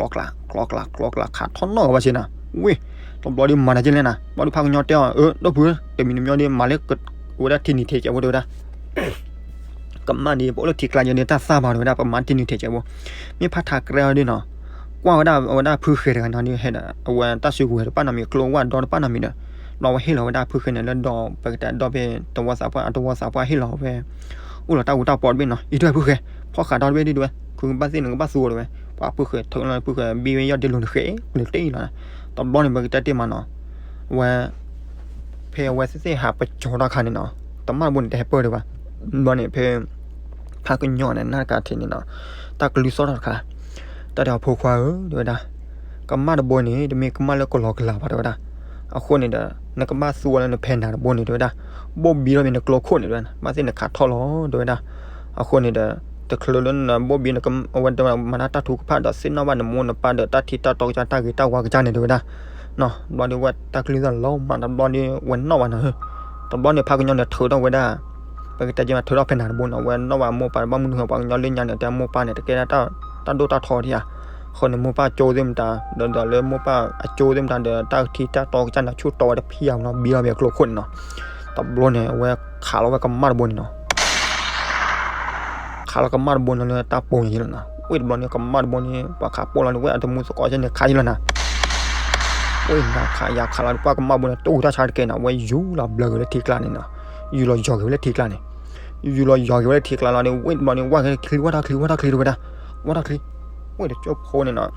ၢဂၤန့ၣ် ထၢကျိခးညါမး ကျီကျီကျီကျီ ခးထီၣ်နီၣ်ဂၤဘၣ်ဆ့နၤ ဝ့ၢ် တဘျီဒ်မၤနၤက့လဲၣ်နၤ ဘျီဒ်ဖးကညီတဲအီၤ အၢ ဒိၣ်ဖု တမံၤတမံၤဒ်မၤလၢ အဝဲဒၣ်ထံနံၤထံးကဲးဖိတဲဝဲဒၣ် ကမၣ်ဒ် ပအိၣ်လၢထံကျါယဲဒ်တၢ်သၣ်ဘၣ်တဲဝဲဒၣ် ပမၤထံနံၤထံးကဲးဖိ မ့ၢ်ဖးထးကြဲအီၤဒ်နီၤ ကွၢ်ဝဲဒၣ်အဝဲဒၣ်ဖုဃဲၤတဂၤနီၤဒ်ဟဲဒီး အဝဲတၢ်စုကဝဲၤတပာ်နီတမံၤ ကျိဝၣ်ဒီတပာ်နီတမံၤဒီး ဘျီဝဲဟ့ၣ်လီၤဝဲဒၣ်ဖုဃဲၤန့ၣ်လၢဒီး ပကတဲဒီဘ့ၣ် တဝီသးပှၢ် အတဝီသးပှၢ်ဟ့ၣ်လီၤဝဲ အိၣ်လီၤတၢ်အူတၢ်ပီတဘ့ၣ်နီၤ အံၤတဲဖုဃဲၤ ဖီၣ်ဃးဒီတဘ့ၣ်ဒ်တဲဝဲ ခုကဘၣ်သ့ၣ်နကဘၣ်သူဝဲတဲဝဲ ပှၤဖုဃဲၤထုးလီၤဖုဃဲၤ ဘံဝဲယီၢ်ဒ့လိၤန့ၣ်ဃဲၤ လၢတ့ၢ်လီၤ တဘျီန့ၣ် ပကတဲတ့ၢ်မးနီၤ အဝဲ ဖဲအဝဲသ့ၣ်ဟးပကၠီၤတၢ်ခါန့ၣ်နီၤ သမၣ်တဘိန့ၣ် တဟဲပၢၢ်ဒံးဘၣ် ဘျီန့ၣ် ဖဲ ဖးကညီန့ၣ် နၢ်တကးထံးန့ၣ်နီၤ တၢ်ကလုၢ်သီၣ်ထီၣ်တခါ တၢ်တဲအီၤဖိခွါဧၢ တဲဝဲဒၣ် ကမၣ်တဘိန့ၣ် တမ့ၢ်ကမၣ်လၢကလီကလီဘၣ်တဲဝဲဒၣ် အဃိန့ၣ်ဒီး နကဘၣ်သူဝဲလၢနဖဲနၤတဘိန့ၣ်တဲဝဲဒၣ် ဘိၣ်ဘံထီၣ်ဘၣ်နကျိခိၣ်န့ၣ်တဲဝဲဒၣ် ဘၣ်သ့ၣ်နခးထီၣ်လီၤ တဲဝဲဒၣ် အဃိန့ၣ်ဒီး တချုးလၢနဘိၣ်ဘံ အဝဲတဲဝဲ မၤတၢ်တၢ်ထုကဖၣ်ဒီး သ့ၣ်နီၣ်ဘၣ်နမိၢ်နပၢ်ဒီး တၢ်ထံတၢ်တီကစၢ် တၢ်ဂ့ၤတၢ်ဝါကစၢ်န့ၣ်တဲဝဲဒၣ် ဘျီဒ်ဝဲ တၢ်ကလုၢ်သီၣ်လီၤမး တဘျီဒ်ဝဲနီၣ်ဘၣ်နီၤ တဘျီန့ၣ် ဖးကညီန့ၣ် ထုးထီၣ်ဝဲဒၣ် ပကတဲက့ၤမး ထုးထီၣ်ဖဲနၤတဘိနီၤ ဝဲနီၣ်ဘၣ်မိၢ်ပၢ် ဘၣ်မနုၤဃိ ပှၤကညီလၢညါန့ၣ် တဲမိၢ်ပၢ်န့ၣ် တကဲဒၣ် တၢ်ဒိၣ်တၢ်ထီဒံးဧါ အဃိန့ၣ် မိၢ်ပၢ်ကၠိသ့ၣ်မတၤ ဒီးဒီးလၢမိၢ်ပၢ်အကၠိသ့ၣ်မတၤဒီး တၢ်ထံတၢ်တီကစၢ်န့ၣ် ဆူၣ်တီဝဲတဖံးအါနီၤ ဘံထီၣ်ဘၣ်အကျိခိၣ်န့ၣ်နီၤ တဘျီန့ၣ် အဝဲခးလီၤဝဲကမၣ်တဘိန့ၣ်နီၤ ခးလီၤကမၣ်တဘိန့ၣ်လၢတၢ်ပိာ်ညါယံၤလီၤနီၤ ဝ့ၢ်တဘျီန့ၣ် ကမၣ်တဘိန့ၣ် ပှၤခးပိာ်လီၤန့ၣ် ဝ့ၢ်အတမူသကိးကဲန့ၣ် ခးယံၤလီၤနီၤ ဝ့ၢ်နၤခးယၤခးလီၤ ပှၤကမၣ်ဘိန့ၣ် တူၢ်တၢ်ဆါတကဲနီၤ ဝဲယူၤလီၤဘျၢက့ၤလၢထံကျါန့ၣ်နီၤ ယူၤလီၤယီၤက့ၤဝဲလၢထံကျါန့ၣ် ယူၤလီၤယီၤက့ၤဝဲလၢထံကျါလီၤန့ၣ် ဝ့ၢ်တဘျီန့ၣ် ဝၢ်ချံ ဝၢ်တၢ်ချံ ဝၢ်တၢ်ချံတဲဝဲဒၣ် ဝၢ်တၢ်ချံ ဝ့ၢ်တကၠိဖိန့ၣ်နီၤ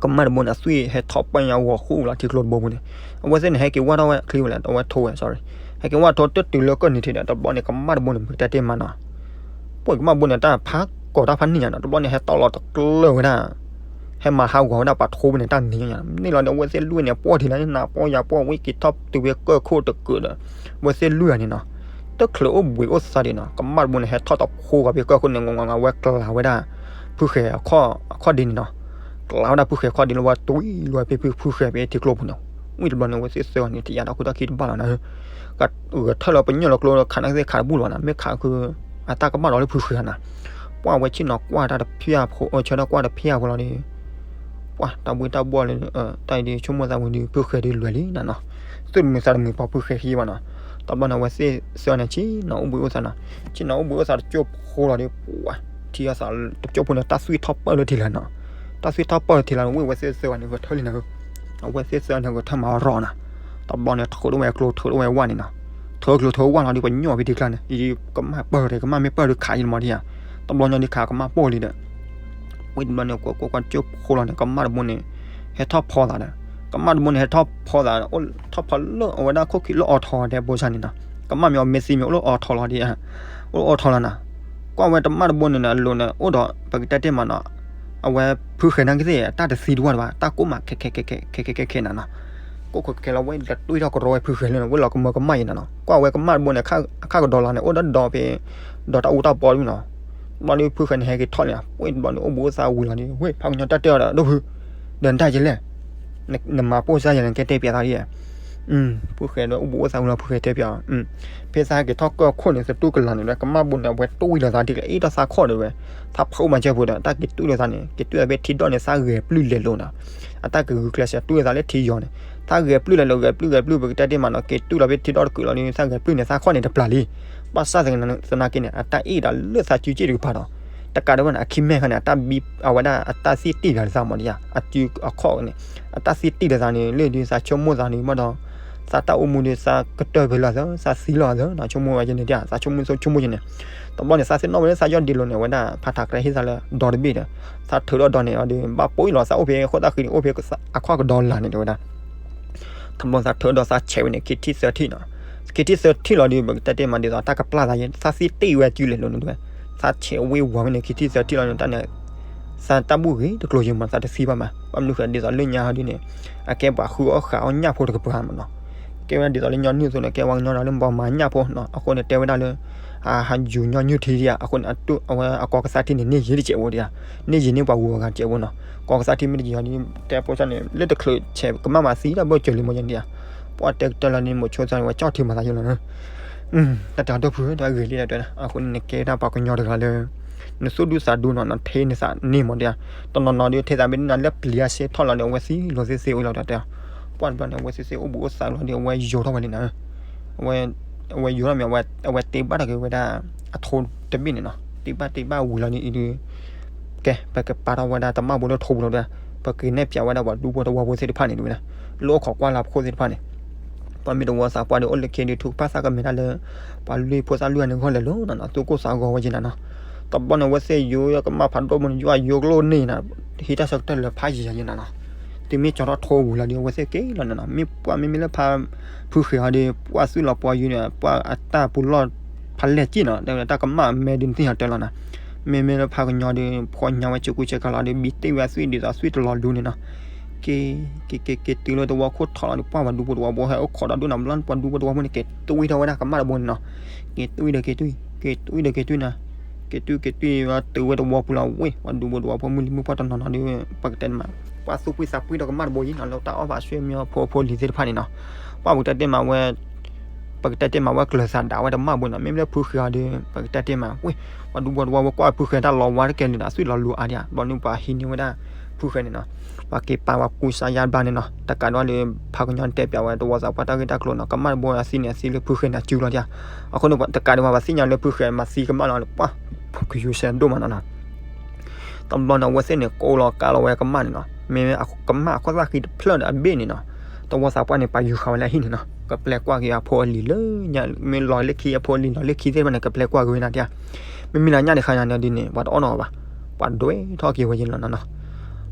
ကမၣ်တဘိန့ၣ် အသွံၣ်ဟဲထီၣ်ပၢၢ်ညါဂီၤဃူလီၤထံကျိတဘိပူၤန့ၣ် အဝဲသ့ၣ်န့ၣ် ဟဲက့ၤဝၢ်ထီၣ်ဝဲချံဝဲလဲၣ် အဝဲထိဝဲ sorry ဟဲက့ၤဝၢ်ထီၣ်တတုၤလၢကၢၢ်နံၤထံးဒီး တဘျီန့ၣ် ကမၣ်တဘိန့ၣ် ပကတဲတ့ၢ်မးနီၤ ပှၤကမၣ်ဘိန့ၣ် တၢ်ဖးကီၤတၢ်ဖးနံၣ်ညါနီၤ တဘျီန့ၣ် ဟဲတီၢ်လီၤတကျၢၢ်ဝဲဒၣ် ဟဲမၤဟးဂီၤဝဲဒၣ်ပှၤထိဘိန့ၣ် တၢ်နံၤညါန့ၣ်လီၤန့ၣ် အဝဲသ့ၣ်လွံၢ်န့ၣ် ပှီၢ်ထံလၢနၤပှီၢ်ယၤပှီၢ် ဝံက့ၤထီၣ်တုၤဖဲကၢၢ်ခိၣ်တကုာ်ဒီး အဝဲသ့ၣ်လွံၢ်ဂၤန့ၣ်နီၤ တချုးအိၣ်ဘှံးအိၣ်သါဒံးနီၤ ကမၣ်တဘိန့ၣ် ဟဲထီၣ်တဖိဂၤဖဲကၢၢ်ခိၣ်န့ၣ် ငိးငိးငိး ဝဲကျးဝဲဒၣ် ဖုဃဲၤအခီၣ်ဒ့န့ၣ်နီၤ ကျးဝဲဒၣ်ဖုဃဲၤအခီၣ်ဒ့လၢဝဲတွံၢ်လီၤဖဲဖုဃဲၤဖဲထံကျိပူၤန့ၣ် ဝံၢ်တဘျီန့ၣ် အဝဲသ့ၣ်သၢဂၤန့ၣ် တယၤတၢ်ခိၣ်တၢ်ခံတဘၣ်လီၤနီၤ ဂဲၤထၢၣ်လၢပညိၣ်လီၤကျိလီၤခးန့ၣ်သ့ၣ်ခးတဘူၣ်လီၤဘၣ်နီၤ မ့ၢ်ခးခု အတၢ်ကဘၣ်လီၤလၢဖုဃဲၤနၤ ပှၢ်ဝဲဆ့ၣ်နီၤကွၢ်တၢ်တဖျၢၣ်ဖိ ဆၢထၢၣ်ကွၢ်တဖျၢၣ်ဖိလီၤဒီး ပှၢ်တၢ်ဘှံးတၢ်ဘှီၣ်လၢ တၢ်အံၤဒ်ဆိကမိၣ်သးဝံၤဒီး ဖုဃဲၤဒ်လွဲၢ်လံနၤနီၤ သူၣ်တမုာ်သးတမုာ်ပှၤဖုဃဲၤခံဘၣ်နီၤ တဘျီန့ၣ် အဝဲသ့ၣ်သၢဂၤန့ၣ် ဆ့ၣ်နီၤအိၣ်ဘှံးအိၣ်သါနီၤ ဆ့ၣ်နီၤအိၣ်ဘှံးအိၣ်သါတကၠိဖိလီၤဒီး ပှၢ် ထံအသးတကၠိဖိန့ၣ် တၢ်သွံၣ်ထီၣ်ပၢၢ်လၢထံလၢၤနီၤ တၢ်သွံၣ်ထီၣ်ပၢၢ်လၢထံလၢၤန့ၣ် ဝံၢ်ဝဲသ့ၣ်သၢဂၤန့ၣ် ဂဲၤထၢၣ်လံနၤဧၢ အဝဲသ့ၣ်သၢဂၤန့ၣ် ဂဲၤထၢၣ်မၤရီၤနၤ တဘျီန့ၣ် ထုးထီၣ်ဝဲကျိ ထုးထီၣ်ဝဲဝၣ်န့ၣ်နီၤ ထုးကျိထုးဝၣ်လီၤဒီး ပညိၣ်ဖဲထံကျါန့ၣ် အံၤကမၣ်ပၢၢ်ဒီး ကမၣ်မ့ၢ်ပၢၢ်ဒီးခးယံၤမးဒံးဧါ တဘျီညါဒ်ခးကမၣ်ပိၢ်လံဒီး ဝံၢ်တဘျီန့ၣ် ကွၢ်ကွၢ်ကွၢ်ကၠိဖိလီၤန့ၣ် ကမၣ်တဘိန့ၣ် ဟဲထီၣ်ဖီသးဒီး ကမၣ်တဘိန့ၣ် ဟဲထီၣ်ဖီသး အိၣ်ထီၣ်ဖီလၢအဝဲဒၣ်ခိၣ်ခံလၢအီထီတဲဘိဆါန့ၣ်နီၤ ကမၣ်မ့ၢ်အီၤမ့ၢ်သံမ့ၢ်အိၣ်လၢအီထီလီၤဒံးဧါ အိၣ်လၢအီထီလီၤနၤ ကွၢ်ဝဲတမၣ်တဘိန့ၣ်နီၤ အလိၤန့ၣ် အိၣ်ဒီး ပကတဲတ့ၢ်မးနီၤ အဝဲဖုဃဲၤနာ်က့သ့ၣ် တၢ်တသံတဝၢ်တဘၣ် တၢ်ကိၢ်မးခဲခဲခဲခဲခဲခဲခဲခဲနၤနီၤ အိၣ်ခိးခဲလီၤဝဲလဲၤတွံၢ်ထီၣ်ကရီဝဲဖုဃဲၤလၢန့ၣ် ဝဲလီၤကမၢကမၣ်ယဲနီၤနီၤ, ကွၢ်ဝဲကမၣ်တဘိန့ၣ် အခၣ်ကဒီးလါန့ၣ် အိၣ်ဒီးဒီးဖဲ ဒီးတၢ်အူတၢ်ပီဒ်နီၤ, ဘျီဒုးဖုဃဲၤန့ၣ် ဟဲက့ၤထီၣ်န့ၣ် ပှ့ၢ်တဘျီန့ၣ် အိၣ်ဘူးအိၣ်သးဝံၤလီၤဒီး ဝဲဖးကညီတၢ်တဲအီၤဒီး ဒီပုၢ် ဒီးနတၢ်ယဲလဲၣ်, နမၤပိၢ်စၢ်ယဲလၢနကဲတဲပၠးသးဒ်, ဖုဃဲၤဒီးအိၣ်ဘူးအိၣ်သးဝံၤလီၤ ဖုဃဲၤတဲပၠးအီၤ, ဖဲသးဟဲက့ၤထီၣ်ကၢၢ်ခိၣ်န့ၣ် သတူၢ်ကလာ်န့ၣ်ဒီး ကမၣ်ဘိန့ၣ် အဝဲတွံၢ်လီၤသးဒ်လဲၣ် အ့ၣ်ထီၣ်သးခီၣ်ဒီးဝဲ, သးဖီမၤစၢၤဖိဒီး တၢ်က့ၤတွံၢ်လီၤသးန့ၣ် က့ၤတွံၢ်သးဖဲထံဒီၣ်န့ၣ် သးဂဲၤပျုၢ်လဲၤလိၤနီၤ, အတၢ်ကဂုာ်ကျဲးစၢးတွံၢ်လီၤသးလၢထံယီၤန့ၣ်, သးဂဲၤပျုၢ်လဲၤလိၤ ဂဲၤပျုၢ်ဂဲၤပျုၢ် ပကတဲတ့ၢ်မးနီၤ က့ၤတွံၢ်လီၤဖဲထံဒီၣ်တကုာ်လီၤဒီး သးဂဲၤပျုၢ်န့ၣ် သးခီၣ်န့ၣ်တပျၢ်လံ, ဘၣ်ဆၣ်သနာ်က့န့ၣ် အတၢ်အ့ၣ်ဒီးလၢသးစုစ့ၣ်တကပၤဒီး တကးဒံးဘၣ်န့ၣ် အခံမဲာ်ခါန့ၣ် အတၢ်ဘံ အဝဲဒၣ်အတၢ်သ့ၣ်တံၢ်လီၤသးမးဒ်ဧါ အစုအခီၣ်န့ၣ်, အတၢ်သ့ၣ်တံၢ်လီၤသးန့ၣ် လၢဒုးသးဆိကမိၣ်သးန့ၣ်မးဒီး သးတၢ်အိၣ်မူဒုးသးကတၢၢ်ဖဲလီၤသး သးသံလီၤသးနီၤ ဆိကမိၣ်ဝဲကဲန့ၣ်ဒ်ဧါ သးဆိကမိၣ်ဆိကမိၣ်ကဲန့ၣ်, တဘျီန့ၣ် သးသ့ၣ်နီၣ်ဝဲလၢသးယီၢ်ဒ့လိၤန့ၣ် အဝဲဒၣ်ဖးထးကြဲဟ့ၣ်သးလၢဒီတဘ့ၣ်ဒီး သးထုးထီၣ်ဒီးန့ၣ်အီၤဒီး ဘၣ်ပိၢ်အံၤလီၤသးအိၣ်ဖဲဃိၣ်တၢ်ဃံန့ၣ် အိၣ်ဖဲအခီၣ်ကဒီးလၢ်န့ၣ်တဲဝဲဒၣ် တဘျီသးထုးဒီးသးဆဲးဝဲန့ၣ် ခံထံၣ်သၢထံၣ်နီၤ, ခံထံၣ်သၢထံၣ်လီၤဒီး ပကတဲတ့ၢ်မးဒ်သိးတၢ်ကပျၢ်သးယဲ သးသ့ၣ်တံၢ်ဝဲအစုလဲၤလိၤန့ၣ်တဲဝဲ, သးဆဲးဝ့ၤဝီၤဝဲန့ၣ် ခံထံၣ်သၢထံၣ်လီၤန့ၣ် တၢ်န့ၣ် သးတၢ်ဘူၣ်ဂ့ၤတကျိၤယဲမး သးတသံဘၣ်မး ဘၣ်မနုၤဃိဒ်သိးလၢညါဟီဒ်န့ၣ် အကဲပှၤဃုအီၣ်ဃာ်အီၣ်ညၣ်ဖိတကပၤမးနီၤ, ကဲဝဲဒၣ်ဒ်သိးလၢညီနုၢ်အသိးန့ၣ် ကဲဝဲကညီဒီးလၢပှၤမၤညၣ်ဖိနီၤ အဃိန့ၣ်တဲဝဲဒၣ်လၢ အဟးယူၤညီနုၢ်ထံဒ်ဧါ အဃိန့ၣ် အဝဲအကီၢ်ကသၣ်ထံန့ၣ် န့ၢ်ယံၤတစဲးဖိဒ်ဧါ, န့ၢ်ယံၤန့ၢ်ပှၤဂုၤအဂၤတစဲးဖိနီၤ, ကီၢ်ကသၣ်ထံမ့ၢ်တယံၤဟီဒ် တဲဖိဆၣ်န့ၣ် လၢတချုးဆဲးကမၣ်မၤသံတၢ်ဘၣ်စၢၤလံမးယဲဒ်ဧါ, ပှၤတဲကတၢၢ်လီၤန့ၣ် မိၤဆိသးန့ၣ် ဝဲကၠီၣ်ထံမၤသးယဲလီၤနီၤ တၢ်တၢ်ဒီပုၢ်ဝဲၢ်တၢ်ဂ့ၤလံတၢ်တဲ အဃိန့ၣ် နကဲဒၣ်ပှၤကညီတဂၤလၢ နသူၣ်ဒူသးဒူနီၤ နထဲနသးန့ၢ်မးဒ်ဧါ, တနီၤနီၤဒ်ထဲသးမ့ၢ်ဒ်နၤလၢပျံၤအါစ့ထီၣ်လီၤဒီး အဝဲသံလိာ်သ့သ့ဝဲလီၤတၢ်တဲ, ပှၢ်တဘျီန့ၣ် အဝဲသ့သ့အိၣ်ဘူးအိၣ်သးလီၤဒီး အဝဲယိၤထီၣ်ဝဲလံနီၤ, အဝဲယိၤထီၣ်မ့ၢ် အဝဲတ့ဘၣ်ထီၣ်က့ၤဝဲဒၣ် အထိတဘ့ၣ်န့ၣ်နီၤ တ့ဘၣ်တ့ဘၣ်ဝံၤလီၤန့ၣ်အံၤဒုး ကဲ ပကပာ်ထီၣ်ဝဲဒၣ်တမၣ်ဘိလၢထိပူၤလီၤဒီး ပကနဲၣ်ဖျါဝဲဒၣ်ပှၤဒူဖိတဝီဖိသ့ၣ်တဖၣ်န့ၣ်ဒ်ဝဲဒၣ် လၢအိၣ်ခိးကွၢ်လၢ်ဖိသ့ၣ်တဖၣ်န့ၣ်, ပှၤမ့ၢ်တဝီသးပှၢ်ဒီးအိၣ်လၢခံဒုး ထုကဖၣ်သးကမဲာ်တၢ်လၢ ပှၤလွံၢ်ဖိသၣ်လွံၢ်ဂၤန့ၣ်ဂီၢ်လဲၤလိၤနီၤနီၤ သူၣ်ကိၢ်သးဂီၤဝဲက့ၤနၤနီၤ, တဘျီန့ၣ် အဝဲသ့ၣ်ယိၤကမၣ်ဖးဒိၣ်မးန့ၣ် ယွၤယိၤကလိၣ်န့ၣ်နီၤ, ဟံးတၢ်ဆၢကတၢၢ်လၢဖးယံၤယံၤနၤနီၤ, တုၤမ့ၢ်ကၠီထီၣ်ထိပူၤလီၤဒီး အဝဲသ့ၣ်က့ၤလီၤနၤနီၤ မ့ၢ်ပှၢ်မ့မ့ၢ်လၢဖး ဖုဃဲၤအီၤဒီး ပှၢ်သူၣ်လီၤပှီၤယုၤန့ၣ် ပှၢ်အတၢ်ပူၤလီၢ်ဖးလဲၢ်က့ၣ်နီၤ တဲဝဲဒၣ်တၢ်ကမၣ်အမဲဒုးနသ့ၣ်ညါတၢ်လီၤနီၤ, မ့မ့ၢ်လၢဖးကညီဒီး ဖှီၣ်ညါဝဲကကူကကလီၤဒီး ဘံတ့ၢ်ဝဲအသွံၣ်ဒ်သိးအသွံၣ်တလီၤဒူန့ၣ်နီၤ, က့ၤ က့ၤ က့ၤ က့ၤတုၤလၢတဝီခိၣ်ထီၣ်လီၤဒီး ပှၢ်ပှၤဒူဖိတဝီဖိဟဲအိၣ်ခိးဒီးဒိၣ်နီၤ ဘျီပှၤဒူဖိတဝီဖိန့ၣ် က့ၤတွံၢ်ထီၣ်ဝဲဒၣ်ကမၣ်တဘိန့ၣ်နီၤ, က့ၤတွံၢ်ဒီးက့ၤတွံၢ် က့ၤတွံၢ်ဒီးက့ၤတွံၢ်နီၤ, က့ၤတွံၢ်က့ၤတွံၢ်ဝဲတုၤဝဲတဝီပူၤလီၤဝဲ ပှၤဒူဖိတဝီဖိမုၢ်လံမုၢ်ပှၢ်တနီၤနီၤဒီး ပကတဲမး ပှၤသူၣ်ဖှံသးဖှံဒီးကမၣ်တဘိအံၤနီၤ လၢတၢ်အီၣ်ဘၣ်ဆွေမျိုးဖိဖိလံၤသ့ၣ်တဖၣ်န့ၣ်နီၤ, ပှၢ်ပကတဲတ့ၢ်မးဝဲ ပကတဲတ့ၢ်မးဝဲကျၢၤသးဒးဝဲတမၣ်ဘိနီၤ မ့မ့ၢ်လၢဖုဃဲၤအီၤဒီး ပကတဲတ့ၢ်မး ဝ့ၢ် ပှၤဒူဖိတဝီဖိကွၢ်ဖုဃဲၤတၢ်လီၤဝါတကဲလၢၤဒီး အသွံၣ်လီၤလူၤအါဒံးဧါ ဘျီန့ၣ်ပှၤဟံးန့ၢ်ဝဲဒၣ် ဖုဃဲၤန့ၣ်နီၤ, ပှၤက့ၤပာ်ပှၤကူစါယါဘျါန့ၣ်နီၤ တကးဒံးဘၣ်ဒီး ဖးကညီတဲပၠးဝဲတဝီသးပှၢ်တၢ်ဂ့ၢ်တၢ်ကျိၤနီၤ ကမၣ်တဘိအသံန့ၣ် အသံလၢဖုဃဲၤန့ၣ်စုလီၤဒံးဧါ, အဃိန့ၣ် တကးဒံးဘၣ် ပှၤသ့ၣ်ညါလၢဖုဃဲၤမၤသံကမၣ်လီၤ ပှၢ် ကယူၤစဲးဒိၣ်မးနီၤနီၤ တဘျီန့ၣ် အဝဲသ့ၣ်န့ၣ် ကိးလီၤကးလီၤဝဲကမၣ်န့ၣ်နီၤ, မ့မ့ၢ်ကမၣ်အခိၣ်သၣ်ဃံတဖျၢၣ်ဒီးအဘ့ၣ်န့ၣ်နီၤ, တဝီသးပှၢ်န့ၣ် ပာ်ယူၤဃာ်ဝဲလၢအဟံၣ်န့ၣ်နီၤ, ကပျဲကွၢ်က့ၤအဖိအလံၤလၢညါ မ့ၢ်လီၤလၢခံအဖိအလံၤ လီၤလၢခံသ့ၣ်တဖၣ်န့ၣ် ကပျဲကွၢ်က့ၤဝဲနၤဒံးဧါ, မ့မ့ၢ်လၢညါန့ၣ်ခါညါန့ၣ်ဒ်န့ၣ် ပှၤတအီၣ်နီၤဘၣ်, ပှၤဒွဲထီၣ်က့ၤဝဲယဲလီၤနီၤနီၤ,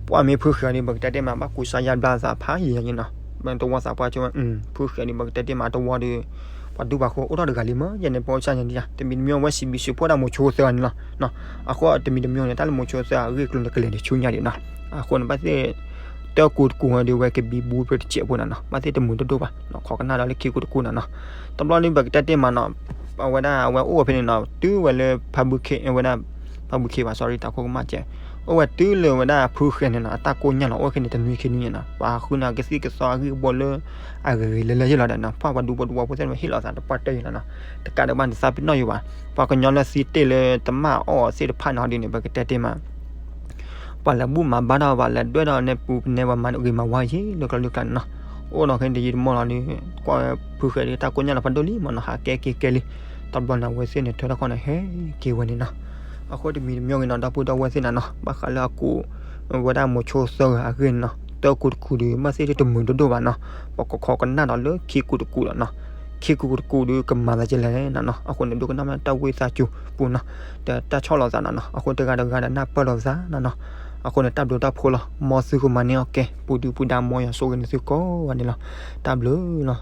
ပှၢ်မ့ၢ်ဖုဃဲၤအီၤဒီး ပကတဲတ့ၢ်မး ဘၣ်ကူစါယါဘျါသးဖးယံၤယံၤနီၤ, တဝီသးပှၢ်ဆိဝဲ ဖုဃဲၤဒီး ပကတဲတ့ၢ်မးတဝီဒီး ပှၤဒူပှၤဃိအိၣ်ထီၣ်တဂၤလံမး ယဲန့ၣ် ပှၤစၢ်ညါဒံးဧါ, တမံၤတမံၤအဝဲစံးဘျုးစံးဖှိၣ်ဒၣ်မိၤဆိသၢဂၤန့ၣ်လီၤ. အဃိတမံၤတမံၤန့ၣ် တၢ်လၢမိၤဆိသၢဂၤအဂ့ၢ်အကျိၤန့ၣ် ကလဲၤဒံးဆူညါဒံးနီၤ, အဃိန့ၣ် ဘၣ်သ့ၣ် တၢ်ကူတကူဝဲဒီး ဝဲကဘံဘူဖဲတစဲးဖိနီၤနီၤ, ဘၣ်သ့ၣ်တမုာ်တဒိၣ်ဘၣ်, ခိးကနၣ်ဒီးလၢခံကူတကူနီၤနီၤ, တဘျီဒီး ပကတဲတ့ၢ်မးနီၤ, အဝဲဒၣ်အဝဲအိၣ်ဝဲဖဲန့ၣ်နီၤ တုၤဝဲလၢဖးဘုခ့ဝဲဒၣ် ဖးဘုခ့ဘၣ် sorry တၢ်ခိၣ်ကမၣ်ကဲ အိၣ်ဝဲတုၤလၢဝဲဒၣ်ဖုဃဲၤန့ၣ်နီၤ အတၢ်ကိၢ်ညါလီၤ အိၣ်ဝဲခဲန့ၣ် တနွံခံနွံန့ၣ်နီၤ ပှၤဃုနၤကသံၣ်ကသီအဂ့ၢ်အဘီလၢ အဂ့ၤဂ့ၤလၢလၢယဲလီၤဒီးနီၤ ပှၢ်ပှၤဒူဖိတဝီဖိသ့ၣ်တဖၣ်ဟ့ၣ်လီၤသးတပှၢ်တၢၢ်ယဲလီၤနီၤ, တကးဒံးဘၣ်န့ၣ် သးပ့ၤနီၣ်ယိၤဘၣ်, ပှၤကညီလၢသံတ့ၢ်လၢတမၣ်အီၣ်သ့ၣ်တဖၣ်န့ၣ်ဟီဒ်န့ၣ် ပကတဲတ့ၢ်မး ပှၤလဲၤဘူၣ်မၤဘါထီၣ် ပှၤလဲၤဒွဲၣ်ထီၣ်န့ၣ် ပူၤပနဲ ပှၤမၤဂ့ၤမၤဝါယဲလၢကျဲလၢကျဲန့ၣ်နီၤ, အိၣ်ဒီးခဲန့ၣ်တယံာ်တမီၢ်လီၤဒီး ကွၢ်ဖုဃဲၤဒီး တၢ်ကိၢ်ညါလီၤဖးဒိၣ်လံမးနီၤ ဟးကဲက့ၤကဲလံ, တဘျီန့ၣ် အဝဲသ့ၣ်န့ၣ် ထၢထီၣ်ခီန့ၣ် ဟဲက့ၤဝဲန့ၣ်နီၤ, အဃိတမံၤတမံၤဂ့ၤနီၤ ဒီပုၢ်ဒီဝဲၢ်သ့ၣ်နၤနီၤ ဘၣ်ဃးလၢအကူး ဝဲဒၣ်မိၤဆိသၢဂၤအဂ့ၢ်န့ၣ်နီၤ တၢ်ကူတကူဒီး ဘၣ်သ့ၣ်တမုာ်တဒိၣ်ဘၣ်နီၤ, ပကခိးကနၣ်ဒီးလၢခံကူတကူဒီးနီၤ, ခံကူတကူဒီး ကမၤသးကလဲၣ်နၤနီၤ, အဃိန့ၣ် ဒိကနၣ်မ့ၢ်တၢ်ဝံသးစူၤပူၤနီၤ, ဒီးတၢ်ဆီၣ်လီၤသးနၤနီၤ, အဃိတဂၤတဂၤဒီး နၢ်ပၢၢ်လီၤသးနၤနီၤ, အဃိန့ၣ် တၢ်ဘျုးတၢ်ဖှိၣ်လီၤ, မ်သုကမၤန့ၢ်အီၣ်ကဲ ပူၤဒုပူၤဒါ မ်ယွၤဆိၣ်ဂ့ၤန့ၢ်သုကိးဂၤဒဲးလီၤ, တၢ်ဘျုးလီၤ.